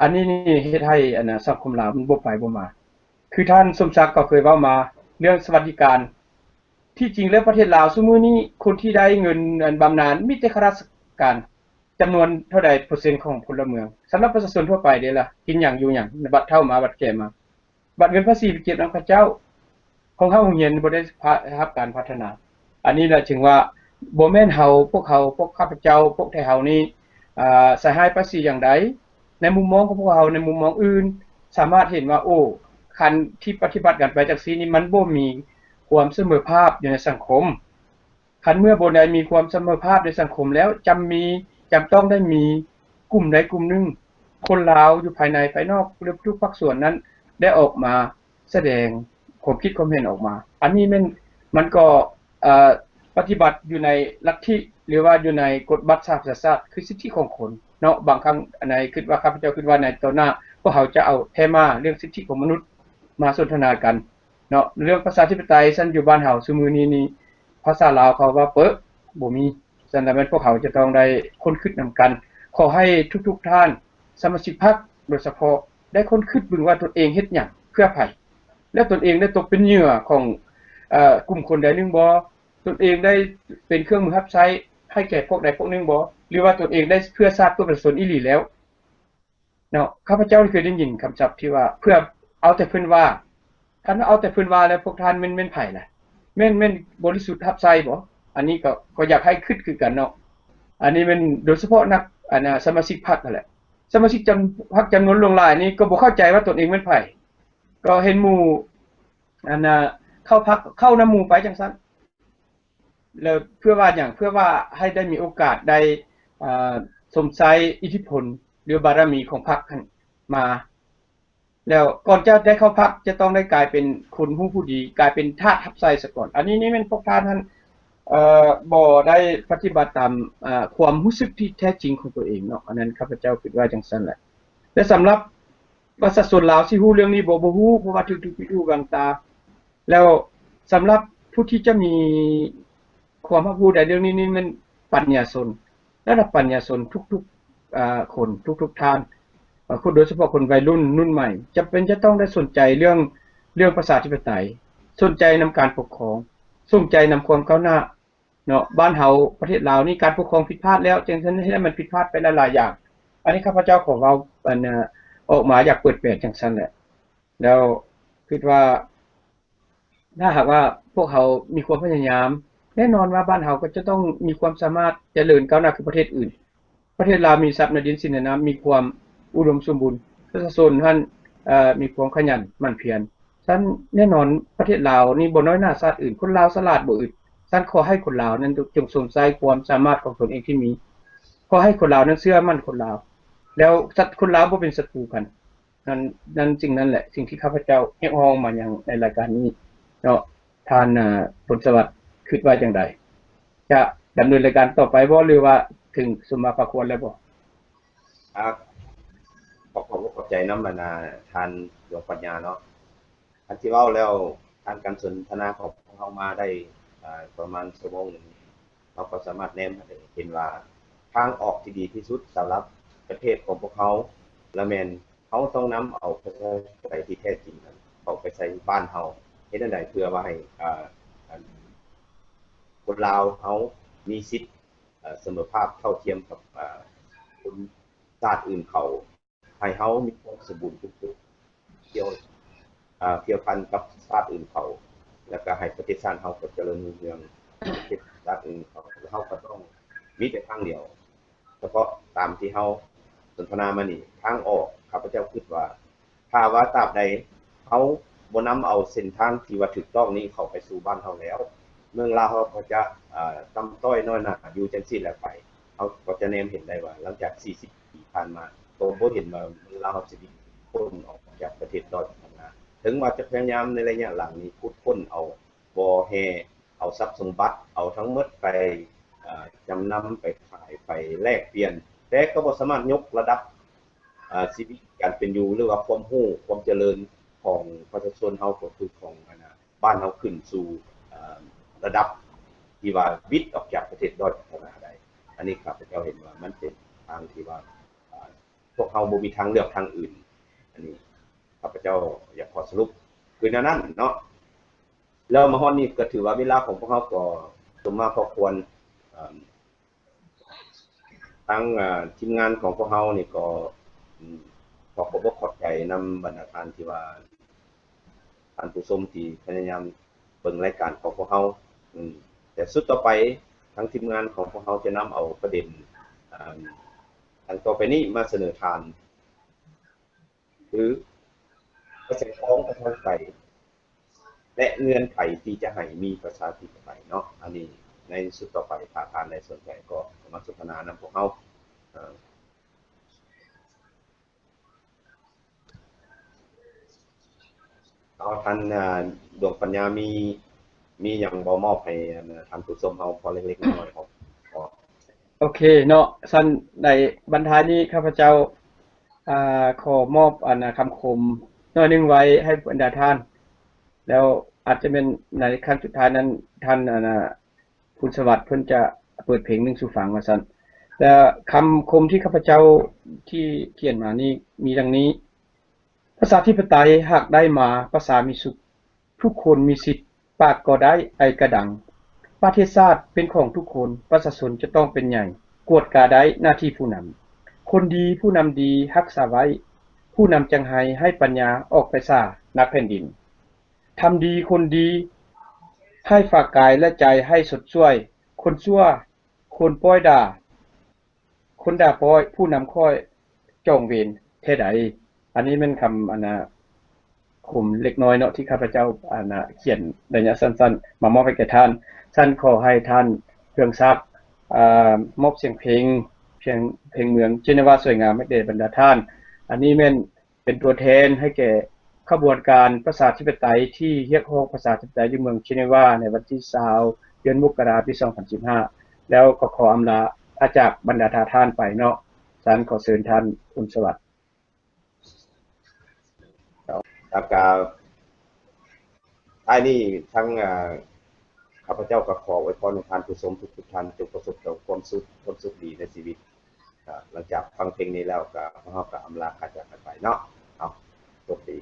ອັນນີ້ນີ້ເຮັດໃຫ້ອັນນະ ສັງຄົມລາວມັນບໍ່ໄປບໍ່ມາ. ຄືທ່ານສົມສັກກໍເຄີຍເວົ້າມາເລື່ອງສະຫວັດດີການ. ທີ່ຈິງແລ້ວປະເທດລາວຊຸມື້ນີ້ ຄົນທີ່ໄດ້ເງິນອັນບຳນານມີແຕ່ຂ້າລາຊະການ. ຈຳນວນເທົ່າໃດເປີເຊັນຂອງພົນລະເມືອງ? ສຳລັບປະຊາຊົນທົ່ວໄປເດລະ? ກິນຫຍັງຢູ່ຫຍັງ? ບັດເຖົ້າມາ ບັດແກ່ມາ. ບັດເງິນພາສີໄປເກັບນຳເຂົາເຈົ້າ. ໂຮງຮຽນບໍ່ໄດ້ຮັບການພັດທະນາ. ອັນນີ້ລະຈຶ່ງວ່າບໍ່ແມ່ນເຮົາ ພວກເຮົາ ພວກຂ້າພະເຈົ້າ ພວກໄທເຮົານີ້ ອາ ໃສ່ຮ້າຍປ້າຍສີຢ່າງໃດ. ໃນມຸມມອງຂອງພວກເຮົາ ໃນມຸມມອງອື່ນ ສາມາດເຫັນວ່າ ໂອ້ ຄັນທີ່ປະຕິບັດກັນໄປຈັ່ງຊີ້ນີ້ ມັນບໍ່ມີຄວາມສະເໝີພາບຢູ່ໃນສັງຄົມ. ຄັນເມື່ອບໍ່ໄດ້ມີຄວາມສະເໝີພາບໃນສັງຄົມແລ້ວ ຈຳມີ ຈຳຕ້ອງໄດ້ມີກຸ່ມໃດກຸ່ມໜຶ່ງ ຄົນລາວຢູ່ພາຍໃນພາຍນອກ ຫຼື ທຸກພາກສ່ວນນັ້ນ ໄດ້ອອກມາສະແດງຄວາມຄິດຄວາມເຫັນອອກມາ. ອັນນີ້ແມ່ນ ມັນກໍ ເອີ ປະຕິບັດຢູ່ໃນລັດທິ ຫຼືວ່າຢູ່ໃນກົດບັດສະຫະປະຊາຊາດ ຄືສິດທິຂອງຄົນເນາະ. ບາງຄັ້ງອັນໃດຄິດວ່າ ຂ້າພະເຈົ້າຄິດວ່າໃນຕໍ່ໜ້າ ພວກເຮົາຈະເອົາແທ້ມາເລື່ອງສິດທິຂອງມະນຸດມາສົນທະນາກັນເນາະ. ເລື່ອງປະຊາທິປະໄຕຊັ້ນຢູ່ບ້ານເຮົາຊຸມື້ນີ້ນີ້ ພາສາລາວເຂົາວ່າເປິ ບໍ່ມີ. ສະນັ້ນແມ່ນພວກເຮົາຈະຕ້ອງໄດ້ຄົ້ນຄຶດນຳກັນ. ຂໍໃຫ້ທຸກໆທ່ານ ສະມາຊິກພັກໂດຍສະເພາະ ໄດ້ຄົ້ນຄຶດເບິ່ງວ່າຕົນເອງເຮັດຫຍັງ ເພື່ອໃຜ ແລະ ຕົນເອງໄດ້ຕົກເປັນເຫຍື່ອຂອງ ເອີ ກຸ່ມຄົນໃດໜຶ່ງບໍ່? ຕົນເອງໄດ້ເປັນເຄື່ອງມືຮັບໃຊ້ໃຫ້ແກ່ພວກໃດພວກໜຶ່ງບໍ່? ຫຼືວ່າຕົນເອງໄດ້ເພື່ອຊາດເພື່ອປະຊາຊົນອີ່ຫຼີແລ້ວເນາະ? ຂ້າພະເຈົ້າເຄີຍໄດ້ຍິນຄຳສັບທີ່ວ່າ ເພື່ອເອົາແຕ່ເພິ່ນວ່າ. ຄັນວ່າເອົາແຕ່ເພິ່ນວ່າແລ້ວ ພວກທ່ານແມ່ນ ແມ່ນໃຜລະ? ແມ່ນ ແມ່ນບໍລິສຸດຮັບໃຊ້ບໍ່? ອັນນີ້ກໍ ກໍຢາກໃຫ້ຄຶດຄືກັນເນາະ. ອັນນີ້ແມ່ນໂດຍສະເພາະນັກ ອັນນະ ສະມາຊິກພັກຫັ້ນແຫຼະ. ສະມາຊິກຈຳ ພັກຈຳນວນຫຼວງຫຼາຍນີ້ກໍບໍ່ເຂົ້າໃຈວ່າຕົນເອງແມ່ນໃຜ. ກໍເຫັນໝູ່ ອັນນະ ເຂົ້າພັກ ເຂົ້ານຳໝູ່ໄປຈັ່ງຊັ້ນ. ແລ້ວເພື່ອວ່າຫຍັງ? ເພື່ອວ່າໃຫ້ໄດ້ມີໂອກາດໄດ້ ເອີ ຊົມໃຊ້ອິດທິພົນ ຫຼື ບາລະມີຂອງພັກຫັ້ນມາ. ແລ້ວກ່ອນຈະໄດ້ເຂົ້າພັກ ຈະຕ້ອງໄດ້ກາຍເປັນຄົນຮູ້ຜູ້ດີ ກາຍເປັນທາດຮັບໃຊ້ສາກ່ອນ. ອັນນີ້ນີ້ແມ່ນພວກທ່ານຫັ້ນ ເອີ ບໍ່ໄດ້ປະຕິບັດຕາມ ເອີ ຄວາມຮູ້ສຶກທີ່ແທ້ຈິງຂອງຕົວເອງເນາະ. ອັນນັ້ນຂ້າພະເຈົ້າຄິດວ່າຈັ່ງຊັ້ນແຫຼະ. ແລະ ສຳລັບປະຊາຊົນລາວຊິຮູ້ເລື່ອງນີ້ບໍ່? ບໍ່ຮູ້ ເພາະວ່າຖືກ ຖືກປິດຫູບັງຕາ. ແລ້ວສຳລັບຜູ້ທີ່ຈະມີຄວາມຮັບຮູ້ໃນເລື່ອງນີ້ນີ້ແມ່ນປັນຍາຊົນ ລະດັບປັນຍາຊົນທຸກໆ ອາ ຄົນ ທຸກໆທ່ານ ອາ ຄົນ ໂດຍສະເພາະຄົນໄວລຸ້ນ ລຸ້ນໃໝ່ ຈຳເປັນຈະຕ້ອງໄດ້ສົນໃຈເລື່ອງ ເລື່ອງປະຊາທິປະໄຕ, ສົນໃຈນຳການປົກຄອງ, ສົນໃຈນຳຄວາມກ້າວໜ້າເນາະ. ບ້ານເຮົາ ປະເທດລາວນີ້ ການປົກຄອງຜິດພາດແລ້ວ ຈັ່ງຊັ້ນເຮັດໃຫ້ມັນຜິດພາດໄປຫຼາຍໆຢ່າງ. ອັນນີ້ຂ້າພະເຈົ້າຂໍເວົ້າ ອັນ ອອກມາຢາກເປີດແປກຈັ່ງຊັ້ນແຫຼະ. ແລ້ວຄິດວ່າ ຖ້າຫາກວ່າພວກເຮົາມີຄວາມພະຍາຍາມ ແນ່ນອນວ່າບ້ານເຮົາກໍຈະຕ້ອງມີຄວາມສາມາດຈະເລີນກ້າວໜ້າຄືປະເທດອື່ນ. ປະເທດລາວມີຊັບໃນດິນສິນໃນນ້ຳ ມີຄວາມອຸດົມສົມບູນ, ປະຊາຊົນຫັ້ນ ເອີ ມີຄວາມຂະຫຍັນໝັ່ນພຽນ. ຊັ້ນແນ່ນອນປະເທດລາວນີ້ບໍ່ນ້ອຍໜ້າຊາດອື່ນ, ຄົນລາວສະຫຼາດບໍ່ອຶດ. ຊັ້ນຂໍໃຫ້ຄົນລາວນັ້ນຈົ່ງຊົມໃຊ້ຄວາມສາມາດຂອງຕົນເອງທີ່ມີ. ຂໍໃຫ້ຄົນລາວນັ້ນເຊື່ອໝັ້ນຄົນລາວ ແລ້ວ ຄົນລາວບໍ່ເປັນສັດຕູກັນ. ນັ້ນ ນັ້ນ ສິ່ງນັ້ນແຫຼະ ສິ່ງທີ່ຂ້າພະເຈົ້າຮຽກຮ້ອງມາຍັງໃນລາຍການນີ້ເນາະ. ທ່ານ ອາ ພົນສະຫວັດຄິດວ່າຈັ່ງໃດ? ຈະດຳເນີນລາຍການຕໍ່ໄປບໍ່ ຫຼືວ່າເຖິງສົມມາພາຄວນແລ້ວບໍ່? ອາ ຂໍຂອບອົກຂອບໃຈນຳ ອັນນາ ທ່ານ ດວງປັນຍາເນາະ. ອັນທີ່ເວົ້າແລ້ວ ການ ການສົນທະນາຂອງພວກເຮົາມາໄດ້ ອາ ປະມານຊົ່ວໂມງໜຶ່ງ ເຮົາກໍສາມາດແນມໃຫ້ເຫັນວ່າ ທາງອອກທີ່ດີທີ່ສຸດສຳລັບປະເທດຂອງພວກເຮົາ ລະແມ່ນເຮົາຕ້ອງນຳເອົາປະຊາທິປະໄຕທີ່ແທ້ຈິງນັ້ນເຂົ້າໄປໃສ່ບ້ານເຮົາ. ເຮັດແນວໃດເພື່ອວ່າໃຫ້ ອາ ອັນ ຄົນລາວເຮົາມີສິດ ເອີ ສະເໝີພາບເທົ່າທຽມກັບ ອາ ຄົນຊາດອື່ນເຂົາ ໃຫ້ເຮົາມີຄວາມສົມບູນທຸກໆ ກ່ຽວ ອາ ກ່ຽວພັນກັບຊາດອື່ນເຂົາ ແລ້ວກະໃຫ້ປະເທດຊາດເຮົາກໍຈະເລີນຮຸ່ງເຮືອງປະເທດຊາດອື່ນເຂົາ. ແລ້ວເຮົາກໍຕ້ອງມີແຕ່ທາງດຽວ ສະເພາະຕາມທີ່ເຮົາສົນທະນາມານີ້ ທາງອອກ ຂ້າພະເຈົ້າຄິດວ່າ ຖ້າວ່າຕາບໃດເຮົາບໍ່ນຳເອົາເສັ້ນທາງທີ່ວ່າຖືກຕ້ອງນີ້ເຂົ້າໄປສູ່ບ້ານເຮົາແລ້ວ ເມືອງລາວເຮົາກໍຈະ ອາ ຕ່ຳຕ້ອຍນ້ອຍໜ້າຢູ່ຈັ່ງຊີ້ແຫຼະໄປ. ເຮົາກໍຈະແນມເຫັນໄດ້ວ່າ ຫຼັງຈາກສີ່ສິບປີຜ່ານມາ ກໍບໍ່ເຫັນວ່າເມືອງລາວເຮົາຊິດິ້ນຮົນອອກຈາກປະເທດດ້ອຍພັດທະນາ. ເຖິງວ່າຈະພະຍາຍາມໃນໄລຍະຫຼັງນີ້ຂຸດຄົ້ນເອົາບໍ່ແຮ່ ເອົາຊັບສົມບັດ ເອົາທັງໝົດໄປ ອາ ຈຳນຳ ໄປຂາຍ ໄປແລກປ່ຽນ ແຕ່ກໍບໍ່ສາມາດຍົກລະດັບ ອາ ຊີວິດການເປັນຢູ່ ຫຼືວ່າຄວາມຮູ້ ຄວາມຈະເລີນຂອງປະຊາຊົນເຮົາ ກໍຄືຂອງ ອັນນາ ບ້ານເຮົາຂຶ້ນສູ່ ເອີ ລະດັບທີ່ວ່າວິດອອກຈາກປະເທດດ້ອຍພັດທະນາໄດ້. ອັນນີ້ຂ້າພະເຈົ້າເຫັນວ່າມັນເປັນທາງທີ່ວ່າ ເອີ ພວກເຮົາບໍ່ມີທາງເລືອກທາງອື່ນ. ອັນນີ້ຂ້າພະເຈົ້າຢາກຂໍສະຫຼຸບຄືແນວນັ້ນເນາະ. ແລ້ວມາຮອດນີ້ກໍຖືວ່າເວລາຂອງພວກເຮົາກໍສົມມາພໍຄວນ ເອີ ທາງ ເອີ ທີມງານຂອງພວກເຮົານີ້ກໍ ອືມ ຂໍຂອບອົກຂອບໃຈນຳບັນດາທ່ານທີ່ວ່າ ທ່ານຜູ້ຊົມທີ່ພະຍາຍາມ ເບິ່ງລາຍການຂອງພວກເຮົາ. ອືມ ແຕ່ສຸດຕໍ່ໄປ ທາງທີມງານຂອງພວກເຮົາຈະນຳເອົາປະເດັນ ອາ ດັ່ງຕໍ່ໄປນີ້ມາສະເໜີທ່ານ ຄື ກະແສຂອງປະຊາທິປະໄຕ ແລະ ເງື່ອນໄຂທີ່ຈະໃຫ້ມີປະຊາທິປະໄຕເນາະ. ອັນນີ້ໃນຊຸດຕໍ່ໄປ ຖ້າທ່ານໃດສົນໃຈກໍເຂົ້າມາສົນທະນານຳພວກເຮົາ. ເອົາ ທ່ານ ອາ ດວງປັນຍາ ມີ ມີຫຍັງບໍ່ມອບໃຫ້ ອັນ ທ່ານຜູ້ຊົມເຮົາພໍເລັກໆນ້ອຍໆ ເນາະ? ໂອເຄເນາະ ຊັ້ນໃນບັນທາຍນີ້ ຂ້າພະເຈົ້າ ອາ ຂໍມອບ ອັນ ຄຳຄົມໜ້ອຍໜຶ່ງໄວ້ໃຫ້ບັນດາທ່ານ ແລ້ວອາດຈະແມ່ນໃນຄັ້ງສຸດທ້າຍນັ້ນ ທ່ານ ອັນ ຄຸນສະຫວັດເພິ່ນຈະເປີດເພງໜຶ່ງສູ່ຟັງວ່າຊັ້ນ. ແລະ ຄຳຄົມທີ່ຂ້າພະເຈົ້າທີ່ຂຽນມານີ້ມີດັ່ງນີ້: ປະຊາທິປະໄຕຫາກໄດ້ມາ ປະຊາມີສຸກ ທຸກຄົນມີສິດ ປາກກໍໄດ້ ໄອກະດັງ. ປະເທດຊາດເປັນຂອງທຸກຄົນ ປະຊາຊົນຈະຕ້ອງເປັນໃຫຍ່ ກວດກາໄດ້ໜ້າທີ່ຜູ້ນຳ. ຄົນດີ ຜູ້ນຳດີ ຮັກສາໄວ້ ຜູ້ນຳຈັ່ງໃຫ້ ໃຫ້ປັນຍາອອກໄປສາ ນັກແຜ່ນດິນ. ທຳດີຄົນດີ ໃຫ້ຝາກກາຍ ແລະ ໃຈໃຫ້ຊົດຊ່ວຍ ຄົນຊົ່ວ ຄົນປ້ອຍດ່າ ຄົນດ່າປ້ອຍ ຜູ້ນຳຂ້ອຍຈອງເວນແທ້ໃດ. ອັນນີ້ແມ່ນຄຳ ອັນນະ ຄົມເລັກນ້ອຍເນາະ ທີ່ຂ້າພະເຈົ້າ ອັນນະ ຂຽນໄລຍະສັ້ນໆ ມາມອບໃຫ້ແກ່ທ່ານ. ຊັ້ນຂໍໃຫ້ທ່ານເຮືອງສັກ ອາ ມອບສຽງເພງ ພຽງ ເພງເມືອງເຈເນວາສວຍງາມໃຫ້ແກ່ບັນດາທ່ານ. ອັນນີ້ແມ່ນ ເປັນຕົວແທນໃຫ້ແກ່ຂະບວນການປະຊາທິປະໄຕທີ່ຮຽກຮ້ອງປະຊາທິປະໄຕຢູ່ເມືອງເຈເນວາໃນວັນທີຊາວ ເດືອນມົກກະລາ ປີສອງພັນສິບຫ້າ ແລ້ວກໍຂໍອຳລາອາຈາກບັນດາທ່ານໄປເນາະ. ຊັ້ນຂໍເຊີນທ່ານ ຄຸນສະຫວັດ. ແລ້ວກະ ທ້າຍນີ້ທັງ ເອີ ຂ້າພະເຈົ້າກໍຂໍອວຍພອນໃຫ້ທ່ານຜູ້ຊົມທຸກໆທ່ານ ຈົ່ງປະສົບແຕ່ຄວາມສຸກ ຄວາມສຸກດີໃນຊີວິດ. ກໍຫຼັງຈາກຟັງເພງນີ້ແລ້ວ ກໍພວກເຮົາກໍອຳລາພາຈາກກັນໄປເນາະ. ເອົາ ໂຊກດີ.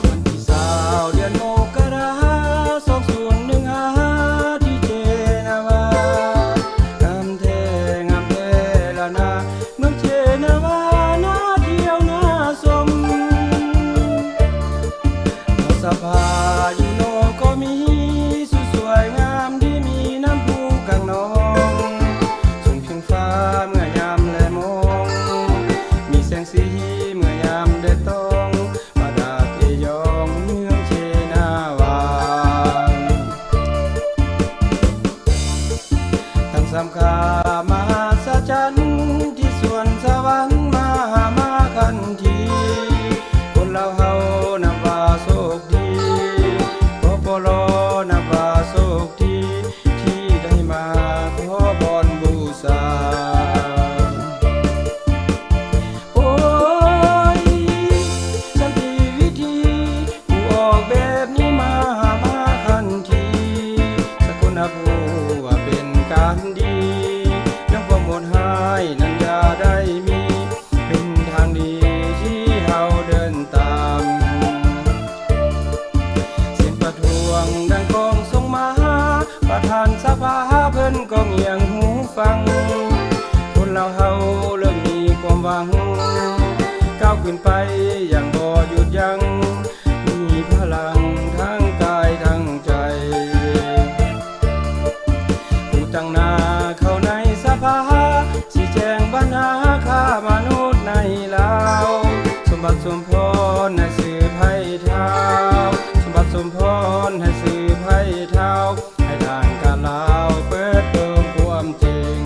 ວັນທີຊາວ ເດືອນມົກກະລາ ສອງພັນສິບຫ້າ ທີ່ເຈນາວາ ງາມແທ້ ງາມແທ້ລະນາ ເມືອງເຈນາວາ ໜ້າທ່ຽວໜ້າຊົມ. ສະພາຢູໂນກໍມີ ສວຍງາມດີ ມີນ້ຳພຸກາງໜອງ ສູງພຽງຟ້າເມື່ອຍາມແລມອງ ມີແສງສີເມື່ອຍາມແດດຕອງ ປະດັບເອຢອງເມືອງເຈນາວາ ທັງສາມຂ້າມະຫັດສະຈັນ ທີ່ສວນສະຫວັນມະຫາມາຄັນທີ ຄົນລາວເຮົານັບວ່າໂຊກດີ ປປລ ນັບວ່າໂຊກດີ ທີ່ໄດ້ມາຂໍບອນບູຊາ. ໂອ້ຍ ສັນຕິວິທີ ຜູ້ອອກແບບນີ້ມະຫາມາຄັນທີ ສະກຸນນະພູວ່າເປັນການດີ ເລື່ອງຄວາມໂຫດຮ້າຍນັ້ນຢ່າໄດ້ມີ ເປັນທາງດີທີ່ເຮົາເດີນຕາມ ເສຍງປະທ້ວງດັ່ງກ້ອງສົ່ງມາ ປະທານສະພາເພິ່ນກໍງຽງຫູຟັງ ຄົນລາວເຮົາເລີ່ມມີຄວາມຫວັງ ກ້າວຂຶ້ນໄປຢ່າງບໍ່ຢຸດຢັ້ງ ມີພະລັງທັງກາຍທັງໃຈ ຜູ້ຕາງໜ້າເຂົ້າໃນສະພາ ຊີ້ແຈງບັນຫາຄ້າມະນຸດໃນລາວ ສົມບັດສົມພອນໃຫ້ສືບໃຫ້ທ້າວ ສົມບັດສົມພອນໃຫ້ສືບໃຫ້ທ້າວ ໃຫ້ທາງການລາວເປີດເປີງຄວາມຈິງ.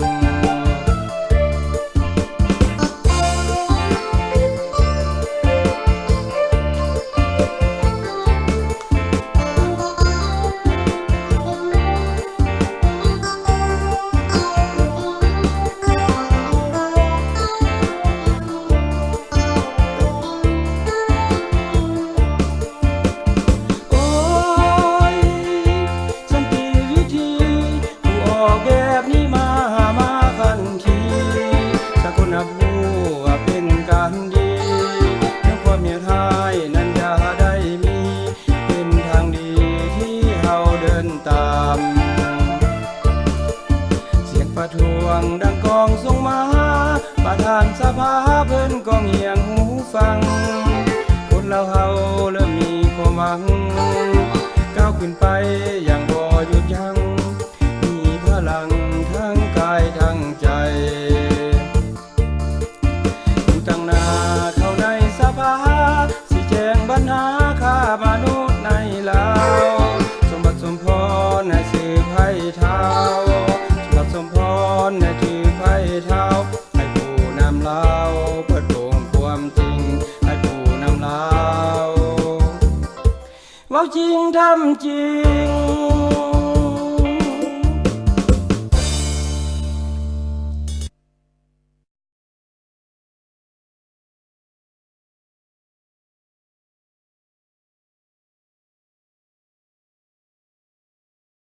ນັບຮູ້ວ່າເປັນການດີ ເລື່ອງຄວາມເຫດຮ້າຍນັ້ນຢ່າໄດ້ມີ ເປັນທາງດີທີ່ເຮົາເດີນຕາມ. ສຽງປະທ້ວງດັ່ງກອງສົ່ງມາ ປະທານສະພາເພິ່ນກໍງຽງຫູຟັງ. ຄົນລາວເຮົາເລີ່ມມີຄວາມຫວັງ ກ້າວຂຶ້ນໄປຢ່າງບໍ່ຢຸດຢັ້ງ ມີພະລັງທັງກາຍທັງໃຈ. ຢູ່ຕັ້ງໜ້າເຂົ້າໃນສະພາ ຊີ້ແຈງບັນຫາຄ້າມະນຸດໃນລາວ. ສົມບັດສົມພອນໃຫ້ຊື່ໄພທ້າວ ສົມບັດສົມພອນໃຫ້ຊື່ໄພທ້າວ ໃຫ້ຜູ້ນຳລາວເປີດໂປງຄວາມຈິງ ໃຫ້ຜູ້ນຳລາວເວົ້າຈິງທຳຈິງ.